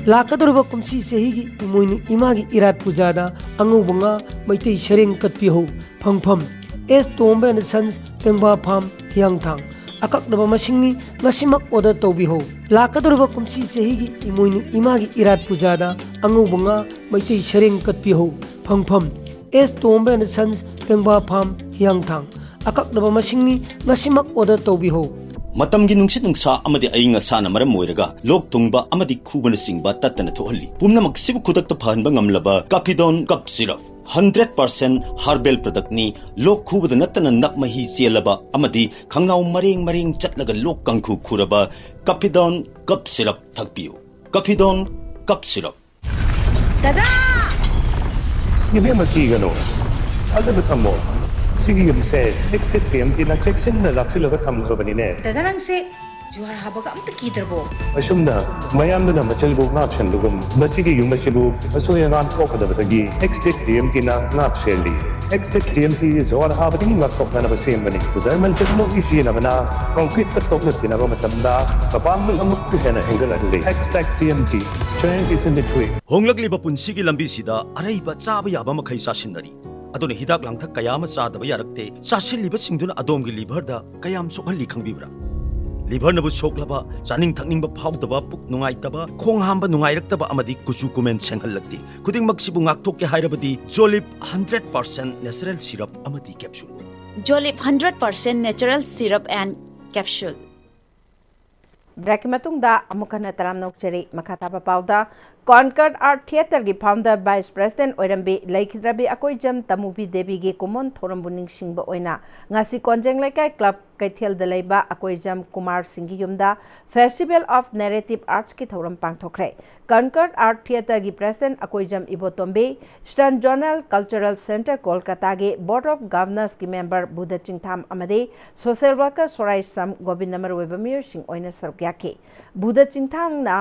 ꯂꯥꯛꯀꯗꯧꯔꯤꯕ ꯀꯨꯝꯁꯤ ꯆꯍꯤꯒꯤ ꯏꯃꯣꯏꯅꯨ ꯏꯃꯥꯒꯤ ꯏꯔꯥꯠ ꯄꯨꯖꯥꯗ ꯑꯉꯧꯕ ꯉꯥ, ꯃꯩꯇꯩ ꯁꯔꯦꯡ ꯀꯠꯄꯤꯍꯧ꯫ ꯐꯪꯐꯝ: S Tomba and Sons, ꯄꯦꯡꯕꯥ ꯐꯥꯝ, ꯍꯤꯌꯥꯡꯊꯥꯡ꯫ ꯑꯀꯛꯅꯕ ꯃꯁꯤꯡꯅꯤ, ꯉꯁꯤꯃꯛ order ꯇꯧꯕꯤꯍꯧ꯫ ꯂꯥꯛꯀꯗꯧꯔꯤꯕ ꯀꯨꯝꯁꯤ ꯆꯍꯤꯒꯤ ꯏꯃꯣꯏꯅꯨ ꯏꯃꯥꯒꯤ ꯏꯔꯥꯠ ꯄꯨꯖꯥꯗ ꯑꯉꯧꯕ ꯉꯥ, ꯃꯩꯇꯩ ꯁꯔꯦꯡ ꯀꯠꯄꯤꯍꯧ꯫ ꯐꯪꯐꯝ: S Tomba and Sons, ꯄꯦꯡꯕꯥ ꯐꯥꯝ, ꯍꯤꯌꯥꯡꯊꯥꯡ꯫ ꯑꯀꯛꯅꯕ ꯃꯁꯤꯡꯅꯤ, ꯉꯁꯤꯃꯛ order ꯇꯧꯕꯤꯍꯧ꯫ ꯃꯇꯝꯒꯤ ꯅꯨꯡꯁꯤꯠ ꯅꯨꯡꯁꯥ ꯑꯃꯗꯤ ꯑꯏꯪ ꯑꯁꯥꯅ ꯃꯔꯝ ꯑꯣꯏꯔꯒ ꯂꯣꯛ ꯊꯨꯡꯕ ꯑꯃꯗꯤ ꯈꯨꯕꯅꯆꯤꯡꯕ ꯇꯠꯇꯅ ꯊꯣꯛꯍꯜꯂꯤ꯫ ꯄꯨꯝꯅꯃꯛꯁꯤꯕꯨ ꯈꯨꯗꯛꯇ ꯐꯍꯟꯕ ꯉꯝꯂꯕ ꯀꯥꯐꯤꯗꯣꯟ ꯀꯞ ꯁꯤꯔꯞ, ꯍꯟꯗ꯭ꯔꯦꯠ ꯄꯥꯔꯁꯦꯟ ꯍꯥꯔꯕꯦꯜ ꯄ꯭ꯔꯗꯛꯅꯤ꯫ ꯂꯣꯛ ꯈꯨꯕꯗ ꯅꯠꯇꯅ ꯅꯞ ꯃꯍꯤ ꯆꯦꯜꯂꯕ ꯑꯃꯗꯤ ꯈꯪꯅꯥꯎ ꯃꯔꯦꯡ ꯃꯔꯦꯡ ꯆꯠꯂꯒ ꯂꯣꯛ ꯀꯥꯡꯈꯨ ꯈꯨꯔꯕ ꯀꯥꯐꯤꯗꯣꯟ ꯀꯞ ꯁꯤꯔꯞ ꯊꯛꯄꯤꯌꯨ꯫ ꯀꯥꯐꯤꯗꯣꯟ ꯀꯞ ꯁꯤꯔꯞ꯫ ꯗꯗꯥ! ꯏꯕꯦꯝꯃ, ꯀꯤꯒꯅꯨ, ꯊꯥꯖꯕ ꯊꯝꯃꯣ꯫ ꯁꯤꯒꯤ ꯌꯨꯝꯁꯦ ꯑꯦꯛꯁꯇꯦꯛ ꯇꯤ ꯑꯦꯝ ꯇꯤꯅ ꯆꯦꯛꯁꯤꯟꯅ ꯂꯥꯛꯁꯤꯜꯂꯒ ꯊꯝꯈ꯭ꯔꯕꯅꯤꯅꯦ꯫ ꯗꯗꯥ, ꯅꯪꯁꯦ ꯖꯨꯍꯥꯔ ꯍꯥꯕꯒ ꯑꯝꯇ ꯀꯤꯗ꯭ꯔꯕꯣ? ꯑꯁꯨꯝꯅ ꯃꯌꯥꯝꯗꯨꯅ ꯃꯆꯜꯕꯨ ꯉꯥꯛ ꯁꯦꯟꯕꯒꯨꯝ, ꯃꯁꯤꯒꯤ ꯌꯨꯝ ꯑꯁꯤꯕꯨ ꯑꯁꯣꯏ ꯑꯉꯥꯝ ꯊꯣꯛꯀꯗꯕꯗꯒꯤ ꯑꯦꯛꯁꯇꯦꯛ ꯇꯤ ꯑꯦꯝ ꯇꯤꯅ ꯉꯥꯛ ꯁꯦꯜꯂꯤ꯫ ꯑꯦꯛꯁꯇꯦꯛ ꯇꯤ ꯑꯦꯝ ꯇꯤ ꯖꯨꯍꯥꯔ ꯍꯥꯕꯗꯒꯤ ꯉꯥꯛꯊꯣꯛꯅꯅꯕ ꯁꯦꯝꯕꯅꯤ꯫ ꯖꯔꯃꯟ ꯇꯦꯛꯅꯣꯂꯣꯖꯤ ꯁꯤꯖꯤꯟꯅꯕꯅ ꯀꯪꯀ꯭ꯔꯤꯠꯀ ꯇꯣꯛꯅ ꯇꯤꯟꯅꯕ ꯃꯇꯝꯗ ꯃꯄꯥꯡꯒꯜ ꯑꯃꯨꯛꯀ ꯍꯦꯟꯅ ꯍꯦꯟꯒꯠꯍꯜꯂꯤ꯫ ꯑꯦꯛꯁꯇꯦꯛ T M T, strength is in the grit. ꯍꯣꯡꯂꯛꯂꯤꯕ ꯄꯨꯟꯁꯤꯒꯤ ꯂꯝꯕꯤꯁꯤꯗ ꯑꯔꯩꯕ ꯆꯥꯕ ꯌꯥꯕ ꯃꯈꯩ ꯆꯥꯁꯤꯟꯅꯔꯤ꯫ ꯑꯗꯨꯅ ꯍꯤꯗꯥꯛ ꯂꯥꯡꯊꯛ ꯀꯌꯥ ꯑꯃ ꯆꯥꯗꯕ ꯌꯥꯔꯛꯇꯦ꯫ ꯆꯥꯁꯤꯜꯂꯤꯕꯁꯤꯡꯗꯨꯅ ꯑꯗꯣꯝꯒꯤ ꯂꯤꯚꯔꯗ ꯀꯌꯥꯝ ꯁꯣꯛꯍꯜꯂꯤ ꯈꯪꯕꯤꯕ꯭ꯔꯥ? ꯂꯤꯚꯔꯅꯕꯨ ꯁꯣꯛꯂꯕ, ꯆꯥꯅꯤꯡ ꯊꯛꯅꯤꯡꯕ ꯐꯥꯎꯗꯕ, ꯄꯨꯛ ꯅꯨꯡꯉꯥꯏꯇꯕ, ꯈꯣꯡ ꯍꯥꯝꯕ ꯅꯨꯡꯉꯥꯏꯔꯛꯇꯕ ꯑꯃꯗꯤ ꯀꯨꯆꯨ ꯀꯨꯃꯦꯟ ꯁꯦꯡꯍꯜꯂꯛꯇꯦ꯫ ꯈꯨꯗꯤꯡꯃꯛꯁꯤꯕꯨ ꯉꯥꯛꯊꯣꯛꯀꯦ ꯍꯥꯏꯔꯕꯗꯤ ꯖꯣꯂꯤꯞ ꯍꯟꯗ꯭ꯔꯦꯠ ꯄꯥꯔꯁꯦꯟ natural syrup ꯑꯃꯗꯤ capsule꯫ Jolip hundred percent natural syrup and capsule. ꯕ꯭ꯔꯦꯛꯀꯤ ꯃꯇꯨꯡꯗ ꯑꯃꯨꯛ ꯍꯟꯅ ꯇꯔꯥꯝꯅ ꯑꯣꯛꯆꯔꯤ꯫ ꯃꯈꯥ ꯇꯥꯕ ꯄꯥꯎꯗ, ꯀꯣꯟꯀꯔꯠ art ꯊꯤꯌꯦꯇꯔꯒꯤ founder vice president ꯑꯣꯏꯔꯝꯕꯤ ꯂꯩꯈꯤꯗ꯭ꯔꯕꯤ Akoijam ꯇꯃꯨꯕꯤ ꯗꯦꯕꯤꯒꯤ ꯀꯨꯝꯑꯣꯟ ꯊꯧꯔꯝꯕꯨ ꯅꯤꯡꯁꯤꯡꯕ ꯑꯣꯏꯅ ꯉꯁꯤ ꯀꯣꯟꯖꯦꯡ ꯂꯩꯀꯥꯏ ꯀ꯭ꯂꯕ ꯀꯩꯊꯦꯜꯗ ꯂꯩꯕ ꯑꯀꯣꯏꯖꯝ ꯀꯨꯃꯥꯔ ꯁꯤꯡꯒꯤ ꯌꯨꯝꯗ Festival of Narrative Artsꯀꯤ ꯊꯧꯔꯝ ꯄꯥꯡꯊꯣꯛꯈ꯭ꯔꯦ꯫ ꯀꯟꯀꯔꯠ ꯑꯥꯔꯠ ꯊꯤꯌꯦꯇꯔꯒꯤ president Akoijam Ibotombi, Eastern Zonal Cultural Centre ꯀꯣꯜꯀꯇꯥꯒꯤ Board of Governorsꯀꯤ ꯃꯦꯝꯕꯔ ꯕꯨꯙ ꯆꯤꯡꯊꯥꯝ ꯑꯃꯗꯤ social worker ꯁꯣꯔꯥꯏ ꯁꯝ ꯒꯣꯕꯤꯟꯗ ꯃꯔꯨꯑꯣꯏꯕ ꯃꯤꯑꯣꯏꯁꯤꯡ ꯑꯣꯏꯅ ꯁꯔꯨꯛ ꯌꯥꯈꯤ꯫ ꯕꯨꯙ ꯆꯤꯡꯊꯥꯝꯅ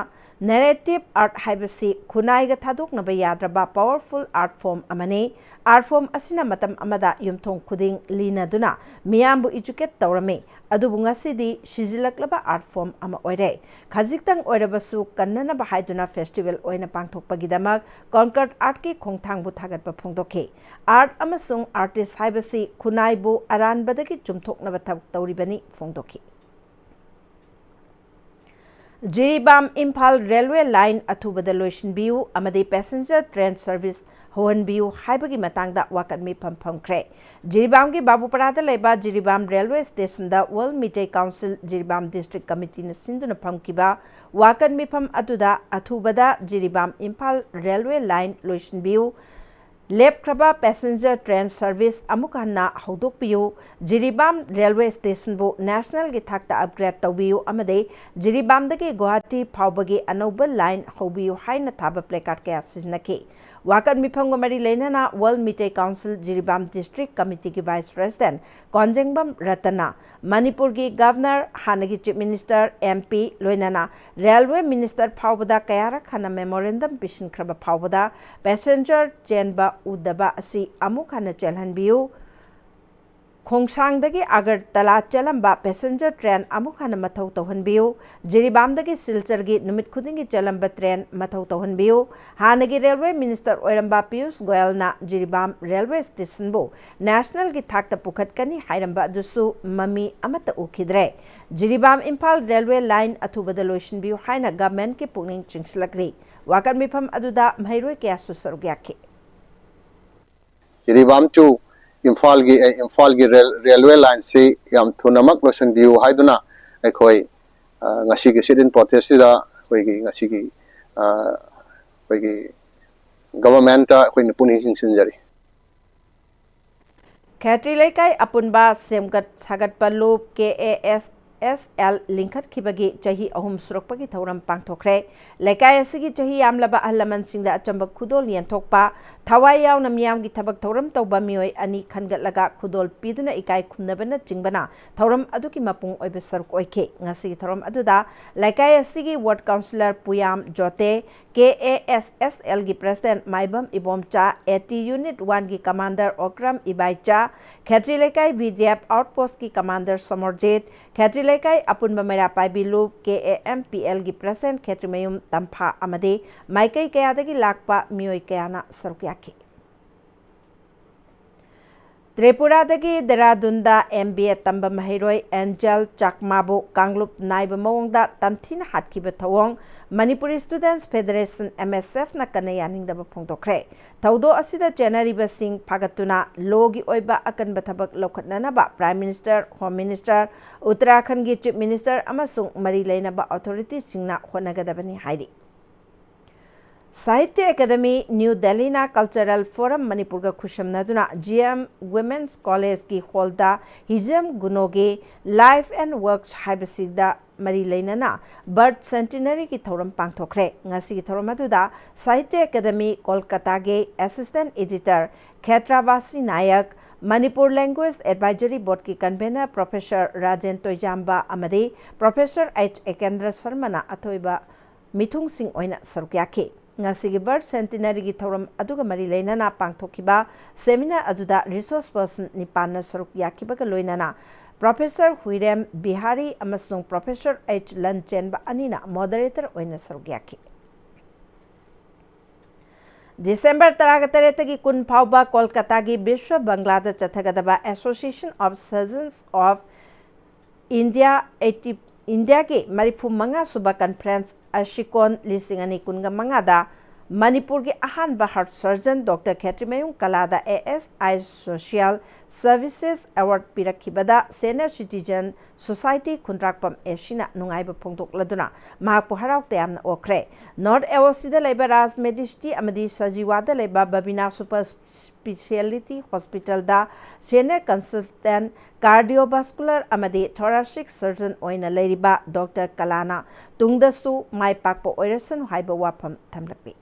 narrative art ꯍꯥꯏꯕꯁꯤ ꯈꯨꯟꯅꯥꯏꯒ ꯊꯥꯗꯣꯛꯅꯕ ꯌꯥꯗ꯭ꯔꯕ powerful art form ꯑꯃꯅꯤ꯫ Art form ꯑꯁꯤꯅ ꯃꯇꯝ ꯑꯃꯗ ꯌꯨꯝꯊꯣꯡ ꯈꯨꯗꯤꯡ ꯂꯤꯅꯗꯨꯅ ꯃꯤꯌꯥꯝꯕꯨ educate ꯇꯧꯔꯝꯃꯤ꯫ ꯑꯗꯨꯕꯨ ꯉꯁꯤꯗꯤ ꯁꯤꯖꯤꯜꯂꯛꯂꯕ art form ꯑꯃ ꯑꯣꯏꯔꯦ꯫ ꯈꯖꯤꯛꯇꯪ ꯑꯣꯏꯔꯕꯁꯨ ꯀꯟꯅꯅꯕ ꯍꯥꯏꯗꯨꯅ festival ꯑꯣꯏꯅ ꯄꯥꯡꯊꯣꯛꯄꯒꯤꯗꯃꯛ ꯀꯟꯀꯔꯠ ꯑꯥꯔꯠꯀꯤ ꯈꯣꯡꯊꯥꯡꯕꯨ ꯊꯥꯒꯠꯄ ꯐꯣꯡꯗꯣꯛꯈꯤ꯫ Art ꯑꯃꯁꯨꯡ artist ꯍꯥꯏꯕꯁꯤ ꯈꯨꯟꯅꯥꯏꯕꯨ ꯑꯔꯥꯟꯕꯗꯒꯤ ꯆꯨꯝꯊꯣꯛꯅꯕ ꯊꯕꯛ ꯇꯧꯔꯤꯕꯅꯤ ꯐꯣꯡꯗꯣꯛꯈꯤ꯫ ꯖꯤꯔꯤꯕꯥꯝ ꯏꯝꯐꯥꯜ ꯔꯦꯜꯋꯦ ꯂꯥꯏꯟ ꯑꯊꯨꯕꯗ ꯂꯣꯏꯁꯤꯟꯕꯤꯌꯨ ꯑꯃꯗꯤ ꯄꯦꯁꯦꯟꯖꯔ ꯇ꯭ꯔꯦꯟ ꯁꯔꯚꯤꯁ ꯍꯧꯍꯟꯕꯤꯌꯨ ꯍꯥꯏꯕꯒꯤ ꯃꯇꯥꯡꯗ ꯋꯥꯀꯠ ꯃꯤꯐꯝ ꯐꯝꯈ꯭ꯔꯦ꯫ ꯖꯤꯔꯤꯕꯥꯝꯒꯤ ꯕꯥꯕꯨꯄꯔꯥꯗ ꯂꯩꯕ ꯖꯤꯔꯤꯕꯥꯝ ꯔꯦꯜꯋꯦ ꯁ꯭ꯇꯦꯁꯟꯗ world Meetei council Jiribam district ꯀꯃꯤꯇꯤꯅ ꯁꯤꯟꯗꯨꯅ ꯐꯝꯈꯤꯕ ꯋꯥꯀꯠ ꯃꯤꯐꯝ ꯑꯗꯨꯗ ꯑꯊꯨꯕꯗ ꯖꯤꯔꯤꯕꯥꯝ ꯏꯝꯐꯥꯜ ꯔꯦꯜꯋꯦ ꯂꯥꯏꯟ ꯂꯣꯏꯁꯤꯟꯕꯤꯌꯨ, ꯂꯦꯞꯈ꯭ꯔꯕ ꯄꯦꯁꯦꯟꯖꯔ ꯇ꯭ꯔꯦꯟ ꯁꯔꯚꯤꯁ ꯑꯃꯨꯛ ꯍꯟꯅ ꯍꯧꯗꯣꯛꯄꯤꯌꯨ, ꯖꯤꯔꯤꯕꯥꯝ ꯔꯦꯜꯋꯦ ꯁ꯭ꯇꯦꯁꯟꯕꯨ ꯅꯦꯁꯅꯦꯜꯒꯤ ꯊꯥꯛꯇ ꯑꯞꯒ꯭ꯔꯦꯗ ꯇꯧꯕꯤꯌꯨ ꯑꯃꯗꯤ ꯖꯤꯔꯤꯕꯥꯝꯗꯒꯤ ꯒꯨꯋꯥꯍꯥꯇꯤ ꯐꯥꯎꯕꯒꯤ ꯑꯅꯧꯕ ꯂꯥꯏꯟ ꯍꯧꯕꯤꯌꯨ ꯍꯥꯏꯅ ꯊꯥꯕ ꯄ꯭ꯂꯦꯀꯥꯔꯗ ꯀꯌꯥ ꯁꯤꯖꯤꯟꯅꯈꯤ꯫ ꯋꯥꯀꯠ ꯃꯤꯐꯝꯒ ꯃꯔꯤ ꯂꯩꯅꯅ world Meetei council Jiribam district ꯀꯃꯤꯇꯤꯒꯤ ꯚꯥꯏꯁ ꯄ꯭ꯔꯦꯁꯤꯗꯦꯟꯠ ꯀꯣꯟꯖꯦꯡꯕꯝ ꯔꯇꯟꯅ, ꯃꯅꯤꯄꯨꯔꯒꯤ ꯒꯚꯔꯅꯔ, ꯍꯥꯟꯅꯒꯤ ꯆꯤꯐ ꯃꯤꯅꯤꯁꯇꯔ, ꯑꯦꯝ ꯄꯤ, ꯂꯣꯏꯅꯅ ꯔꯦꯜꯋꯦ ꯃꯤꯅꯤꯁꯇꯔ ꯐꯥꯎꯕꯗ ꯀꯌꯥꯔꯛ ꯍꯟꯅ ꯃꯦꯃꯣꯔꯦꯟꯗꯝ ꯄꯤꯁꯤꯟꯈ꯭ꯔꯕ ꯐꯥꯎꯕꯗ ꯄꯦꯁꯦꯟꯖꯔ ꯆꯦꯟꯕ ꯎꯗꯕ ꯑꯁꯤ ꯑꯃꯨꯛ ꯍꯟꯅ ꯆꯦꯜꯍꯟꯕꯤꯌꯨ꯫ ꯈꯣꯡꯁꯥꯡꯗꯒꯤ ꯑꯒꯔꯇꯂꯥ ꯆꯦꯜꯂꯝꯕ ꯄꯦꯁꯦꯟꯖꯔ ꯇ꯭ꯔꯦꯟ ꯑꯃꯨꯛ ꯍꯟꯅ ꯃꯊꯧ ꯇꯧꯍꯟꯕꯤꯌꯨ꯫ ꯖꯤꯔꯤꯕꯥꯝꯗꯒꯤ ꯁꯤꯜꯆꯔꯒꯤ ꯅꯨꯃꯤꯠ ꯈꯨꯗꯤꯡꯒꯤ ꯆꯦꯜꯂꯝꯕ ꯇ꯭ꯔꯦꯟ ꯃꯊꯧ ꯇꯧꯍꯟꯕꯤꯌꯨ꯫ ꯍꯥꯟꯅꯒꯤ ꯔꯦꯜꯋꯦ ꯃꯤꯅꯤꯁꯇꯔ ꯑꯣꯏꯔꯝꯕ ꯄꯤꯌꯨꯁ ꯒꯣꯌꯜꯅ ꯖꯤꯔꯤꯕꯥꯝ ꯔꯦꯜꯋꯦ ꯁ꯭ꯇꯦꯁꯟꯕꯨ ꯅꯦꯁꯅꯦꯜꯒꯤ ꯊꯥꯛꯇ ꯄꯨꯈꯠꯀꯅꯤ ꯍꯥꯏꯔꯝꯕ ꯑꯗꯨꯁꯨ ꯃꯃꯤ ꯑꯃꯠꯇ ꯎꯈꯤꯗ꯭ꯔꯦ꯫ ꯖꯤꯔꯤꯕꯥꯝ ꯏꯝꯐꯥꯜ ꯔꯦꯜꯋꯦ ꯂꯥꯏꯟ ꯑꯊꯨꯕꯗ ꯂꯣꯏꯁꯤꯟꯕꯤꯌꯨ ꯍꯥꯏꯅ ꯒꯚꯔꯟꯃꯦꯟꯠꯀꯤ ꯄꯨꯛꯅꯤꯡ ꯆꯤꯡꯁꯤꯜꯂꯛꯂꯤ꯫ ꯋꯥꯀꯠ ꯃꯤꯐꯝ ꯑꯗꯨꯗ ꯃꯍꯩꯔꯣꯏ ꯀꯌꯥꯁꯨ ꯁꯔꯨꯛ ꯌꯥꯈꯤ꯫ ꯖꯤꯔꯤꯕꯥꯝ to ꯏꯝꯐꯥꯜꯒꯤ, ꯑꯦ, ꯏꯝꯐꯥꯜꯒꯤ ꯔꯦꯜ, ꯔꯦꯜꯋꯦ ꯂꯥꯏꯟꯁꯤ ꯌꯥꯝ ꯊꯨꯅꯃꯛ ꯂꯣꯏꯁꯤꯟꯕꯤꯌꯨ ꯍꯥꯏꯗꯨꯅ ꯑꯩꯈꯣꯏ, ꯑ, ꯉꯁꯤꯒꯤ sit-in protest ꯁꯤꯗ ꯑꯩꯈꯣꯏꯒꯤ ꯉꯁꯤꯒꯤ, ꯑ, ꯑꯩꯈꯣꯏꯒꯤ ꯒꯚꯔꯟꯃꯦꯟꯠꯇ ꯑꯩꯈꯣꯏꯅ ꯄꯨꯛꯅꯤꯡ ꯆꯤꯡꯁꯤꯟꯖꯔꯤ꯫ ꯈꯦꯇ꯭ꯔꯤ ꯂꯩꯀꯥꯏ ꯑꯄꯨꯟꯕ ꯁꯦꯝꯒꯠ ꯁꯥꯒꯠꯄ ꯂꯨꯞ ꯀꯦ ꯑꯦ ꯑꯦꯁ ꯑꯦꯁ ꯑꯦꯜ ꯂꯤꯡꯈꯠꯈꯤꯕꯒꯤ ꯆꯍꯤ ꯑꯍꯨꯝ ꯁꯨꯔꯛꯄꯒꯤ ꯊꯧꯔꯝ ꯄꯥꯡꯊꯣꯛꯈ꯭ꯔꯦ꯫ ꯂꯩꯀꯥꯏ ꯑꯁꯤꯒꯤ ꯆꯍꯤ ꯌꯥꯝꯂꯕ ꯑꯍꯜ ꯂꯃꯟꯁꯤꯡꯗ ꯑꯆꯝꯕ ꯈꯨꯗꯣꯜ ꯌꯦꯟꯊꯣꯛꯄ, ꯊꯋꯥꯏ ꯌꯥꯎꯅ ꯃꯤꯌꯥꯝꯒꯤ ꯊꯕꯛ ꯊꯧꯔꯝ ꯇꯧꯕ ꯃꯤꯑꯣꯏ ꯑꯅꯤ ꯈꯟꯒꯠꯂꯒ ꯈꯨꯗꯣꯜ ꯄꯤꯗꯨꯅ ꯏꯀꯥꯏ ꯈꯨꯝꯅꯕꯅꯆꯤꯡꯕꯅ ꯊꯧꯔꯝ ꯑꯗꯨꯒꯤ ꯃꯄꯨꯡ ꯑꯣꯏꯕ ꯁꯔꯨꯛ ꯑꯣꯏꯈꯤ꯫ ꯉꯁꯤꯒꯤ ꯊꯧꯔꯝ ꯑꯗꯨꯗ ꯂꯩꯀꯥꯏ ꯑꯁꯤꯒꯤ ward councillor Puyam Jote, K A S S ꯑꯦꯜꯒꯤ president Maibam Ibomcha, A T unit ꯋꯥꯟꯒꯤ ꯀꯃꯥꯟꯗꯔ ꯑꯣꯀ꯭ꯔꯝ ꯏꯕꯥꯏꯆꯥ, ꯈꯦꯇ꯭ꯔꯤ ꯂꯩꯀꯥꯏ ꯚꯤ ꯖꯤ ꯑꯦꯐ ꯑꯥꯎꯠꯄꯣꯁꯠꯀꯤ ꯀꯃꯥꯟꯗꯔ ꯁꯣꯃꯔꯖꯤꯠ, ꯈꯦꯇ꯭ꯔꯤ ꯂꯩꯀꯥꯏ ꯑꯄꯨꯟꯕ ꯃꯩꯔꯥ ꯄꯥꯏꯕꯤ ꯂꯨꯞ K A M P algae president ꯈꯦꯇ꯭ꯔꯤꯃꯌꯨꯝ ꯇꯝꯐꯥ ꯑꯃꯗꯤ ꯃꯥꯏꯀꯩ ꯀꯌꯥꯗꯒꯤ ꯂꯥꯛꯄ ꯃꯤꯑꯣꯏ ꯀꯌꯥꯅ ꯁꯔꯨꯛ ꯌꯥꯈꯤ꯫ ꯇ꯭ꯔꯤꯄꯨꯔꯥꯗꯒꯤ ꯗꯦꯔꯥꯗꯨꯟꯗ M B A ꯇꯝꯕ ꯃꯍꯩꯔꯣꯏ ꯑꯦꯟꯖꯦꯜ ꯆꯥꯛꯃꯥꯕꯨ ꯀꯥꯡꯂꯨꯞ ꯅꯥꯏꯕ ꯃꯑꯣꯡꯗ ꯇꯝꯊꯤꯅ ꯍꯥꯠꯈꯤꯕ ꯊꯧꯑꯣꯡ Manipuri Students Federation, M S F ꯅ ꯀꯟꯅ ꯌꯥꯅꯤꯡꯗꯕ ꯐꯣꯡꯗꯣꯛꯈ꯭ꯔꯦ꯫ ꯊꯧꯗꯣꯛ ꯑꯁꯤꯗ ꯆꯦꯟꯅꯔꯤꯕꯁꯤꯡ ꯐꯥꯒꯠꯇꯨꯅ ꯂꯣꯒꯤ ꯑꯣꯏꯕ ꯑꯀꯟꯕ ꯊꯕꯛ ꯂꯧꯈꯠꯅꯅꯕ Prime Minister, Home Minister, ꯎꯠꯇꯔꯥꯈꯟꯒꯤ Chief Minister ꯑꯃꯁꯨꯡ ꯃꯔꯤ ꯂꯩꯅꯕ ꯑꯣꯊꯣꯔꯤꯇꯤꯁꯤꯡꯅ ꯍꯣꯠꯅꯒꯗꯕꯅꯤ ꯍꯥꯏꯔꯤ꯫ ꯁꯥꯍꯤꯇ꯭ꯌ ꯑꯦꯀꯥꯗꯦꯃꯤ ꯅ꯭ꯌꯨ ꯗꯦꯜꯂꯤꯅ Cultural Forum ꯃꯅꯤꯄꯨꯔꯒ ꯈꯨꯠꯁꯝꯅꯗꯨꯅ G M Women's Collegeꯀꯤ ꯍꯣꯜꯗ ꯍꯤꯖꯝ ꯒꯨꯅꯣꯒꯤ Life and Works ꯍꯥꯏꯕꯁꯤꯗ ꯃꯔꯤ ꯂꯩꯅꯅ Birth Centenaryꯒꯤ ꯊꯧꯔꯝ ꯄꯥꯡꯊꯣꯛꯈ꯭ꯔꯦ꯫ ꯉꯁꯤꯒꯤ ꯊꯧꯔꯝ ꯑꯗꯨꯗ ꯁꯥꯍꯤꯇ꯭ꯌ ꯑꯦꯀꯥꯗꯦꯃꯤ ꯀꯣꯜꯀꯇꯥꯒꯤ Assistant Editor Khetrabasi Nayak, Manipur Language Advisory Boardꯀꯤ Convener Professor ꯔꯥꯖꯦꯟ ꯇꯣꯏꯖꯥꯝꯕ ꯑꯃꯗꯤ Professor H ꯏꯀꯦꯟꯗ꯭ꯔ ꯁꯔꯃꯅ ꯑꯊꯣꯏꯕ ꯃꯤꯊꯨꯡꯁꯤꯡ ꯑꯣꯏꯅ ꯁꯔꯨꯛ ꯌꯥꯈꯤ꯫ ꯉꯁꯤꯒꯤ Birth Centenaryꯒꯤ ꯊꯧꯔꯝ ꯑꯗꯨꯒ ꯃꯔꯤ ꯂꯩꯅꯅ ꯄꯥꯡꯊꯣꯛꯈꯤꯕ seminar ꯑꯗꯨꯗ resource person ꯅꯤꯄꯥꯟꯅ ꯁꯔꯨꯛ ꯌꯥꯈꯤꯕꯒ ꯂꯣꯏꯅꯅ Professor ꯍꯨꯏꯔꯦꯝ ꯕꯤꯍꯥꯔꯤ ꯑꯃꯁꯨꯡ Professor H ꯂꯟꯆꯦꯟꯕ ꯑꯅꯤꯅ moderator ꯑꯣꯏꯅ ꯁꯔꯨꯛ ꯌꯥꯈꯤ꯫ ꯗꯤꯁꯦꯝꯕꯔ ꯇꯔꯥꯒ ꯇꯔꯦꯠꯇꯒꯤ ꯀꯨꯟ ꯐꯥꯎꯕ ꯀꯣꯜꯀꯇꯥꯒꯤ ꯕꯤꯁ꯭ꯋ ꯕꯪꯒ꯭ꯂꯥꯗ ꯆꯠꯊꯒꯗꯕ Association of Surgeons of India eighty, ꯏꯟꯗꯤꯌꯥꯒꯤ ꯃꯔꯤꯐꯨ ꯃꯉꯥ ꯁꯨꯕ conference, ꯑꯁꯤꯀꯣꯟ ꯂꯤꯁꯤꯡ ꯑꯅꯤ ꯀꯨꯟꯒ ꯃꯉꯥꯗ ꯃꯅꯤꯄꯨꯔꯒꯤ ꯑꯍꯥꯟꯕ heart surgeon Doctor Khetrimayum ꯀꯂꯥꯗ A S I Social Services Award ꯄꯤꯔꯛꯈꯤꯕꯗ Senior Citizen Society ꯈꯨꯟꯗ꯭ꯔꯥꯛꯄꯝ ꯑꯦꯁꯤꯅ ꯅꯨꯡꯉꯥꯏꯕ ꯐꯣꯡꯗꯣꯛꯂꯗꯨꯅ ꯃꯍꯥꯛꯄꯨ ꯍꯔꯥꯎ ꯇꯌꯥꯝꯅ ꯑꯣꯛꯈ꯭ꯔꯦ꯫ North A O Cꯗ ꯂꯩꯕ ꯔꯥꯖ ꯃꯦꯗꯤꯁꯤꯇꯤ ꯑꯃꯗꯤ ꯁꯖꯤꯋꯥꯗ ꯂꯩꯕ ꯕꯕꯤꯅꯥ Super Speciality Hospitalꯗ Senior Consultant Cardiovascular ꯑꯃꯗꯤ Thoracic Surgeon ꯑꯣꯏꯅ ꯂꯩꯔꯤꯕ Doctor ꯀꯂꯥꯅ ꯇꯨꯡꯗꯁꯨ ꯃꯥꯏ ꯄꯥꯛꯄ ꯑꯣꯏꯔꯁꯅꯨ ꯍꯥꯏꯕ ꯋꯥꯐꯝ ꯊꯝꯂꯛꯂꯤ꯫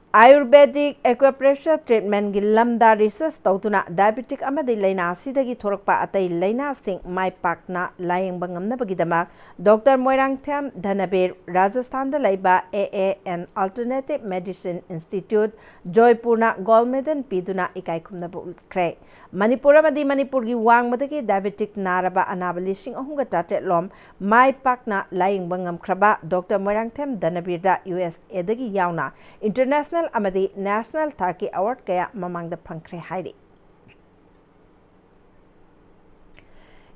Ayurvedic Acupressure Treatmentꯀꯤ ꯂꯝꯗ research ꯇꯧꯗꯨꯅ diabetic ꯑꯃꯗꯤ ꯂꯥꯏꯅꯥ ꯑꯁꯤꯗꯒꯤ ꯊꯣꯔꯛꯄ ꯑꯇꯩ ꯂꯥꯏꯅꯥꯁꯤꯡ ꯃꯥꯏ ꯄꯥꯛꯅ ꯂꯥꯌꯦꯡꯕ ꯉꯝꯅꯕꯒꯤꯗꯃꯛ Doctor ꯃꯣꯏꯔꯥꯡꯊꯦꯝ ꯙꯅꯕꯤꯔ ꯔꯥꯖꯁꯊꯥꯟꯗ ꯂꯩꯕ A A N Alternative Medicine Institute, ꯖꯣꯏꯄꯨꯔꯅ gold medal ꯄꯤꯗꯨꯅ ꯏꯀꯥꯏ ꯈꯨꯝꯅꯕ ꯎꯠꯈ꯭ꯔꯦ꯫ ꯃꯅꯤꯄꯨꯔ ꯑꯃꯗꯤ ꯃꯅꯤꯄꯨꯔꯒꯤ ꯋꯥꯡꯃꯗꯒꯤ diabetic ꯅꯥꯔꯕ ꯑꯅꯥꯕ ꯂꯤꯁꯤꯡ ꯑꯍꯨꯝꯒ ꯆꯥꯇ꯭ꯔꯦꯠ ꯂꯣꯝ ꯃꯥꯏ ꯄꯥꯛꯅ ꯂꯥꯌꯦꯡꯕ ꯉꯝꯈ꯭ꯔꯕ Doctor ꯃꯣꯏꯔꯥꯡꯊꯦꯝ ꯙꯅꯕꯤꯔꯗ U S Aꯗꯒꯤ ꯌꯥꯎꯅ international ꯑꯃꯗꯤ ꯅꯦꯁꯅꯦꯜ ꯊꯥꯛꯀꯤ ꯑꯦꯋꯥꯔꯗ ꯀꯌꯥ ꯃꯃꯥꯡꯗ ꯐꯪꯈ꯭ꯔꯦ ꯍꯥꯏꯔꯤ꯫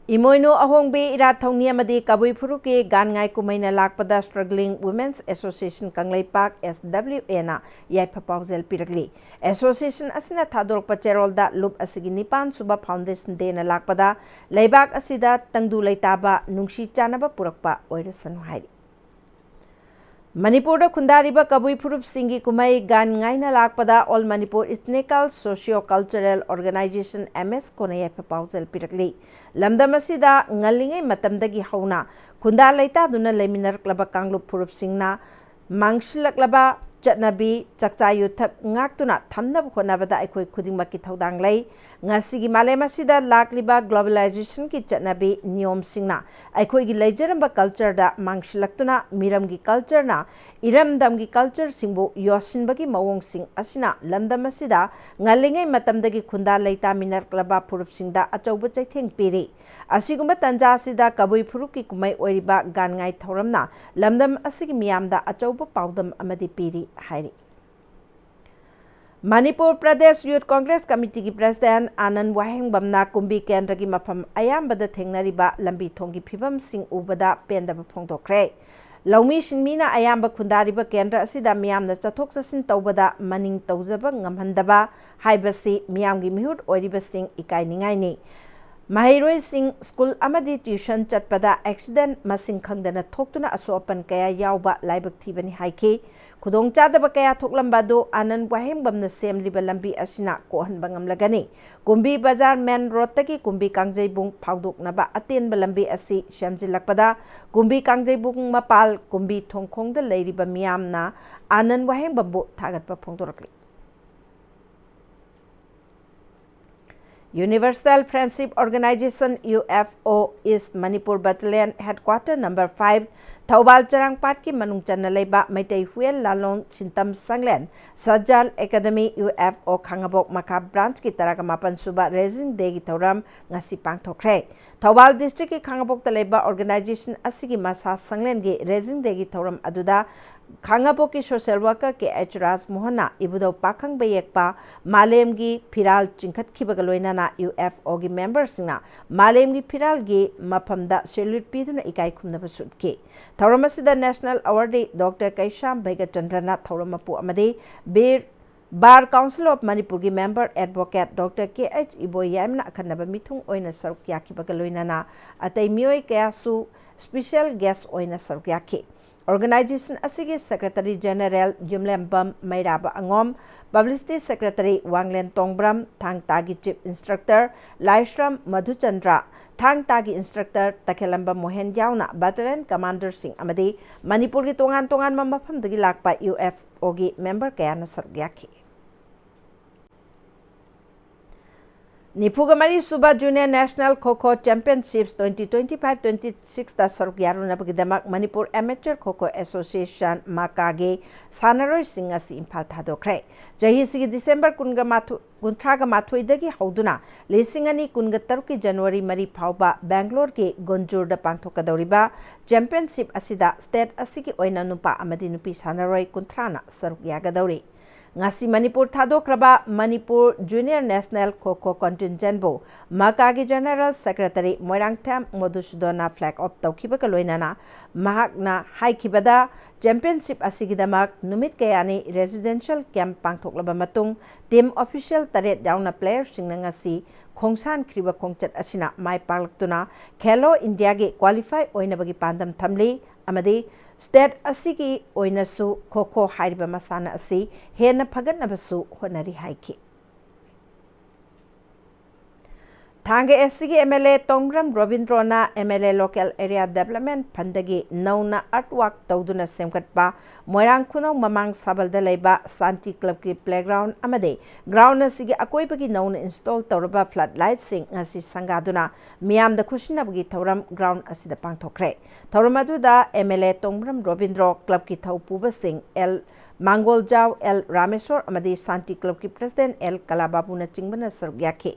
ꯏꯃꯣꯏꯅꯨ ꯑꯍꯣꯡꯕꯤ ꯏꯔꯥꯠ ꯊꯧꯅꯤ ꯑꯃꯗꯤ ꯀꯕꯨꯏ ꯐꯨꯔꯨꯞꯀꯤ ꯒꯥꯟꯉꯥꯏ ꯀꯨꯝꯍꯩꯅ ꯂꯥꯛꯄꯗ Struggling Women's Association Kangleipak, S W A ꯅ ꯌꯥꯏꯐ ꯄꯥꯎꯖꯦꯜ ꯄꯤꯔꯛꯂꯤ꯫ ꯑꯦꯁꯣꯁꯤꯌꯦꯁꯟ ꯑꯁꯤꯅ ꯊꯥꯗꯣꯔꯛꯄ ꯆꯦꯔꯣꯜꯗ ꯂꯨꯞ ꯑꯁꯤꯒꯤ ꯅꯤꯄꯥꯟ ꯁꯨꯕ Foundation Day ꯅ ꯂꯥꯛꯄꯗ ꯂꯩꯕꯥꯛ ꯑꯁꯤꯗ ꯇꯪꯗꯨ ꯂꯩꯇꯥꯕ, ꯅꯨꯡꯁꯤ ꯆꯥꯟꯅꯕ ꯄꯨꯔꯛꯄ ꯑꯣꯏꯔꯁꯅꯨ ꯍꯥꯏꯔꯤ꯫ ꯃꯅꯤꯄꯨꯔꯗ ꯈꯨꯟꯗꯥꯔꯤꯕ ꯀꯕꯨꯏ ꯐꯨꯔꯨꯞꯁꯤꯡꯒꯤ ꯀꯨꯝꯍꯩ ꯒꯥꯟꯉꯥꯏꯅ ꯂꯥꯛꯄꯗ All Manipur Ethnical Socio Cultural Organization, M S C O ꯅ ꯌꯥꯏꯐ ꯄꯥꯎꯖꯦꯜ ꯄꯤꯔꯛꯂꯤ꯫ ꯂꯝꯗꯝ ꯑꯁꯤꯗ ꯉꯜꯂꯤꯉꯩ ꯃꯇꯝꯗꯒꯤ ꯍꯧꯅ ꯈꯨꯟꯗꯥ ꯂꯩꯇꯥꯗꯨꯅ ꯂꯩꯃꯤꯟꯅꯔꯛꯂꯕ ꯀꯥꯡꯂꯨꯞ ꯐꯨꯔꯨꯞꯁꯤꯡꯅ ꯃꯥꯡꯁꯤꯜꯂꯛꯂꯕ ꯆꯠꯅꯕꯤ, ꯆꯥꯛꯆꯥ ꯌꯨꯊꯛ ꯉꯥꯛꯇꯨꯅ ꯊꯝꯅꯕ ꯍꯣꯠꯅꯕꯗ ꯑꯩꯈꯣꯏ ꯈꯨꯗꯤꯡꯃꯛꯀꯤ ꯊꯧꯗꯥꯡ ꯂꯩ꯫ ꯉꯁꯤꯒꯤ ꯃꯥꯂꯦꯝ ꯑꯁꯤꯗ ꯂꯥꯛꯂꯤꯕ globalization ꯒꯤ ꯆꯠꯅꯕꯤ ꯅꯤꯌꯣꯝꯁꯤꯡꯅ ꯑꯩꯈꯣꯏꯒꯤ ꯂꯩꯖꯔꯝꯕ culture ꯗ ꯃꯥꯡꯁꯤꯜꯂꯛꯇꯨꯅ ꯃꯤꯔꯝꯒꯤ culture ꯅ ꯏꯔꯝꯗꯝꯒꯤ culture ꯁꯤꯡꯕꯨ ꯌꯣꯠꯁꯤꯟꯕꯒꯤ ꯃꯑꯣꯡꯁꯤꯡ ꯑꯁꯤꯅ ꯂꯝꯗꯝ ꯑꯁꯤꯗ ꯉꯜꯂꯤꯉꯩ ꯃꯇꯝꯗꯒꯤ ꯈꯨꯟꯗꯥ ꯂꯩꯇꯥꯃꯤꯟꯅꯔꯛꯂꯕ ꯐꯨꯔꯨꯞꯁꯤꯡꯗ ꯑꯆꯧꯕ ꯆꯩꯊꯦꯡ ꯄꯤꯔꯤ꯫ ꯑꯁꯤꯒꯨꯝꯕ ꯇꯥꯟꯖꯥ ꯑꯁꯤꯗ ꯀꯕꯨꯏ ꯐꯨꯔꯨꯞꯀꯤ ꯀꯨꯝꯍꯩ ꯑꯣꯏꯔꯤꯕ ꯒꯥꯟꯉꯥꯏ ꯊꯧꯔꯝꯅ ꯂꯝꯗꯝ ꯑꯁꯤꯒꯤ ꯃꯤꯌꯥꯝꯗ ꯑꯆꯧꯕ ꯄꯥꯎꯗꯝ ꯑꯃꯗꯤ ꯄꯤꯔꯤ ꯍꯥꯏꯔꯤ꯫ ꯃꯅꯤꯄꯨꯔ ꯄ꯭ꯔꯗꯦꯁ ꯌꯨꯊ ꯀꯣꯡꯒ꯭ꯔꯦꯁ ꯀꯃꯤꯇꯤꯒꯤ ꯄ꯭ꯔꯦꯁꯤꯗꯦꯟꯠ ꯑꯥꯅꯟꯗ ꯋꯥꯍꯦꯡꯕꯝꯅ ꯀꯨꯝꯕꯤ ꯀꯦꯟꯗ꯭ꯔꯒꯤ ꯃꯐꯝ ꯑꯌꯥꯝꯕꯗ ꯊꯦꯡꯅꯔꯤꯕ ꯂꯝꯕꯤ ꯊꯣꯡꯒꯤ ꯐꯤꯕꯝꯁꯤꯡ ꯎꯕꯗ ꯄꯦꯟꯗꯕ ꯐꯣꯡꯗꯣꯛꯈ꯭ꯔꯦ꯫ ꯂꯧꯃꯤ ꯁꯤꯟꯃꯤꯅ ꯑꯌꯥꯝꯕ ꯈꯨꯟꯗꯥꯔꯤꯕ ꯀꯦꯟꯗ꯭ꯔ ꯑꯁꯤꯗ ꯃꯤꯌꯥꯝꯅ ꯆꯠꯊꯣꯛ ꯆꯠꯁꯤꯟ ꯇꯧꯕꯗ ꯃꯅꯤꯡ ꯇꯧꯖꯕ ꯉꯝꯍꯟꯗꯕ ꯍꯥꯏꯕꯁꯤ ꯃꯤꯌꯥꯝꯒꯤ ꯃꯤꯍꯨꯠ ꯑꯣꯏꯔꯤꯕꯁꯤꯡ ꯏꯀꯥꯏꯅꯤꯡꯉꯥꯏꯅꯤ꯫ ꯃꯍꯩꯔꯣꯏꯁꯤꯡ ꯁ꯭ꯀꯨꯜ ꯑꯃꯗꯤ ꯇ꯭ꯌꯨꯁꯟ ꯆꯠꯄꯗ ꯑꯦꯛꯁꯤꯗꯦꯟꯠ ꯃꯁꯤꯡ ꯈꯪꯗꯅ ꯊꯣꯛꯇꯨꯅ ꯑꯁꯣꯛ ꯑꯄꯟ ꯀꯌꯥ ꯌꯥꯎꯕ ꯂꯥꯏꯕꯛ ꯊꯤꯕꯅꯤ ꯍꯥꯏꯈꯤ꯫ ꯈꯨꯗꯣꯡꯆꯥꯗꯕ ꯀꯌꯥ ꯊꯣꯛꯂꯝꯕ ꯑꯗꯨ ꯑꯥꯅꯟꯗ ꯋꯥꯍꯦꯡꯕꯝꯅ ꯁꯦꯝꯂꯤꯕ ꯂꯝꯕꯤ ꯑꯁꯤꯅ ꯀꯣꯛꯍꯟꯕ ꯉꯝꯂꯒꯅꯤ꯫ ꯀꯨꯝꯕꯤ ꯕꯖꯥꯔ ꯃꯦꯟ ꯔꯣꯗꯇꯒꯤ ꯀꯨꯝꯕꯤ ꯀꯥꯡꯖꯩꯕꯨꯡ ꯐꯥꯎꯗꯣꯛꯅꯕ ꯑꯇꯦꯟꯕ ꯂꯝꯕꯤ ꯑꯁꯤ ꯁꯦꯝꯖꯤꯜꯂꯛꯄꯗ ꯀꯨꯝꯕꯤ ꯀꯥꯡꯖꯩꯕꯨꯡ ꯃꯄꯥꯜ ꯀꯨꯝꯕꯤ ꯊꯣꯡꯈꯣꯡꯗ ꯂꯩꯔꯤꯕ ꯃꯤꯌꯥꯝꯅ ꯑꯥꯅꯟꯗ ꯋꯥꯍꯦꯡꯕꯝꯕꯨ ꯊꯥꯒꯠꯄ ꯐꯣꯡꯗꯣꯔꯛꯂꯤ꯫ Universal Friendship Organisation, U F O, East Manipur Battalion Headquarter number five, Thoubal ꯆꯔꯥꯡꯄꯥꯠꯀꯤ ꯃꯅꯨꯡ ꯆꯟꯅ ꯂꯩꯕ ꯃꯩꯇꯩ ꯍꯨꯌꯦꯟ ꯂꯥꯂꯣꯡ ꯁꯤꯟꯇꯝ ꯁꯪꯂꯦꯟ ꯁꯖꯥꯜ academy, U F O Khangabok ꯃꯈꯥ branch ꯀꯤ ꯇꯔꯥꯒ ꯃꯥꯄꯟ ꯁꯨꯕ Raising Day ꯒꯤ ꯊꯧꯔꯝ ꯉꯁꯤ ꯄꯥꯡꯊꯣꯛꯈ꯭ꯔꯦ꯫ ꯊꯧꯕꯥꯜ district ꯀꯤ ꯈꯥꯉꯕꯣꯛꯇ ꯂꯩꯕ organisation ꯑꯁꯤꯒꯤ ꯃꯁꯥ ꯁꯪꯂꯦꯟꯒꯤ Raising Day ꯒꯤ ꯊꯧꯔꯝ ꯑꯗꯨꯗ ꯈꯥꯉꯕꯣꯛꯀꯤ social worker ꯀꯦ ꯑꯩꯆ ꯔꯥꯖꯃꯣꯍꯟꯅ ꯏꯕꯨꯙꯧ ꯄꯥꯈꯪꯕ ꯌꯦꯛꯄ ꯃꯥꯂꯦꯝꯒꯤ ꯐꯤꯔꯥꯜ ꯆꯤꯡꯈꯠꯈꯤꯕꯒ ꯂꯣꯏꯅꯅ ꯌꯨ ꯑꯦꯐ ꯑꯣꯒꯤ memberꯁꯤꯡꯅ ꯃꯥꯂꯦꯝꯒꯤ ꯐꯤꯔꯥꯜꯒꯤ ꯃꯐꯝꯗ salute ꯄꯤꯗꯨꯅ ꯏꯀꯥꯏ ꯈꯨꯝꯅꯕꯁꯨ ꯎꯠꯈꯤ꯫ ꯊꯧꯔꯝ ꯑꯁꯤꯗ national awardee Doctor ꯀꯩꯁꯥꯝ ꯚꯩꯒꯆꯟꯗ꯭ꯔꯅ ꯊꯧꯔꯝ ꯃꯄꯨ ꯑꯃꯗꯤ ꯕꯤꯔ Bar Council of ꯃꯅꯤꯄꯨꯔꯒꯤ member advocate Doctor ꯀꯦ ꯑꯩꯆ ꯏꯕꯣꯌꯥꯏꯃꯅ ꯑꯈꯟꯅꯕ ꯃꯤꯊꯨꯡ ꯑꯣꯏꯅ ꯁꯔꯨꯛ ꯌꯥꯈꯤꯕꯒ ꯂꯣꯏꯅꯅ ꯑꯇꯩ ꯃꯤꯑꯣꯏ ꯀꯌꯥꯁꯨ special guest ꯑꯣꯏꯅ ꯁꯔꯨꯛ ꯌꯥꯈꯤ꯫ Organization ꯑꯁꯤꯒꯤ Secretary General ꯌꯨꯝꯂꯦꯝꯕꯝ ꯃꯩꯔꯥꯕ ꯑꯉꯣꯝ, Publicity Secretary ꯋꯥꯡꯂꯦꯟ ꯇꯣꯡꯕ꯭ꯔꯝ, ꯊꯥꯡ ꯇꯥꯒꯤ Chief Instructor ꯂꯥꯏꯁ꯭ꯔꯝ ꯃꯙꯨꯆꯟꯗ꯭ꯔ, ꯊꯥꯡ ꯇꯥꯒꯤ Instructor ꯇꯈꯦꯂꯝꯕꯝ ꯃꯣꯍꯦꯟ ꯌꯥꯎꯅ Battalion Commanderꯁꯤꯡ ꯑꯃꯗꯤ ꯃꯅꯤꯄꯨꯔꯒꯤ ꯇꯣꯉꯥꯟ ꯇꯣꯉꯥꯟꯕ ꯃꯐꯝꯗꯒꯤ ꯂꯥꯛꯄ ꯌꯨ ꯑꯦꯐ ꯑꯣꯒꯤ member ꯀꯌꯥꯅ ꯁꯔꯨꯛ ꯌꯥꯈꯤ꯫ ꯅꯤꯐꯨꯒ ꯃꯔꯤ ꯁꯨꯕ Junior National Kho Kho Championships twenty twenty-five twenty-sixꯇ ꯁꯔꯨꯛ ꯌꯥꯔꯨꯅꯕꯒꯤꯗꯃꯛ Manipur Amateur Kho Kho Association, ꯃꯀꯥꯒꯤ ꯁꯥꯟꯅꯔꯣꯏꯁꯤꯡ ꯑꯁꯤ ꯏꯝꯐꯥꯜ ꯊꯥꯗꯣꯛꯈ꯭ꯔꯦ꯫ ꯆꯍꯤꯁꯤꯒꯤ December ꯀꯨꯟꯒ ꯃꯥꯊꯣꯏ, ꯀꯨꯟꯊ꯭ꯔꯥꯒ ꯃꯥꯊꯣꯏꯗꯒꯤ ꯍꯧꯗꯨꯅ ꯂꯤꯁꯤꯡ ꯑꯅꯤ ꯀꯨꯟꯒ ꯇꯔꯨꯛꯀꯤ January ꯃꯔꯤ ꯐꯥꯎꯕ ꯕꯦꯡꯒ꯭ꯂꯣꯔꯒꯤ ꯒꯣꯟꯖꯨꯔꯗ ꯄꯥꯡꯊꯣꯛꯀꯗꯧꯔꯤꯕ championship ꯑꯁꯤꯗ state ꯑꯁꯤꯒꯤ ꯑꯣꯏꯅ ꯅꯨꯄꯥ ꯑꯃꯗꯤ ꯅꯨꯄꯤ ꯁꯥꯟꯅꯔꯣꯏ ꯀꯨꯟꯊ꯭ꯔꯥꯅ ꯁꯔꯨꯛ ꯌꯥꯒꯗꯧꯔꯤ꯫ ꯉꯁꯤ Manipur ꯊꯥꯗꯣꯛꯈ꯭ꯔꯕ Manipur Junior National Kho Kho Contingentꯕꯨ ꯃꯀꯥꯒꯤ General Secretary Moirangthem ꯃꯣꯙꯨꯁꯨꯗꯟꯅ flag off ꯇꯧꯈꯤꯕꯒ ꯂꯣꯏꯅꯅ ꯃꯍꯥꯛꯅ ꯍꯥꯏꯈꯤꯕꯗ, championship ꯑꯁꯤꯒꯤꯗꯃꯛ ꯅꯨꯃꯤꯠ ꯀꯌꯥꯅꯤ residential camp ꯄꯥꯡꯊꯣꯛꯂꯕ ꯃꯇꯨꯡ, team official ꯇꯔꯦꯠ ꯌꯥꯎꯅ playerꯁꯤꯡꯅ ꯉꯁꯤ ꯈꯣꯡꯁꯥꯟꯈ꯭ꯔꯤꯕ ꯈꯣꯡꯆꯠ ꯑꯁꯤꯅ ꯃꯥꯏ ꯄꯥꯛꯂꯛꯇꯨꯅ ꯈꯦꯂꯣ ꯏꯟꯗꯤꯌꯥꯒꯤ qualify ꯑꯣꯏꯅꯕꯒꯤ ꯄꯥꯟꯗꯝ ꯊꯝꯂꯤ ꯑꯃꯗꯤ state ꯑꯁꯤꯒꯤ ꯑꯣꯏꯅꯁꯨ ꯈꯣ ꯈꯣ ꯍꯥꯏꯔꯤꯕ ꯃꯁꯥꯟꯅ ꯑꯁꯤ ꯍꯦꯟꯅ ꯐꯒꯠꯅꯕꯁꯨ ꯍꯣꯠꯅꯔꯤ ꯍꯥꯏꯈꯤ꯫ ꯊꯥꯡꯒ ꯑꯦꯁ ꯁꯤꯒꯤ ꯑꯦꯝ ꯑꯦꯜ ꯑꯦ ꯇꯣꯡꯕ꯭ꯔꯝ ꯔꯣꯕꯤꯟꯗ꯭ꯔꯣꯅ M L A Local Area Development Fundꯗꯒꯤ ꯅꯧꯅ earthwork ꯇꯧꯗꯨꯅ ꯁꯦꯝꯒꯠꯄ ꯃꯣꯏꯔꯥꯡ ꯈꯨꯅꯧ ꯃꯃꯥꯡ ꯁꯥꯕꯜꯗ ꯂꯩꯕ ꯁꯥꯟꯇꯤ clubꯀꯤ playground ꯑꯃꯗꯤ ground ꯑꯁꯤꯒꯤ ꯑꯀꯣꯏꯕꯒꯤ ꯅꯧꯅ install ꯇꯧꯔꯕ flood lightꯁꯤꯡ ꯉꯁꯤ ꯁꯪꯒꯥꯗꯨꯅ ꯃꯤꯌꯥꯝꯗ ꯈꯨꯠꯁꯤꯟꯅꯕꯒꯤ ꯊꯧꯔꯝ ground ꯑꯁꯤꯗ ꯄꯥꯡꯊꯣꯛꯈ꯭ꯔꯦ꯫ ꯊꯧꯔꯝ ꯑꯗꯨꯗ M L A Tongbram Robindro, clubꯀꯤ ꯊꯧꯄꯨꯕꯁꯤꯡ ꯑꯦꯜ ꯃꯥꯡꯒꯣꯜꯖꯥꯎ, ꯑꯦꯜ ꯔꯥꯃꯦꯁꯣꯔ ꯑꯃꯗꯤ ꯁꯥꯟꯇꯤ clubꯀꯤ president ꯑꯦꯜ ꯀꯂꯥꯕꯥꯕꯨꯅꯆꯤꯡꯕꯅ ꯁꯔꯨꯛ ꯌꯥꯈꯤ꯫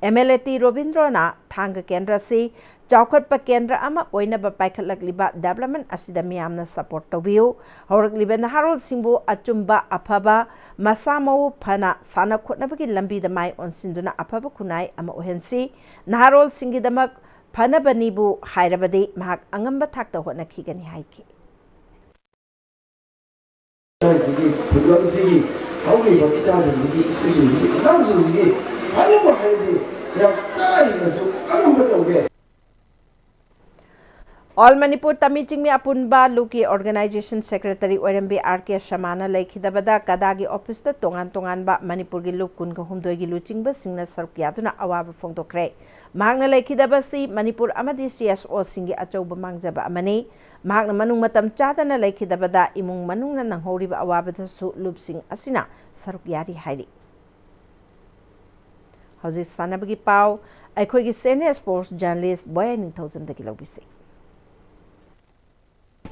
ꯑꯦꯝ ꯑꯦꯜ ꯑꯦ ꯇꯤ ꯔꯣꯕꯤꯟꯗ꯭ꯔꯣꯅ ꯊꯥꯡꯒ ꯀꯦꯟꯗ꯭ꯔ ꯑꯁꯤ ꯆꯥꯎꯈꯠꯄ ꯀꯦꯟꯗ꯭ꯔ ꯑꯃ ꯑꯣꯏꯅꯕ ꯄꯥꯏꯈꯠꯂꯛꯂꯤꯕ development ꯑꯁꯤꯗ ꯃꯤꯌꯥꯝꯅ support ꯇꯧꯕꯤꯌꯨ꯫ ꯍꯧꯔꯛꯂꯤꯕ ꯅꯍꯥꯔꯣꯜꯁꯤꯡꯕꯨ ꯑꯆꯨꯝꯕ, ꯑꯐꯕ, ꯃꯁꯥ ꯃꯎ ꯐꯅ ꯁꯥꯟꯅ ꯈꯣꯠꯅꯕꯒꯤ ꯂꯝꯕꯤꯗ ꯃꯥꯏ ꯑꯣꯟꯁꯤꯟꯗꯨꯅ ꯑꯐꯕ ꯈꯨꯟꯅꯥꯏ ꯑꯃ ꯑꯣꯏꯍꯟꯁꯤ꯫ ꯅꯍꯥꯔꯣꯜꯁꯤꯡꯒꯤꯗꯃꯛ ꯐꯅꯕꯅꯤꯕꯨ ꯍꯥꯏꯔꯕꯗꯤ ꯃꯍꯥꯛ ꯑꯉꯝꯕ ꯊꯥꯛꯇ ꯍꯣꯠꯅꯈꯤꯒꯅꯤ ꯍꯥꯏꯈꯤ꯫ ꯁꯤꯒꯤ ꯈꯨꯡꯒꯪꯁꯤꯒꯤ ꯍꯧꯔꯤꯕ ꯏꯆꯥꯁꯤꯡꯁꯤꯒꯤ, ꯁ꯭ꯀꯨꯜꯁꯤꯡꯁꯤꯒꯤ ꯑꯉꯥꯡꯁꯤꯡꯁꯤꯒꯤ ꯐꯅꯕ ꯍꯥꯏꯔꯗꯤ ꯌꯥꯝ ꯆꯔꯥ ꯍꯦꯟꯅꯁꯨ ꯑꯉꯝꯕ ꯇꯧꯒꯦ꯫ All Manipur ꯇꯃꯤ ꯆꯤꯡꯃꯤ ꯑꯄꯨꯟꯕ ꯂꯨꯞꯀꯤ organization secretary ꯑꯣꯏꯔꯝꯕꯤ ꯑꯥꯔ ꯀꯦ ꯁꯃꯥꯅ ꯂꯩꯈꯤꯗꯕꯗ ꯀꯗꯥꯒꯤ office ꯇ ꯇꯣꯉꯥꯟ ꯇꯣꯉꯥꯟꯕ ꯃꯅꯤꯄꯨꯔꯒꯤ ꯂꯨꯞ ꯀꯨꯟꯒ ꯍꯨꯝꯗꯣꯏꯒꯤ ꯂꯨꯆꯤꯡꯕꯁꯤꯡꯅ ꯁꯔꯨꯛ ꯌꯥꯗꯨꯅ ꯑꯋꯥꯕ ꯐꯣꯡꯗꯣꯛꯈ꯭ꯔꯦ꯫ ꯃꯍꯥꯛꯅ ꯂꯩꯈꯤꯗꯕꯁꯤ ꯃꯅꯤꯄꯨꯔ ꯑꯃꯗꯤ ꯁꯤ ꯑꯦꯁ ꯑꯣꯁꯤꯡꯒꯤ ꯑꯆꯧꯕ ꯃꯥꯡꯖꯕ ꯑꯃꯅꯤ꯫ ꯃꯍꯥꯛꯅ ꯃꯅꯨꯡ ꯃꯇꯝ ꯆꯥꯗꯅ ꯂꯩꯈꯤꯗꯕꯗ ꯏꯃꯨꯡ ꯃꯅꯨꯡꯅ ꯅꯪꯍꯧꯔꯤꯕ ꯑꯋꯥꯕꯗꯁꯨ ꯂꯨꯞꯁꯤꯡ ꯑꯁꯤꯅ ꯁꯔꯨꯛ ꯌꯥꯔꯤ ꯍꯥꯏꯔꯤ꯫ ꯍꯧꯖꯤꯛ ꯁꯥꯟꯅꯕꯒꯤ ꯄꯥꯎ ꯑꯩꯈꯣꯏꯒꯤ senior sports journalist ꯕꯣꯌꯥꯏ ꯅꯤꯡꯊꯧꯖꯝꯗꯒꯤ ꯂꯧꯕꯤꯁꯤ꯫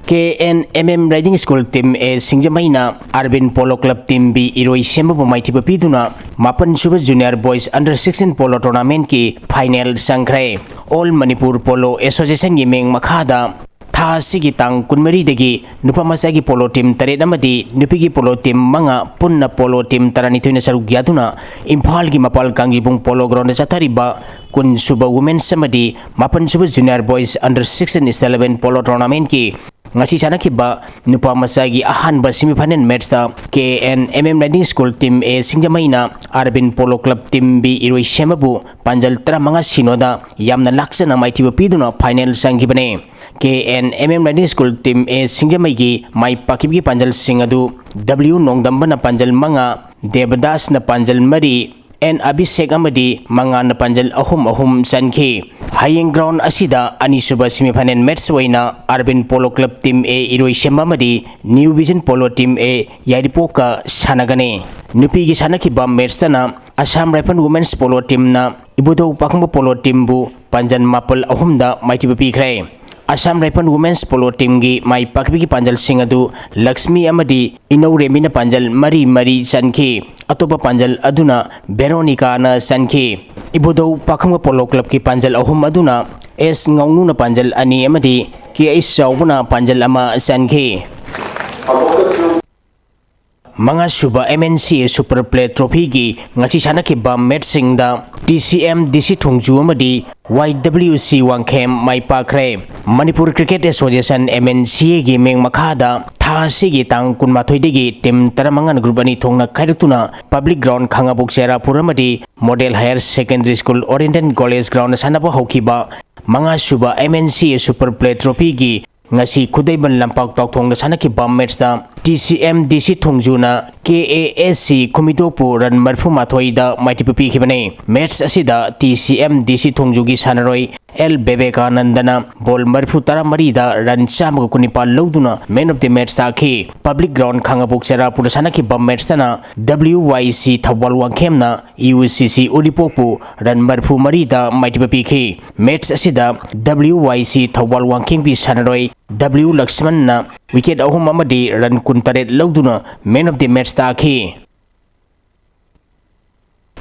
K N M M Riding School Team A ꯁꯤꯡꯖꯃꯩꯅ Urban Polo Club Team B ꯏꯔꯣꯏꯁꯦꯝꯕꯕꯨ ꯃꯥꯏꯊꯤꯕ ꯄꯤꯗꯨꯅ ꯃꯥꯄꯟ ꯁꯨꯕ Junior Boys Under Sixteen Polo Tournamentꯀꯤ final ꯆꯪꯈ꯭ꯔꯦ꯫ All Manipur Polo Associationꯒꯤ ꯃꯤꯡ ꯃꯈꯥꯗ ꯊꯥ ꯑꯁꯤꯒꯤ ꯇꯥꯡ ꯀꯨꯟꯃꯔꯤꯗꯒꯤ ꯅꯨꯄꯥ ꯃꯆꯥꯒꯤ polo team ꯇꯔꯦꯠ ꯑꯃꯗꯤ ꯅꯨꯄꯤꯒꯤ polo team ꯃꯉꯥ ꯄꯨꯟꯅ polo team ꯇꯔꯥꯅꯤꯊꯣꯏꯅ ꯁꯔꯨꯛ ꯌꯥꯗꯨꯅ ꯏꯝꯐꯥꯜꯒꯤ ꯃꯄꯥꯜ ꯀꯥꯡꯖꯩꯕꯨꯡ Polo Groundꯗ ꯆꯠꯊꯔꯤꯕ ꯀꯨꯟ ꯁꯨꯕ Women's ꯑꯃꯗꯤ ꯃꯥꯄꯟ ꯁꯨꯕ Junior Boys Under Sixteen State Level Polo Tournamentꯀꯤ ꯉꯁꯤ ꯁꯥꯟꯅꯈꯤꯕ ꯅꯨꯄꯥ ꯃꯆꯥꯒꯤ ꯑꯍꯥꯟꯕ semifinal matchꯇ K N M M Riding School Team A ꯁꯤꯡꯖꯃꯩꯅ Urban Polo Club Team B ꯏꯔꯣꯏꯁꯦꯝꯕꯕꯨ ꯄꯥꯟꯖꯜ ꯇꯔꯥꯃꯉꯥ ꯁꯤꯅꯣꯗ ꯌꯥꯝꯅ ꯂꯥꯛꯆꯅ ꯃꯥꯏꯊꯤꯕ ꯄꯤꯗꯨꯅ final ꯆꯪꯈꯤꯕꯅꯤ꯫ K N M M Riding School Team A ꯁꯤꯡꯖꯃꯩꯒꯤ ꯃꯥꯏ ꯄꯥꯛꯈꯤꯕꯒꯤ ꯄꯥꯟꯖꯜꯁꯤꯡ ꯑꯗꯨ ꯗꯕ꯭ꯂꯤꯎ ꯅꯣꯡꯗꯝꯕꯅ ꯄꯥꯟꯖꯜ ꯃꯉꯥ, ꯗꯦꯕꯗꯥꯁꯅ ꯄꯥꯟꯖꯜ ꯃꯔꯤ, ꯑꯦꯟ ꯑꯕꯤꯁꯦꯛ ꯑꯃꯗꯤ ꯃꯉꯥꯟꯅ ꯄꯥꯟꯖꯜ ꯑꯍꯨꯝ ꯑꯍꯨꯝ ꯆꯟꯈꯤ꯫ ꯍꯌꯦꯡ ground ꯑꯁꯤꯗ ꯑꯅꯤꯁꯨꯕ semifinal match ꯑꯣꯏꯅ Urban Polo Club Team A ꯏꯔꯣꯏꯁꯦꯝꯕ ꯑꯃꯗꯤ New Vision Polo Team A ꯌꯥꯏꯔꯤꯄꯣꯛꯀ ꯁꯥꯟꯅꯒꯅꯤ꯫ ꯅꯨꯄꯤꯒꯤ ꯁꯥꯟꯅꯈꯤꯕ matchꯇꯅ Assam Rifle Women's Polo Teamꯅ ꯏꯕꯨꯙꯧ ꯄꯥꯈꯪꯕ Polo Teamꯕꯨ ꯄꯥꯟꯖꯜ ꯃꯥꯄꯜ ꯑꯍꯨꯝꯗ ꯃꯥꯏꯊꯤꯕ ꯄꯤꯈ꯭ꯔꯦ꯫ Assam Rifle Women's Polo Teamꯒꯤ ꯃꯥꯏ ꯄꯥꯛꯈꯤꯕꯒꯤ ꯄꯥꯟꯖꯜꯁꯤꯡ ꯑꯗꯨ ꯂꯛꯁꯃꯤ ꯑꯃꯗꯤ ꯏꯅꯧꯔꯦꯝꯕꯤꯅ ꯄꯥꯟꯖꯜ ꯃꯔꯤ ꯃꯔꯤ ꯆꯟꯈꯤ꯫ ꯑꯇꯣꯞꯄ ꯄꯥꯟꯖꯜ ꯑꯗꯨꯅ ꯚꯦꯔꯣꯅꯤꯀꯥꯅ ꯆꯟꯈꯤ꯫ ꯏꯕꯨꯙꯧ ꯄꯥꯈꯪꯕ Polo Clubꯀꯤ ꯄꯥꯟꯖꯜ ꯑꯍꯨꯝ ꯑꯗꯨꯅ ꯑꯦꯁ ꯉꯥꯎꯅꯨꯅ ꯄꯥꯟꯖꯜ ꯑꯅꯤ ꯑꯃꯗꯤ ꯀꯦ ꯑꯩꯆ ꯆꯥꯎꯕꯅ ꯄꯥꯟꯖꯜ ꯑꯃ ꯆꯟꯈꯤ꯫ ꯃꯉꯥꯁꯨꯕ ꯑꯦꯝ ꯑꯦꯟ ꯁꯤ ꯑꯦ ꯁꯨꯄꯔ ꯄ꯭ꯂꯦ ꯇ꯭ꯔꯣꯐꯤꯒꯤ ꯉꯁꯤ ꯁꯥꯟꯅꯈꯤꯕ ꯃꯦꯠꯁꯁꯤꯡꯗ ꯇꯤ ꯁꯤ ꯑꯦꯝ ꯗꯤ ꯁꯤ ꯊꯣꯡꯖꯨ ꯑꯃꯗꯤ ꯋꯥꯏ ꯗꯕ꯭ꯂꯤꯎ ꯁꯤ ꯋꯥꯡꯈꯦꯝ ꯃꯥꯏ ꯄꯥꯛꯈ꯭ꯔꯦ꯫ Manipur cricket association, M N C ꯑꯦꯒꯤ ꯃꯤꯡ ꯃꯈꯥꯗ ꯊꯥ ꯑꯁꯤꯒꯤ ꯇꯥꯡ ꯀꯨꯟꯃꯥꯊꯣꯏꯗꯒꯤ ꯇꯤꯝ ꯇꯔꯥꯃꯉꯥꯅ ꯒ꯭ꯔꯨꯞ ꯑꯅꯤ ꯊꯣꯛꯅ ꯈꯥꯏꯗꯣꯛꯇꯨꯅ ꯄꯕ꯭ꯂꯤꯛ ꯒ꯭ꯔꯥꯎꯟ ꯈꯥꯉꯕꯣꯛ ꯆꯦꯔꯥꯄꯨꯔ ꯑꯃꯗꯤ model higher secondary school oriental college ground ꯁꯥꯟꯅꯕ ꯍꯧꯈꯤꯕ ꯃꯉꯥꯁꯨꯕ ꯑꯦꯝ ꯑꯦꯟ ꯁꯤ ꯑꯦ ꯁꯨꯄꯔ ꯄ꯭ꯂꯦ ꯇ꯭ꯔꯣꯐꯤꯒꯤ ꯉꯁꯤ ꯈꯨꯗꯩꯕꯟ ꯂꯝꯄꯥꯛ ꯇꯥꯎꯊꯣꯡꯗ ꯁꯥꯟꯅꯈꯤꯕ ꯃꯦꯠꯁꯇ ꯇꯤ ꯁꯤ ꯑꯦꯝ ꯗꯤ ꯁꯤ ꯊꯣꯡꯖꯨꯅ ꯀꯦ ꯑꯦ ꯑꯦꯁ ꯁꯤ ꯈꯨꯃꯤꯇꯣꯛꯄꯨ ꯔꯟ ꯃꯔꯤꯐꯨ ꯃꯥꯊꯣꯏꯗ ꯃꯥꯏꯊꯤꯕ ꯄꯤꯈꯤꯕꯅꯤ꯫ ꯃꯦꯠꯁ ꯑꯁꯤꯗ ꯇꯤ ꯁꯤ ꯑꯦꯝ ꯗꯤ ꯁꯤ ꯊꯣꯡꯖꯨꯒꯤ ꯁꯥꯟꯅꯔꯣꯏ ꯑꯦꯜ ꯕꯦꯕꯦꯀꯥꯅꯟꯗꯅ ꯕꯣꯜ ꯃꯔꯤꯐꯨ ꯇꯔꯥꯃꯔꯤꯗ ꯔꯟ ꯆꯥꯝꯃꯒ ꯀꯨꯟꯅꯤꯄꯥꯜ ꯂꯧꯗꯨꯅ ꯃꯦꯟ ꯑꯣꯐ ꯗꯤ ꯃꯦꯠꯁ ꯇꯥꯈꯤ꯫ ꯄꯕ꯭ꯂꯤꯛ ꯒ꯭ꯔꯥꯎꯟ ꯈꯥꯉꯕꯣꯛ ꯆꯦꯔꯥꯄꯨꯔꯗ ꯁꯥꯟꯅꯈꯤꯕ ꯃꯦꯠꯁꯇꯅ ꯗꯕ꯭ꯂꯤꯎ ꯋꯥꯏ ꯁꯤ ꯊꯧꯕꯥꯜ ꯋꯥꯡꯈꯦꯝꯅ ꯌꯨ ꯁꯤ ꯁꯤ ꯎꯔꯤꯄꯣꯛꯄꯨ ꯔꯟ ꯃꯔꯤꯐꯨ ꯃꯔꯤꯗ ꯃꯥꯏꯊꯤꯕ ꯄꯤꯈꯤ꯫ ꯃꯦꯠꯁ ꯑꯁꯤꯗ ꯗꯕ꯭ꯂꯤꯎ ꯋꯥꯏ ꯁꯤ ꯊꯧꯕꯥꯜ ꯋꯥꯡꯈꯦꯝꯒꯤ ꯁꯥꯟꯅꯔꯣꯏ ꯗꯕ꯭ꯂꯤꯎ ꯂꯛꯁꯃꯟꯅ ꯋꯤꯀꯦꯠ ꯑꯍꯨꯝ ꯑꯃꯗꯤ ꯔꯟ ꯀꯨꯟꯇꯔꯦꯠ ꯂꯧꯗꯨꯅ ꯃꯦꯟ ꯑꯣꯐ ꯗꯤ ꯃꯦꯠꯁ ꯇꯥꯈꯤ꯫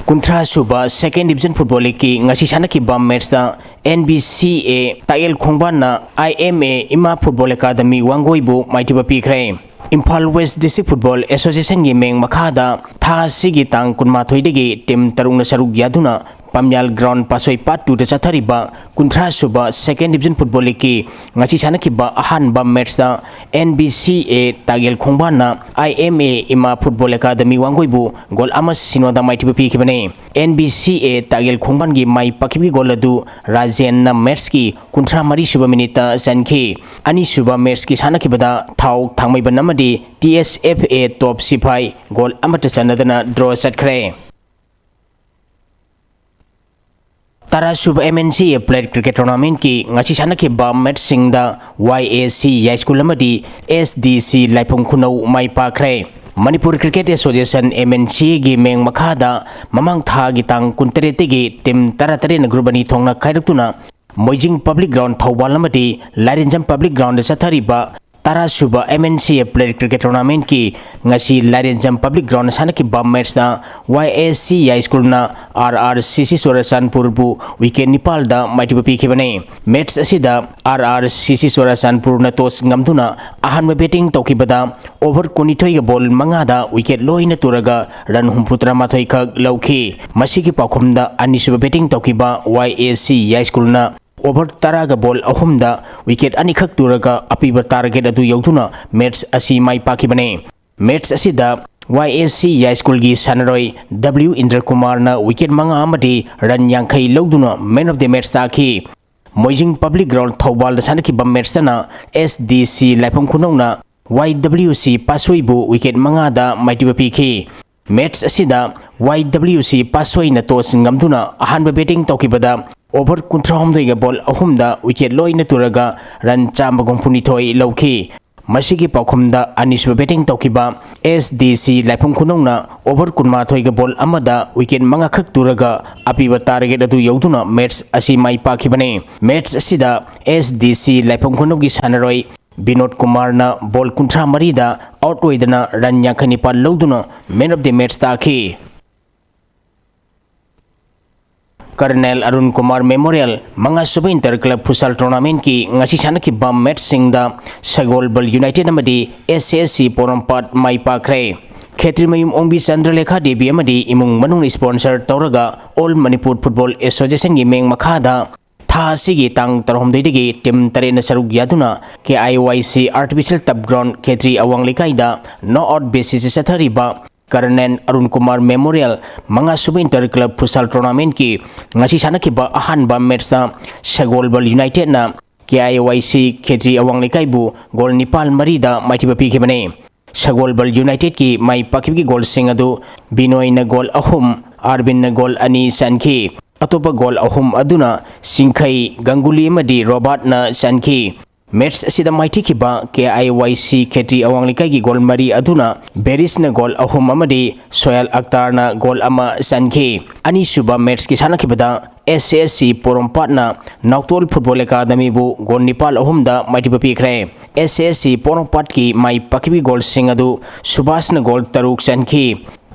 ꯀꯨꯟꯊ꯭ꯔꯥ ꯁꯨꯕ ꯁꯦꯀꯦꯟ ꯗꯤꯕꯤꯖꯟ ꯐꯨꯠꯕꯣꯜ ꯂꯤꯒꯀꯤ ꯉꯁꯤ ꯁꯥꯟꯅꯈꯤꯕ ꯃꯦꯠꯁꯇ and B C A Takyel ꯈꯣꯡꯕꯥꯟꯅ I M A ꯏꯃꯥ ꯐꯨꯠꯕꯣꯜ ꯑꯦꯀꯥꯗꯃꯤ ꯋꯥꯡꯒꯣꯏꯕꯨ ꯃꯥꯏꯊꯤꯕ ꯄꯤꯈ꯭ꯔꯦ꯫ ꯏꯝꯐꯥꯜ ꯋꯦꯁ ꯗꯤꯁꯇ꯭ꯔꯤꯛ ꯐꯨꯠꯕꯣꯜ ꯑꯦꯁꯣꯁꯤꯌꯦꯁꯟꯒꯤ ꯃꯤꯡ ꯃꯈꯥꯗ ꯊꯥ ꯑꯁꯤꯒꯤ ꯇꯥꯡ ꯀꯨꯟꯃꯥꯊꯣꯏꯗꯒꯤ ꯇꯤꯝ ꯇꯔꯨꯛꯅ ꯁꯔꯨꯛ ꯌꯥꯗꯨꯅ ꯄꯥꯝꯌꯥꯜ ꯒ꯭ꯔꯥꯎꯟ ꯄꯥꯠꯁꯣꯏ ꯄꯥꯠ ꯇꯨꯗ ꯆꯠꯊꯔꯤꯕ ꯀꯨꯟꯊ꯭ꯔꯥ ꯁꯨꯕ ꯁꯦꯀꯦꯟ ꯗꯤꯕꯤꯖꯟ ꯐꯨꯠꯕꯣꯜ ꯂꯤꯒꯀꯤ ꯉꯁꯤ ꯁꯥꯟꯅꯈꯤꯕ ꯑꯍꯥꯟꯕ ꯃꯦꯠꯁꯇ and B C A Takyel ꯈꯣꯡꯕꯥꯟꯅ I M A ꯏꯃꯥ ꯐꯨꯠꯕꯣꯜ ꯑꯦꯀꯥꯗꯃꯤ ꯋꯥꯡꯒꯣꯏꯕꯨ ꯒꯣꯜ ꯑꯃ ꯁꯤꯅꯣꯗ ꯃꯥꯏꯊꯤꯕ ꯄꯤꯈꯤꯕꯅꯤ꯫ And B C A Takyel ꯈꯣꯡꯕꯥꯟꯒꯤ my ꯄꯥꯛꯈꯤꯕꯒꯤ goal ꯑꯗꯨ ꯔꯥꯖꯦꯟꯅ ꯃꯦꯠꯁꯀꯤ ꯀꯨꯟꯊ꯭ꯔꯥ ꯃꯔꯤ ꯁꯨꯕ ꯃꯤꯅꯤꯠꯇ ꯆꯟꯈꯤ꯫ ꯑꯅꯤꯁꯨꯕ ꯃꯦꯠꯁꯀꯤ ꯁꯥꯟꯅꯈꯤꯕꯗ ꯊꯥꯎ ꯊꯥꯡꯃꯩꯕꯟ ꯑꯃꯗꯤ T S F A top ꯁꯤꯐꯥꯏ goal ꯑꯃꯠꯇ ꯆꯟꯅꯗꯅ ꯗ꯭ꯔꯣ ꯆꯠꯈ꯭ꯔꯦ꯫ ꯇꯔꯥꯁꯨꯕ ꯑꯦꯝ ꯑꯦꯟ ꯁꯤ ꯑꯦ ꯄ꯭ꯂꯦꯠ ꯀ꯭ꯔꯤꯀꯦꯠ ꯇꯣꯔꯅꯥꯃꯦꯟꯠꯀꯤ ꯉꯁꯤ ꯁꯥꯟꯅꯈꯤꯕ ꯃꯦꯠꯁꯁꯤꯡꯗ ꯋꯥꯏ ꯑꯦ ꯁꯤ ꯌꯥꯏꯁ꯭ꯀꯨꯜ ꯑꯃꯗꯤ ꯑꯦꯁ ꯗꯤ ꯁꯤ ꯂꯥꯏꯐꯝ ꯈꯨꯅꯧ ꯃꯥꯏ ꯄꯥꯛꯈ꯭ꯔꯦ꯫ Manipur cricket association, M N C ꯑꯦꯒꯤ ꯃꯤꯡ ꯃꯈꯥꯗ ꯃꯃꯥꯡ ꯊꯥꯒꯤ ꯇꯥꯡ ꯀꯨꯟꯇꯔꯦꯠꯇꯒꯤ ꯇꯤꯝ ꯇꯔꯥꯇꯔꯦꯠꯅ ꯒ꯭ꯔꯨꯞ ꯑꯅꯤ ꯊꯣꯛꯅ ꯈꯥꯏꯗꯣꯛꯇꯨꯅ ꯃꯣꯏꯖꯤꯡ ꯄꯕ꯭ꯂꯤꯛ ꯒ꯭ꯔꯥꯎꯟ ꯊꯧꯕꯥꯜ ꯑꯃꯗꯤ ꯂꯥꯏꯔꯦꯟꯖꯝ ꯄꯕ꯭ꯂꯤꯛ ꯒ꯭ꯔꯥꯎꯟꯗ ꯆꯠꯊꯔꯤꯕ ꯇꯔꯥ ꯁꯨꯕ M N C F Player Cricket Tournamentꯀꯤ ꯉꯁꯤ ꯂꯥꯏꯔꯦꯟꯖꯝ Public Ground ꯁꯥꯟꯅꯈꯤꯕ matchꯇ Y S C High Schoolꯅ R R C C ꯆꯨꯔꯆꯥꯟꯄꯨꯔꯕꯨ wicket ꯅꯤꯄꯥꯜꯗ ꯃꯥꯏꯊꯤꯕ ꯄꯤꯈꯤꯕꯅꯤ꯫ Match ꯑꯁꯤꯗ R R C C ꯆꯨꯔꯆꯥꯟꯄꯨꯔꯅ toss ꯉꯝꯗꯨꯅ ꯑꯍꯥꯟꯕ batting ꯇꯧꯈꯤꯕꯗ over ꯀꯨꯟꯅꯤꯊꯣꯏꯒ ball ꯃꯉꯥꯗ wicket ꯂꯣꯏꯅ ꯇꯨꯔꯒ run ꯍꯨꯝꯐꯨꯇꯔꯥꯃꯥꯊꯣꯏ ꯈꯛ ꯂꯧꯈꯤ꯫ ꯃꯁꯤꯒꯤ ꯄꯥꯎꯈꯨꯝꯗ ꯑꯅꯤꯁꯨꯕ batting ꯇꯧꯈꯤꯕ Y S C High Schoolꯅ over ꯇꯔꯥꯒ ball ꯑꯍꯨꯝꯗ wicket ꯑꯅꯤꯈꯛ ꯇꯨꯔꯒ ꯑꯄꯤꯕ target ꯑꯗꯨ ꯌꯧꯗꯨꯅ match ꯑꯁꯤ ꯃꯥꯏ ꯄꯥꯛꯈꯤꯕꯅꯤ꯫ Match ꯑꯁꯤꯗ Y S C High Schoolꯒꯤ ꯁꯥꯟꯅꯔꯣꯏ W ꯏꯟꯗ꯭ꯔꯀꯨꯃꯥꯔꯅ wicket ꯃꯉꯥ ꯑꯃꯗꯤ run ꯌꯥꯡꯈꯩ ꯂꯧꯗꯨꯅ man of the match ꯇꯥꯈꯤ꯫ ꯃꯣꯏꯖꯤꯡ Public Ground ꯊꯧꯕꯥꯜꯗ ꯁꯥꯟꯅꯈꯤꯕ matchꯇꯅ S D C ꯂꯥꯏꯐꯝ ꯈꯨꯅꯧꯅ Y W C ꯄꯥꯠꯁꯣꯏꯕꯨ wicket ꯃꯉꯥꯗ ꯃꯥꯏꯊꯤꯕ ꯄꯤꯈꯤ꯫ Match ꯑꯁꯤꯗ Y W C ꯄꯥꯠꯁꯣꯏꯅ toss ꯉꯝꯗꯨꯅ ꯑꯍꯥꯟꯕ batting ꯇꯧꯈꯤꯕꯗ over ꯀꯨꯟꯊ꯭ꯔꯥꯍꯨꯝꯗꯣꯏꯒ ball ꯑꯍꯨꯝꯗ wicket ꯂꯣꯏꯅ ꯇꯨꯔꯒ run ꯆꯥꯝꯃꯒ ꯍꯨꯝꯐꯨꯅꯤꯊꯣꯏ ꯂꯧꯈꯤ꯫ ꯃꯁꯤꯒꯤ ꯄꯥꯎꯈꯨꯝꯗ ꯑꯅꯤꯁꯨꯕ batting ꯇꯧꯈꯤꯕ S D C ꯂꯥꯏꯐꯝ ꯈꯨꯅꯧꯅ over ꯀꯨꯟꯃꯥꯊꯣꯏꯒ ball ꯑꯃꯗ wicket ꯃꯉꯥꯈꯛ ꯇꯨꯔꯒ ꯑꯄꯤꯕ target ꯑꯗꯨ ꯌꯧꯗꯨꯅ match ꯑꯁꯤ ꯃꯥꯏ ꯄꯥꯛꯈꯤꯕꯅꯤ꯫ Match ꯑꯁꯤꯗ S D C ꯂꯥꯏꯐꯝ ꯈꯨꯅꯧꯒꯤ ꯁꯥꯟꯅꯔꯣꯏ ꯕꯤꯅꯣꯗ ꯀꯨꯃꯥꯔꯅ ball ꯀꯨꯟꯊ꯭ꯔꯥ ꯃꯔꯤꯗ out ꯑꯣꯏꯗꯅ run ꯌꯥꯡꯈꯩ ꯅꯤꯄꯥꯜ ꯂꯧꯗꯨꯅ man of the match ꯇꯥꯈꯤ꯫ Colonel Arun Kumar Memorial ꯃꯉꯥꯁꯨꯕ Inter Club Futsal Tournamentꯀꯤ ꯉꯁꯤ ꯁꯥꯟꯅꯈꯤꯕ matchꯁꯤꯡꯗ ꯁꯒꯣꯜꯕꯜ United ꯑꯃꯗꯤ S S C ꯄꯣꯔꯣꯝꯄꯥꯠ ꯃꯥꯏ ꯄꯥꯛꯈ꯭ꯔꯦ꯫ ꯈꯦꯇ꯭ꯔꯤꯃꯌꯨꯝ ꯑꯣꯡꯕꯤ ꯆꯟꯗ꯭ꯔꯂꯦꯈꯥ ꯗꯦꯕꯤ ꯑꯃꯗꯤ ꯏꯃꯨꯡ ꯃꯅꯨꯡꯅ sponsor ꯇꯧꯔꯒ All Manipur Football Associationꯒꯤ ꯃꯤꯡ ꯃꯈꯥꯗ ꯊꯥ ꯑꯁꯤꯒꯤ ꯇꯥꯡ ꯇꯔꯥꯍꯨꯝꯗꯣꯏꯗꯒꯤ team ꯇꯔꯦꯠꯅ ꯁꯔꯨꯛ ꯌꯥꯗꯨꯅ K I Y C Artificial Turf Ground ꯈꯦꯇ꯭ꯔꯤ ꯑꯋꯥꯡ ꯂꯩꯀꯥꯏꯗ knock out basis ꯆꯠꯊꯔꯤꯕ Colonel Arun Kumar Memorial ꯃꯉꯥꯁꯨꯕ Inter Club Futsal Tournamentꯀꯤ ꯉꯁꯤ ꯁꯥꯟꯅꯈꯤꯕ ꯑꯍꯥꯟꯕ matchꯇ ꯁꯒꯣꯜꯕꯜ Unitedꯅ K I Y C ꯈꯦꯇ꯭ꯔꯤ ꯑꯋꯥꯡ ꯂꯩꯀꯥꯏꯕꯨ goal ꯅꯤꯄꯥꯜ ꯃꯔꯤꯗ ꯃꯥꯏꯊꯤꯕ ꯄꯤꯈꯤꯕꯅꯤ꯫ ꯁꯒꯣꯜꯕꯜ Unitedꯀꯤ ꯃꯥꯏ ꯄꯥꯛꯈꯤꯕꯒꯤ goalꯁꯤꯡ ꯑꯗꯨ ꯕꯤꯅꯣꯏꯅ goal ꯑꯍꯨꯝ, ꯑꯥꯔꯕꯤꯟꯅ goal ꯑꯅꯤ ꯆꯟꯈꯤ꯫ ꯑꯇꯣꯞꯄ goal ꯑꯍꯨꯝ ꯑꯗꯨꯅ ꯆꯤꯡꯈꯩ, ꯒꯪꯒꯨꯂꯤ ꯑꯃꯗꯤ ꯔꯣꯕꯥꯔꯠꯅ ꯆꯟꯈꯤ꯫ Match ꯑꯁꯤꯗ ꯃꯥꯏꯊꯤꯈꯤꯕ K I Y C ꯈꯦꯇ꯭ꯔꯤ ꯑꯋꯥꯡ ꯂꯩꯀꯥꯏꯒꯤ goal ꯃꯔꯤ ꯑꯗꯨꯅ ꯕꯦꯔꯤꯁꯅ goal ꯑꯍꯨꯝ ꯑꯃꯗꯤ ꯁꯣꯌꯥꯜ ꯑꯛꯇꯥꯔꯅ goal ꯑꯃ ꯆꯟꯈꯤ꯫ ꯑꯅꯤꯁꯨꯕ matchꯀꯤ ꯁꯥꯟꯅꯈꯤꯕꯗ ꯑꯦꯁ ꯑꯦꯁ ꯁꯤ ꯄꯣꯔꯣꯝꯄꯥꯠꯅ ꯅꯥꯎꯇꯣꯜ ꯐꯨꯠꯕꯣꯜ ꯑꯦꯀꯥꯗꯃꯤꯕꯨ ꯒꯣꯜ ꯅꯤꯄꯥꯜ ꯑꯍꯨꯝꯗ ꯃꯥꯏꯊꯤꯕ ꯄꯤꯈ꯭ꯔꯦ꯫ ꯑꯦꯁ ꯑꯦꯁ ꯁꯤ ꯄꯣꯔꯣꯝꯄꯥꯠꯀꯤ ꯃꯥꯏ ꯄꯥꯛꯈꯤꯕ ꯒꯣꯜꯁꯤꯡ ꯑꯗꯨ ꯁꯨꯕꯥꯁꯅ ꯒꯣꯜ ꯇꯔꯨꯛ ꯆꯟꯈꯤ꯫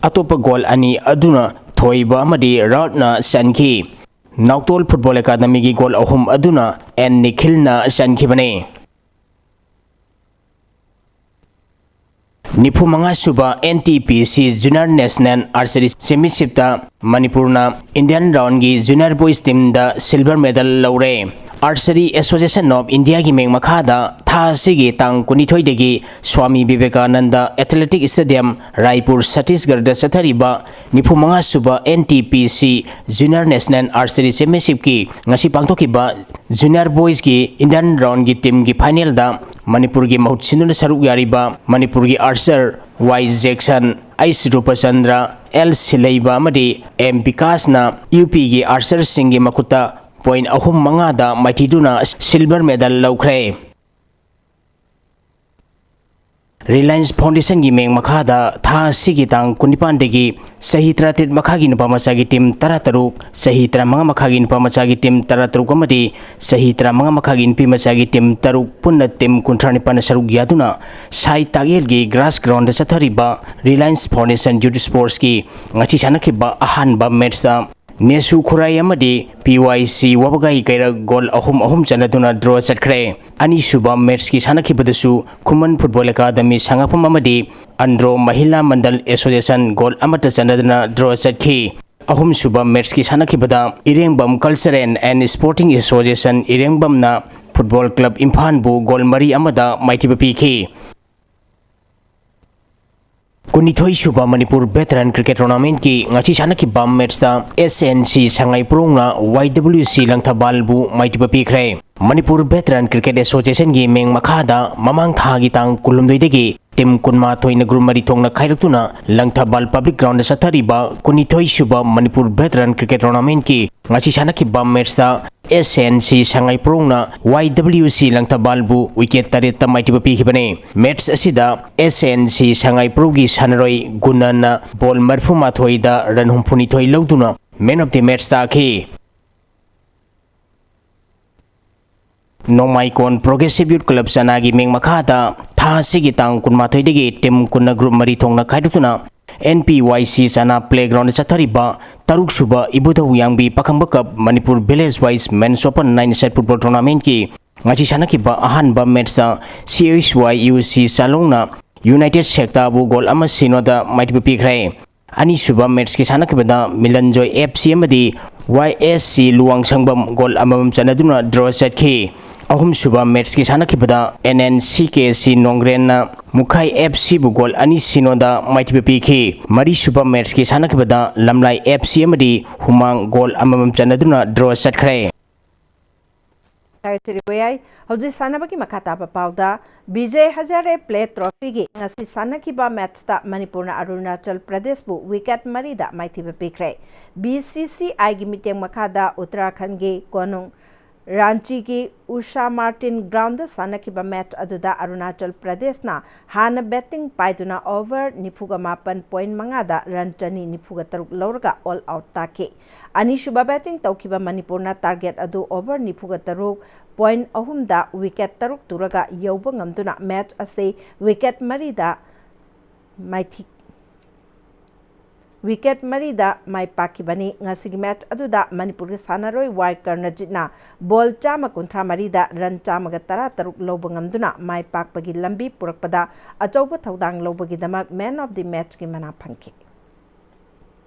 ꯑꯇꯣꯞꯄ ꯒꯣꯜ ꯑꯅꯤ ꯑꯗꯨꯅ ꯊꯣꯏꯕ ꯑꯃꯗꯤ ꯔꯥꯎꯠꯅ ꯆꯟꯈꯤ꯫ ꯅꯥꯎꯇꯣꯜ ꯐꯨꯠꯕꯣꯜ ꯑꯦꯀꯥꯗꯃꯤꯒꯤ ꯒꯣꯜ ꯑꯍꯨꯝ ꯑꯗꯨꯅ ꯑꯦꯟ ꯅꯤꯈꯤꯜꯅ ꯆꯟꯈꯤꯕꯅꯤ꯫ ꯅꯤꯐꯨ ꯃꯉꯥ ꯁꯨꯕ ꯑꯦꯟ ꯇꯤ ꯄꯤ ꯁꯤ ꯖꯨꯅꯤꯌꯔ ꯅꯦꯁꯅꯦꯜ ꯑꯥꯔꯆꯔꯤ ꯆꯦꯝꯄꯤꯌꯟꯁꯤꯞꯇ ꯃꯅꯤꯄꯨꯔꯅ ꯏꯟꯗꯤꯌꯥꯟ ꯔꯥꯎꯟꯒꯤ ꯖꯨꯅꯤꯌꯔ ꯕꯣꯏꯁ ꯇꯤꯝꯗ ꯁꯤꯜꯚꯔ ꯃꯦꯗꯜ ꯂꯧꯔꯦ꯫ ꯑꯥꯔꯆꯔꯤ ꯑꯦꯁꯣꯁꯤꯌꯦꯁꯟ ꯑꯣꯐ ꯏꯟꯗꯤꯌꯥꯒꯤ ꯃꯤꯡ ꯃꯈꯥꯗ ꯊꯥ ꯑꯁꯤꯒꯤ ꯇꯥꯡ ꯀꯨꯟꯅꯤꯊꯣꯏꯗꯒꯤ ꯁ꯭ꯋꯥꯃꯤ ꯕꯤꯕꯦꯀꯥꯅꯟꯗ ꯑꯦꯊꯂꯦꯇꯤꯛ ꯁ꯭ꯇꯦꯗꯤꯌꯝ, ꯔꯥꯏꯄꯨꯔ, ꯁꯠꯇꯤꯁꯒꯔꯗ ꯆꯠꯊꯔꯤꯕ ꯅꯤꯐꯨ ꯃꯉꯥ ꯁꯨꯕ ꯑꯦꯟ ꯇꯤ ꯄꯤ ꯁꯤ ꯖꯨꯅꯤꯌꯔ ꯅꯦꯁꯅꯦꯜ ꯑꯥꯔꯆꯔꯤ ꯆꯦꯝꯄꯤꯌꯟꯁꯤꯞꯀꯤ ꯉꯁꯤ ꯄꯥꯡꯊꯣꯛꯈꯤꯕ ꯖꯨꯅꯤꯌꯔ ꯕꯣꯏꯁꯀꯤ ꯏꯟꯗꯤꯌꯥꯟ ꯔꯥꯎꯟꯒꯤ ꯇꯤꯝꯒꯤ ꯐꯥꯏꯅꯦꯜꯗ ꯃꯅꯤꯄꯨꯔꯒꯤ ꯃꯍꯨꯠ ꯁꯤꯟꯗꯨꯅ ꯁꯔꯨꯛ ꯌꯥꯔꯤꯕ ꯃꯅꯤꯄꯨꯔꯒꯤ ꯑꯥꯔꯆꯔ ꯋꯥꯏ ꯖꯦꯛꯁꯟ, ꯑꯩꯆ ꯔꯨꯄꯆꯟꯗ꯭ꯔ, ꯑꯦꯜ ꯁꯤꯂꯩꯕ ꯑꯃꯗꯤ ꯑꯦꯝ ꯕꯤꯀꯥꯁꯅ ꯌꯨ ꯄꯤꯒꯤ ꯑꯥꯔꯆꯔꯁꯤꯡꯒꯤ ꯃꯈꯨꯠꯇ ꯄꯣꯏꯟ ꯑꯍꯨꯝ ꯃꯉꯥꯗ ꯃꯥꯏꯊꯤꯗꯨꯅ ꯁꯤꯜꯚꯔ ꯃꯦꯗꯜ ꯂꯧꯈ꯭ꯔꯦ꯫ ꯔꯤꯂꯥꯌꯟꯁ ꯐꯥꯎꯟꯗꯦꯁꯟꯒꯤ ꯃꯤꯡ ꯃꯈꯥꯗ ꯊꯥ ꯑꯁꯤꯒꯤ ꯇꯥꯡ ꯀꯨꯟꯅꯤꯄꯥꯟꯗꯒꯤ ꯆꯍꯤ ꯇꯔꯥꯇꯔꯦꯠ ꯃꯈꯥꯒꯤ ꯅꯨꯄꯥ ꯃꯆꯥꯒꯤ ꯇꯤꯝ ꯇꯔꯥꯇꯔꯨꯛ, ꯆꯍꯤ ꯇꯔꯥꯃꯉꯥ ꯃꯈꯥꯒꯤ ꯅꯨꯄꯥ ꯃꯆꯥꯒꯤ ꯇꯤꯝ ꯇꯔꯥꯇꯔꯨꯛ ꯑꯃꯗꯤ ꯆꯍꯤ ꯇꯔꯥꯃꯉꯥ ꯃꯈꯥꯒꯤ ꯅꯨꯄꯤ ꯃꯆꯥꯒꯤ ꯇꯤꯝ ꯇꯔꯨꯛ, ꯄꯨꯟꯅ ꯇꯤꯝ ꯀꯨꯟꯊ꯭ꯔꯥ ꯅꯤꯄꯥꯟꯅ ꯁꯔꯨꯛ ꯌꯥꯗꯨꯅ ꯁꯥꯏ ꯇꯥꯛꯌꯦꯜꯒꯤ ꯒ꯭ꯔꯥꯁ ꯒ꯭ꯔꯥꯎꯟꯗ ꯆꯠꯊꯔꯤꯕ ꯔꯤꯂꯥꯌꯟꯁ ꯐꯥꯎꯟꯗꯦꯁꯟ ꯌꯨꯠ ꯁ꯭ꯄꯣꯔꯠꯁꯀꯤ ꯉꯁꯤ ꯁꯥꯟꯅꯈꯤꯕ ꯑꯍꯥꯟꯕ ꯃꯦꯠꯆꯇ ꯅꯦꯁꯨ ꯈꯨꯔꯥꯏ ꯑꯃꯗꯤ ꯄꯤ ꯋꯥꯏ ꯁꯤ ꯋꯥꯕꯒꯥꯏ ꯀꯩꯔꯛ ꯒꯣꯜ ꯑꯍꯨꯝ ꯑꯍꯨꯝ ꯆꯟꯅꯗꯨꯅ ꯗ꯭ꯔꯣ ꯆꯠꯈ꯭ꯔꯦ꯫ ꯑꯅꯤꯁꯨꯕ ꯃꯦꯠꯆꯀꯤ ꯁꯥꯟꯅꯈꯤꯕꯗꯁꯨ ꯈꯨꯃꯟ ꯐꯨꯠꯕꯣꯜ ꯑꯦꯀꯥꯗꯃꯤ ꯁꯉꯥꯛꯐꯝ ꯑꯃꯗꯤ ꯑꯟꯗ꯭ꯔꯣ ꯃꯍꯤꯂꯥ ꯃꯟꯗꯜ ꯑꯦꯁꯣꯁꯤꯌꯦꯁꯟ ꯒꯣꯜ ꯑꯃꯠꯇ ꯆꯟꯅꯗꯨꯅ ꯗ꯭ꯔꯣ ꯆꯠꯈꯤ꯫ ꯑꯍꯨꯝꯁꯨꯕ ꯃꯦꯠꯆꯀꯤ ꯁꯥꯟꯅꯈꯤꯕꯗ Irengbam cultural and sporting association ꯏꯔꯦꯡꯕꯝꯅ ꯐꯨꯠꯕꯣꯜ ꯀ꯭ꯂꯕ ꯏꯝꯐꯥꯜꯕꯨ ꯒꯣꯜ ꯃꯔꯤ ꯑꯃꯗ ꯃꯥꯏꯊꯤꯕ ꯄꯤꯈꯤ꯫ ꯀꯨꯟꯅꯤꯊꯣꯏ ꯁꯨꯕ ꯃꯅꯤꯄꯨꯔ ꯚꯦꯇꯔꯟ ꯀ꯭ꯔꯤꯀꯦꯠ ꯇꯣꯔꯅꯥꯃꯦꯟꯠꯀꯤ ꯉꯁꯤ ꯁꯥꯟꯅꯈꯤꯕ ꯃꯦꯠꯆꯇ ꯑꯦꯁ ꯑꯦꯟ ꯁꯤ ꯁꯉꯥꯏ ꯄ꯭ꯔꯣꯡꯅ ꯋꯥꯏ ꯗꯕ꯭ꯂꯤꯎ ꯁꯤ ꯂꯪꯊꯕꯥꯜꯕꯨ ꯃꯥꯏꯊꯤꯕ ꯄꯤꯈ꯭ꯔꯦ꯫ ꯃꯅꯤꯄꯨꯔ ꯚꯦꯇꯔꯟ ꯀ꯭ꯔꯤꯀꯦꯠ ꯑꯦꯁꯣꯁꯤꯌꯦꯁꯟꯒꯤ ꯃꯤꯡ ꯃꯈꯥꯗ ꯃꯃꯥꯡ ꯊꯥꯒꯤ ꯇꯥꯡ ꯀꯨꯟꯍꯨꯝꯗꯣꯏꯗꯒꯤ ꯇꯤꯝ ꯀꯨꯟꯃꯥꯊꯣꯏꯅ ꯒ꯭ꯔꯨꯞ ꯃꯔꯤ ꯊꯣꯛꯅ ꯈꯥꯏꯗꯣꯛꯇꯨꯅ ꯂꯪꯊꯕꯥꯜ ꯄꯕ꯭ꯂꯤꯛ ꯒ꯭ꯔꯥꯎꯟꯗ ꯆꯠꯊꯔꯤꯕ ꯀꯨꯟꯅꯤꯊꯣꯏ ꯁꯨꯕ ꯃꯅꯤꯄꯨꯔ ꯚꯦꯇꯔꯟ ꯀ꯭ꯔꯤꯀꯦꯠ ꯇꯣꯔꯅꯥꯃꯦꯟꯠꯀꯤ ꯉꯁꯤ ꯁꯥꯟꯅꯈꯤꯕ ꯃꯦꯠꯆꯇ ꯑꯦꯁ ꯑꯦꯟ ꯁꯤ ꯁꯉꯥꯏ ꯄ꯭ꯔꯣꯡꯅ ꯋꯥꯏ ꯗꯕ꯭ꯂꯤꯎ ꯁꯤ ꯂꯪꯊꯕꯥꯜꯕꯨ ꯋꯤꯀꯦꯠ ꯇꯔꯦꯠꯇ ꯃꯥꯏꯊꯤꯕ ꯄꯤꯈꯤꯕꯅꯤ꯫ ꯃꯦꯠꯆ ꯑꯁꯤꯗ ꯑꯦꯁ ꯑꯦꯟ ꯁꯤ ꯁꯉꯥꯏ ꯄ꯭ꯔꯣꯒꯤ ꯁꯥꯟꯅꯔꯣꯏ ꯒꯨꯅꯟꯅ ꯕꯣꯜ ꯃꯔꯤꯐꯨ ꯃꯥꯊꯣꯏꯗ ꯔꯟ ꯍꯨꯝꯐꯨ ꯅꯤꯊꯣꯏ ꯂꯧꯗꯨꯅ ꯃꯦꯟ ꯑꯣꯐ ꯗꯤ ꯃꯦꯠꯆ ꯇꯥꯈꯤ꯫ ꯅꯣꯡꯃꯥꯏꯀꯣꯟ Progressive Youth Club ꯆꯅꯥꯒꯤ ꯃꯤꯡ ꯃꯈꯥꯗ ꯊꯥ ꯑꯁꯤꯒꯤ ꯇꯥꯡ ꯀꯨꯟꯃꯥꯊꯣꯏꯗꯒꯤ team ꯀꯨꯟꯅ group ꯃꯔꯤ ꯊꯣꯛꯅ ꯈꯥꯏꯗꯣꯛꯇꯨꯅ N P Y C ꯆꯅꯥ playground ꯆꯠꯊꯔꯤꯕ ꯇꯔꯨꯛ ꯁꯨꯕ ꯏꯕꯨꯙꯧ ꯌꯥꯡꯕꯤ ꯄꯥꯈꯪꯕ cup Manipur village wise men's open nine side football tournamentꯀꯤ ꯉꯁꯤ ꯁꯥꯟꯅꯈꯤꯕ ꯑꯍꯥꯟꯕ matchꯇ C H Y U C ꯆꯥꯂꯣꯡꯅ United ꯁꯦꯛꯇꯥꯕꯨ goal ꯑꯃ ꯁꯤꯅꯣꯗ ꯃꯥꯏꯊꯤꯕ ꯄꯤꯈ꯭ꯔꯦ꯫ ꯑꯅꯤꯁꯨꯕ matchꯀꯤ ꯁꯥꯟꯅꯈꯤꯕꯗ ꯃꯤꯂꯟꯖꯣꯏ F C ꯑꯃꯗꯤ Y S C ꯂꯨꯋꯥꯡꯁꯪꯕꯝ goal ꯑꯃꯃꯝ ꯆꯟꯅꯗꯨꯅ draw ꯆꯠꯈꯤ꯫ ꯑꯍꯨꯝꯁꯨꯕ matchꯀꯤ ꯁꯥꯟꯅꯈꯤꯕꯗ N N C K C ꯅꯣꯡꯒ꯭ꯔꯦꯟꯅ ꯃꯨꯈꯥꯏ F Cꯕꯨ goal ꯑꯅꯤ ꯁꯤꯅꯣꯗ ꯃꯥꯏꯊꯤꯕ ꯄꯤꯈꯤ꯫ ꯃꯔꯤꯁꯨꯕ matchꯀꯤ ꯁꯥꯟꯅꯈꯤꯕꯗ ꯂꯝꯂꯥꯏ F C ꯑꯃꯗꯤ ꯍꯨꯃꯥꯡ goal ꯑꯃꯃꯝ ꯆꯟꯅꯗꯨꯅ draw ꯆꯠꯈ꯭ꯔꯦ꯫ ꯍꯥꯏꯔꯤꯕ ꯌꯥꯏ꯫ ꯍꯧꯖꯤꯛ ꯁꯥꯟꯅꯕꯒꯤ ꯃꯈꯥ ꯇꯥꯕ ꯄꯥꯎꯗ, ꯕꯤꯖꯦ ꯍꯖꯥꯔꯦ Play Trophyꯒꯤ ꯉꯁꯤ ꯁꯥꯟꯅꯈꯤꯕ matchꯇ ꯃꯅꯤꯄꯨꯔꯅ ꯑꯔꯨꯅꯥꯆꯜ ꯄ꯭ꯔꯗꯦꯁꯄꯨ wicket ꯃꯔꯤꯗ ꯃꯥꯏꯊꯤꯕ ꯄꯤꯈ꯭ꯔꯦ꯫ B C C Iꯒꯤ ꯃꯤꯠꯌꯦꯡ ꯃꯈꯥꯗ ꯎꯠꯇꯔꯥꯈꯟꯗꯒꯤ ꯀꯣꯅꯨꯡ ꯔꯥꯟꯆꯤꯒꯤ ꯎꯁꯥ ꯃꯥꯔꯇꯤꯟ groundꯗ ꯁꯥꯟꯅꯈꯤꯕ match ꯑꯗꯨꯗ ꯑꯔꯨꯅꯥꯆꯜ ꯄ꯭ꯔꯗꯦꯁꯅ ꯍꯥꯟꯅ batting ꯄꯥꯏꯗꯨꯅ over ꯅꯤꯐꯨꯒ ꯃꯥꯄꯟ point ꯃꯉꯥꯗ run ꯆꯅꯤ ꯅꯤꯐꯨꯒ ꯇꯔꯨꯛ ꯂꯧꯔꯒ all out ꯇꯥꯈꯤ꯫ ꯑꯅꯤꯁꯨꯕ batting ꯇꯧꯈꯤꯕ ꯃꯅꯤꯄꯨꯔꯅ target ꯑꯗꯨ over ꯅꯤꯐꯨꯒ ꯇꯔꯨꯛ point ꯑꯍꯨꯝꯗ wicket ꯇꯔꯨꯛ ꯇꯨꯔꯒ ꯌꯧꯕ ꯉꯝꯗꯨꯅ match ꯑꯁꯤ wicket ꯃꯔꯤꯗ ꯃꯥꯏꯊꯤ wicket ꯃꯔꯤꯗ ꯃꯥꯏ ꯄꯥꯛꯈꯤꯕꯅꯤ꯫ ꯉꯁꯤꯒꯤ match ꯑꯗꯨꯗ ꯃꯅꯤꯄꯨꯔꯒꯤ ꯁꯥꯟꯅꯔꯣꯏ ꯋꯥꯏ ꯀꯔꯅꯖꯤꯠꯅ ball ꯆꯥꯝꯃ ꯀꯨꯟꯊ꯭ꯔꯥ ꯃꯔꯤꯗ run ꯆꯥꯝꯃꯒ ꯇꯔꯥ ꯇꯔꯨꯛ ꯂꯧꯕ ꯉꯝꯗꯨꯅ ꯃꯥꯏ ꯄꯥꯛꯄꯒꯤ ꯂꯝꯕꯤ ꯄꯨꯔꯛꯄꯗ ꯑꯆꯧꯕ ꯊꯧꯗꯥꯡ ꯂꯧꯕꯒꯤꯗꯃꯛ Man of the Matchꯀꯤ ꯃꯅꯥ ꯐꯪꯈꯤ꯫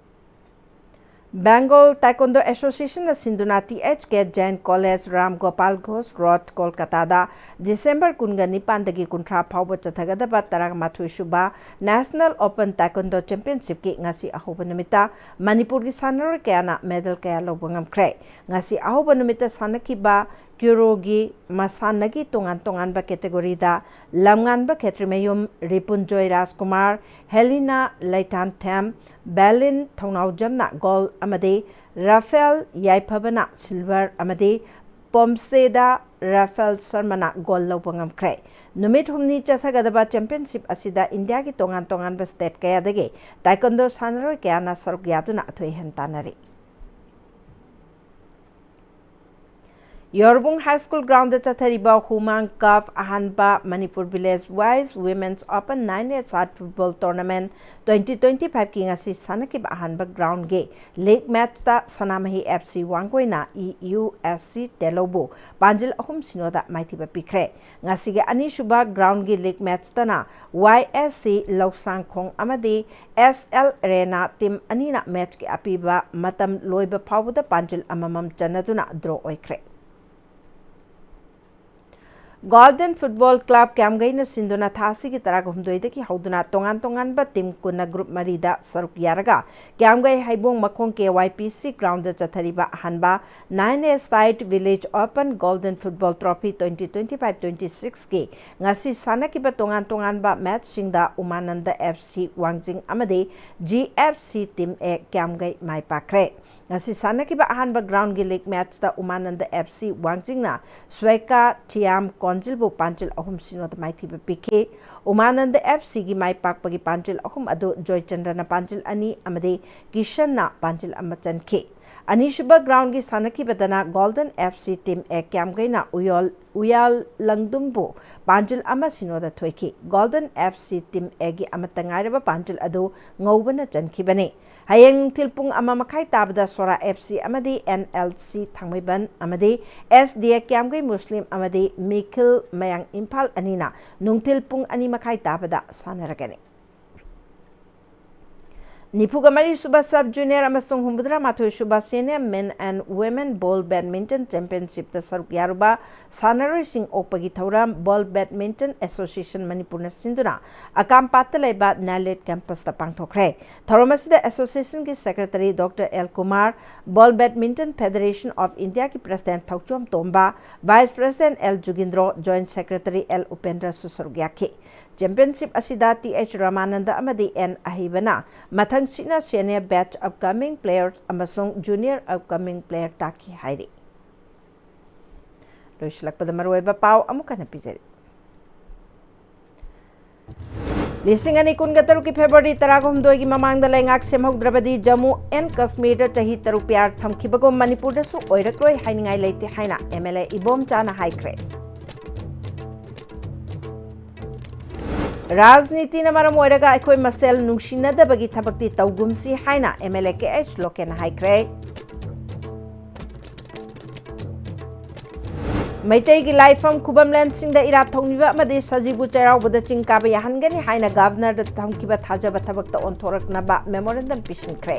Bengal Taekwondo Associationꯅ ꯁꯤꯟꯗꯨꯅ T H K Jain College, Ram Gopal Ghosh Road, ꯀꯣꯜꯀꯇꯥꯗ December ꯀꯨꯟꯒ ꯅꯤꯄꯥꯟꯗꯒꯤ ꯀꯨꯟꯊ꯭ꯔꯥ ꯐꯥꯎꯕ ꯆꯠꯊꯒꯗꯕ ꯇꯔꯥꯃꯥꯊꯣꯏ ꯁꯨꯕ National Open Taekwondo Championshipꯀꯤ ꯉꯁꯤ ꯑꯍꯧꯕ ꯅꯨꯃꯤꯠꯇ ꯃꯅꯤꯄꯨꯔꯒꯤ ꯁꯥꯟꯅꯔꯣꯏ ꯀꯌꯥꯅ medal ꯀꯌꯥ ꯂꯧꯕ ꯉꯝꯈ꯭ꯔꯦ꯫ ꯉꯁꯤ ꯑꯍꯧꯕ ꯅꯨꯃꯤꯠꯇ ꯁꯥꯟꯅꯈꯤꯕ ꯀ꯭ꯌꯨꯔꯣꯒꯤ ꯃꯁꯥꯟꯅꯒꯤ ꯇꯣꯉꯥꯟ ꯇꯣꯉꯥꯟꯕ categoryꯗ ꯂꯝꯉꯥꯟꯕ ꯈꯦꯇ꯭ꯔꯤꯃꯌꯨꯝ ꯔꯤꯄꯨꯟꯖꯣꯏ ꯔꯥꯖꯀꯨꯃꯥꯔ, ꯍꯦꯂꯤꯅꯥ ꯂꯩꯊꯥꯟꯊꯦꯝ, ꯕꯦꯂꯤꯟ ꯊꯧꯅꯥꯎꯖꯝꯅ gold ꯑꯃꯗꯤ ꯔꯥꯐꯦꯜ ꯌꯥꯏꯐꯕꯅ silver ꯑꯃꯗꯤ ꯄꯣꯝꯁꯦꯗ ꯔꯥꯐꯦꯜ ꯁꯔꯃꯅ gold ꯂꯧꯕ ꯉꯝꯈ꯭ꯔꯦ꯫ ꯅꯨꯃꯤꯠ ꯍꯨꯝꯅꯤ ꯆꯠꯊꯒꯗꯕ championship ꯑꯁꯤꯗ ꯏꯟꯗꯤꯌꯥꯒꯤ ꯇꯣꯉꯥꯟ ꯇꯣꯉꯥꯟꯕ state ꯀꯌꯥꯗꯒꯤ taekwondo ꯁꯥꯟꯅꯔꯣꯏ ꯀꯌꯥꯅ ꯁꯔꯨꯛ ꯌꯥꯗꯨꯅ ꯑꯊꯣꯏ ꯑꯍꯦꯟ ꯇꯥꯟꯅꯔꯤ꯫ ꯌꯣꯔꯕꯨꯡ ꯍꯥꯏ ꯁ꯭ꯀꯨꯜ ꯒ꯭ꯔꯥꯎꯟꯗ ꯆꯠꯊꯔꯤꯕ ꯍꯨꯃꯥꯡ ꯀꯞ ꯑꯍꯥꯟꯕ Manipur village wise women's open nine a side football tournament twenty twenty ꯐꯥꯏꯚꯀꯤ ꯉꯁꯤ ꯁꯥꯟꯅꯈꯤꯕ ꯑꯍꯥꯟꯕ ꯒ꯭ꯔꯥꯎꯟꯒꯤ ꯂꯤꯒ ꯃꯦꯠꯆꯇ ꯁꯅꯥꯃꯍꯤ F C ꯋꯥꯡꯒꯣꯏꯅ E U S C ꯇꯦꯂꯧꯕꯨ ꯄꯥꯟꯖꯤꯜ ꯑꯍꯨꯝ ꯁꯤꯅꯣꯗ ꯃꯥꯏꯊꯤꯕ ꯄꯤꯈ꯭ꯔꯦ꯫ ꯉꯁꯤꯒꯤ ꯑꯅꯤꯁꯨꯕ ꯒ꯭ꯔꯥꯎꯟꯒꯤ ꯂꯤꯒ ꯃꯦꯠꯆꯇꯅ ꯋꯥꯏ ꯑꯦꯁ ꯁꯤ ꯂꯧꯁꯥꯡꯈꯣꯡ ꯑꯃꯗꯤ ꯑꯦꯁ ꯑꯦꯜ ꯑꯦꯔꯦꯅꯥ ꯇꯤꯝ ꯑꯅꯤꯅ ꯃꯦꯠꯆꯀꯤ ꯑꯄꯤꯕ ꯃꯇꯝ ꯂꯣꯏꯕ ꯐꯥꯎꯕꯗ ꯄꯥꯟꯖꯤꯜ ꯑꯃꯃꯝ ꯆꯟꯅꯗꯨꯅ ꯗ꯭ꯔꯣ ꯑꯣꯏꯈ꯭ꯔꯦ꯫ ꯒꯣꯜꯗꯟ ꯐꯨꯠꯕꯣꯜ ꯀ꯭ꯂꯕ ꯀ꯭ꯌꯥꯝꯒꯩꯅ ꯁꯤꯟꯗꯨꯅ ꯊꯥ ꯑꯁꯤꯒꯤ ꯇꯔꯥꯍꯨꯝꯗꯣꯏꯗꯒꯤ ꯍꯧꯗꯨꯅ ꯇꯣꯉꯥꯟ ꯇꯣꯉꯥꯟꯕ ꯇꯤꯝ ꯀꯨꯟꯅ ꯒ꯭ꯔꯨꯞ ꯃꯔꯤꯗ ꯁꯔꯨꯛ ꯌꯥꯔꯒ ꯀ꯭ꯌꯥꯝꯒꯩ ꯍꯩꯕꯣꯡ ꯃꯈꯣꯡ ꯀꯦ ꯋꯥꯏ ꯄꯤ ꯁꯤ ꯒ꯭ꯔꯥꯎꯟꯗ ꯆꯠꯊꯔꯤꯕ ꯑꯍꯥꯟꯕ nine a side village open golden football trophy twenty twenty five twenty ꯁꯤꯛꯁꯀꯤ ꯉꯁꯤ ꯁꯥꯟꯅꯈꯤꯕ ꯇꯣꯉꯥꯟ ꯇꯣꯉꯥꯟꯕ ꯃꯦꯠꯆꯁꯤꯡꯗ ꯎꯃꯥꯅꯟꯗ ꯑꯦꯐ ꯁꯤ ꯋꯥꯡꯖꯤꯡ ꯑꯃꯗꯤ ꯖꯤ ꯑꯦꯐ ꯁꯤ ꯇꯤꯝ ꯑꯦ ꯀ꯭ꯌꯥꯝꯒꯩ ꯃꯥꯏ ꯄꯥꯛꯈ꯭ꯔꯦ꯫ ꯉꯁꯤ ꯁꯥꯟꯅꯈꯤꯕ ꯑꯍꯥꯟꯕ ꯒ꯭ꯔꯥꯎꯟꯒꯤ ꯂꯤꯒ ꯃꯦꯠꯆꯇ ꯎꯃꯥꯅꯟꯗ ꯑꯦꯐ ꯁꯤ ꯋꯥꯡꯖꯤꯡꯅ ꯁ꯭ꯋꯦꯀꯥ ꯊꯤꯌꯥꯝ ꯀꯣꯟꯖꯤꯜꯕꯨ ꯄꯥꯟꯖꯤꯜ ꯑꯍꯨꯝ ꯁꯤꯅꯣꯗ ꯃꯥꯏꯊꯤꯕ ꯄꯤꯈꯤ꯫ ꯎꯃꯥꯅꯟꯗ ꯑꯦꯐ ꯁꯤꯒꯤ ꯃꯥꯏ ꯄꯥꯛꯄꯒꯤ ꯄꯥꯟꯖꯤꯜ ꯑꯍꯨꯝ ꯑꯗꯨ ꯖꯣꯏꯆꯟꯗ꯭ꯔꯅ ꯄꯥꯟꯖꯤꯜ ꯑꯅꯤ ꯑꯃꯗꯤ ꯀꯤꯁꯟꯅ ꯄꯥꯟꯖꯤꯜ ꯑꯃ ꯆꯟꯈꯤ꯫ ꯑꯅꯤꯁꯨꯕ ꯒ꯭ꯔꯥꯎꯟꯒꯤ ꯁꯥꯟꯅꯈꯤꯕꯗꯅ ꯒꯣꯜꯗꯟ ꯑꯦꯐ ꯁꯤ ꯇꯤꯝ ꯑꯦ ꯀ꯭ꯌꯥꯝꯒꯩꯅ ꯎꯌꯣꯜ ꯎꯌꯥꯜ ꯂꯪꯗꯨꯝꯕꯨ ꯄꯥꯟꯖꯤꯜ ꯑꯃ ꯁꯤꯅꯣꯗ ꯊꯣꯏꯈꯤ꯫ ꯒꯣꯜꯗꯟ ꯑꯦꯐ ꯁꯤ ꯇꯤꯝ ꯑꯦꯒꯤ ꯑꯃꯠꯇ ꯉꯥꯏꯔꯕ ꯄꯥꯟꯖꯤꯜ ꯑꯗꯨ ꯉꯧꯕꯅ ꯆꯟꯈꯤꯕꯅꯤ꯫ ꯍꯌꯦꯡ ꯅꯨꯡꯊꯤꯜ ꯄꯨꯡ ꯑꯃ ꯃꯈꯥꯏ ꯇꯥꯕꯗ ꯁꯣꯔꯥ ꯑꯦꯐ ꯁꯤ ꯑꯃꯗꯤ ꯑꯦꯟ ꯑꯦꯜ ꯁꯤ ꯊꯥꯡꯃꯩꯕꯟ ꯑꯃꯗꯤ ꯑꯦꯁ ꯗꯤ ꯑꯦ ꯀ꯭ꯌꯥꯝꯒꯩ ꯃꯨꯁꯂꯤꯝ ꯑꯃꯗꯤ ꯃꯤꯈꯤꯜ ꯃꯌꯥꯡ ꯏꯝꯐꯥꯜ ꯑꯅꯤꯅ ꯅꯨꯡꯊꯤꯜ ꯄꯨꯡ ꯑꯅꯤ ꯃꯈꯥꯏ ꯇꯥꯕꯗ ꯁꯥꯟꯅꯔꯒꯅꯤ꯫ ꯅꯤꯐꯨꯒ ꯃꯔꯤ ꯁꯨꯕ ꯁꯕ ꯖꯨꯅꯤꯌꯔ ꯑꯃꯁꯨꯡ ꯍꯨꯝꯐꯨꯇꯔꯥ ꯃꯥꯊꯣꯏ ꯁꯨꯕ senior men and women ball badminton ꯆꯦꯝꯄꯤꯌꯟꯁꯤꯞꯇ ꯁꯔꯨꯛ ꯌꯥꯔꯨꯕ ꯁꯥꯟꯅꯔꯣꯏꯁꯤꯡ ꯑꯣꯛꯄꯒꯤ ꯊꯧꯔꯝ ꯕꯣꯜ ꯕꯦꯗꯃꯤꯟꯇꯟ ꯑꯦꯁꯣꯁꯤꯌꯦꯁꯟ ꯃꯅꯤꯄꯨꯔꯅ ꯁꯤꯟꯗꯨꯅ ꯑꯀꯥꯝꯄꯥꯠꯇ ꯂꯩꯕ ꯅꯥꯏꯂꯦꯠ ꯀꯦꯝꯄꯁꯇ ꯄꯥꯡꯊꯣꯛꯈ꯭ꯔꯦ꯫ ꯊꯧꯔꯝ ꯑꯁꯤꯗ ꯑꯦꯁꯣꯁꯤꯌꯦꯁꯟꯒꯤ secretary doctor L Kumar, ball badminton federation of ꯏꯟꯗꯤꯌꯥꯒꯤ president Thokchom Tomba, vice president L Jugindro, joint secretary L ꯎꯄꯦꯟꯗ꯭ꯔꯁꯨ ꯁꯔꯨꯛ ꯌꯥꯈꯤ꯫ ꯆꯦꯝꯄꯤꯌꯟꯁꯤꯞ ꯑꯁꯤꯗ ꯇꯤ ꯑꯩꯆ ꯔꯃꯥꯅꯟꯗ ꯑꯃꯗꯤ ꯑꯦꯟ ꯑꯍꯩꯕꯅ ꯃꯊꯪꯁꯤꯠꯅ ꯁꯦꯅꯤꯌꯔ ꯕꯦꯠꯆ ꯑꯞꯀꯃꯤꯡ ꯄ꯭ꯂꯦꯌꯔ ꯑꯃꯁꯨꯡ ꯖꯨꯅꯤꯌꯔ ꯑꯞꯀꯃꯤꯡ ꯄ꯭ꯂꯦꯌꯔ ꯇꯥꯛꯈꯤ ꯍꯥꯏꯔꯤ꯫ ꯂꯣꯏꯁꯤꯜꯂꯛꯄꯗ ꯃꯔꯨꯑꯣꯏꯕ ꯄꯥꯎ ꯑꯃꯨꯛ ꯍꯟꯅ ꯄꯤꯖꯔꯤ꯫ ꯂꯤꯁꯤꯡ ꯑꯅꯤ ꯀꯨꯟꯒ ꯇꯔꯨꯛꯀꯤ ꯐꯦꯕ꯭ꯔꯨꯋꯥꯔꯤ ꯇꯔꯥꯍꯨꯝꯗꯣꯏꯒꯤ ꯃꯃꯥꯡꯗ ꯂꯩꯉꯥꯛ ꯁꯦꯝꯍꯧꯗ꯭ꯔꯕꯗꯤ ꯖꯝꯃꯨ ꯑꯦꯟ ꯀꯥꯁꯃꯤꯔꯗ ꯆꯍꯤ ꯇꯔꯨꯛ ꯄꯤꯌꯥꯔ ꯊꯝꯈꯤꯕꯒꯨꯝ ꯃꯅꯤꯄꯨꯔꯗꯁꯨ ꯑꯣꯏꯔꯛꯂꯣꯏ ꯍꯥꯏꯅꯤꯡꯉꯥꯏ ꯂꯩꯇꯦ ꯍꯥꯏꯅ MLA ꯏꯕꯣꯝꯆꯥꯅ ꯍꯥꯏꯈ꯭ꯔꯦ꯫ ꯔꯥꯖꯅꯤꯇꯤꯅ ꯃꯔꯝ ꯑꯣꯏꯔꯒ ꯑꯩꯈꯣꯏ ꯃꯁꯦꯜ ꯅꯨꯡꯁꯤꯅꯗꯕꯒꯤ ꯊꯕꯛꯇꯤ ꯇꯧꯒꯨꯝꯁꯤ ꯍꯥꯏꯅ MLA KH ꯂꯣꯀꯦꯟꯅ ꯍꯥꯏꯈ꯭ꯔꯦ꯫ ꯃꯩꯇꯩꯒꯤ ꯂꯥꯏꯐꯝ ꯈꯨꯕꯝꯂꯦꯟꯁꯤꯡꯗ ꯏꯔꯥꯠ ꯊꯧꯅꯤꯕ ꯑꯃꯗꯤ ꯁꯖꯤꯕꯨ ꯆꯩꯔꯥꯎꯕꯗ ꯆꯤꯡ ꯀꯥꯕ ꯌꯥꯍꯟꯒꯅꯤ ꯍꯥꯏꯅ ꯒꯚꯔꯅꯔꯗ ꯊꯝꯈꯤꯕ ꯊꯥꯖꯕ ꯊꯕꯛꯇ ꯑꯣꯟꯊꯣꯔꯛꯅꯕ memorandum ꯄꯤꯁꯤꯟꯈ꯭ꯔꯦ꯫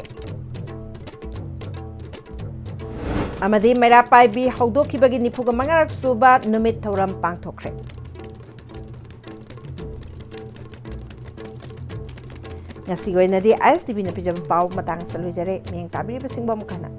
ꯑꯃꯗꯤ ꯃꯩꯔꯥ ꯄꯥꯏꯕꯤ ꯍꯧꯗꯣꯛꯈꯤꯕꯒꯤ ꯅꯤꯐꯨꯒ ꯃꯉꯥꯔꯛ ꯁꯨꯕ ꯅꯨꯃꯤꯠ ꯊꯧꯔꯝ ꯄꯥꯡꯊꯣꯛꯈ꯭ꯔꯦ꯫ ꯉꯁꯤꯒꯤ ꯑꯣꯏꯅꯗꯤ ISTVꯅ ꯄꯤꯖꯕ ꯄꯥꯎ ꯃꯇꯥꯡ ꯑꯁꯤꯗ ꯂꯣꯏꯖꯔꯦ꯫ ꯃꯤꯠꯌꯦꯡ ꯇꯥꯕꯤꯔꯤꯕꯁꯤꯡꯕꯨ ꯑꯃꯨꯛ ꯍꯟꯅ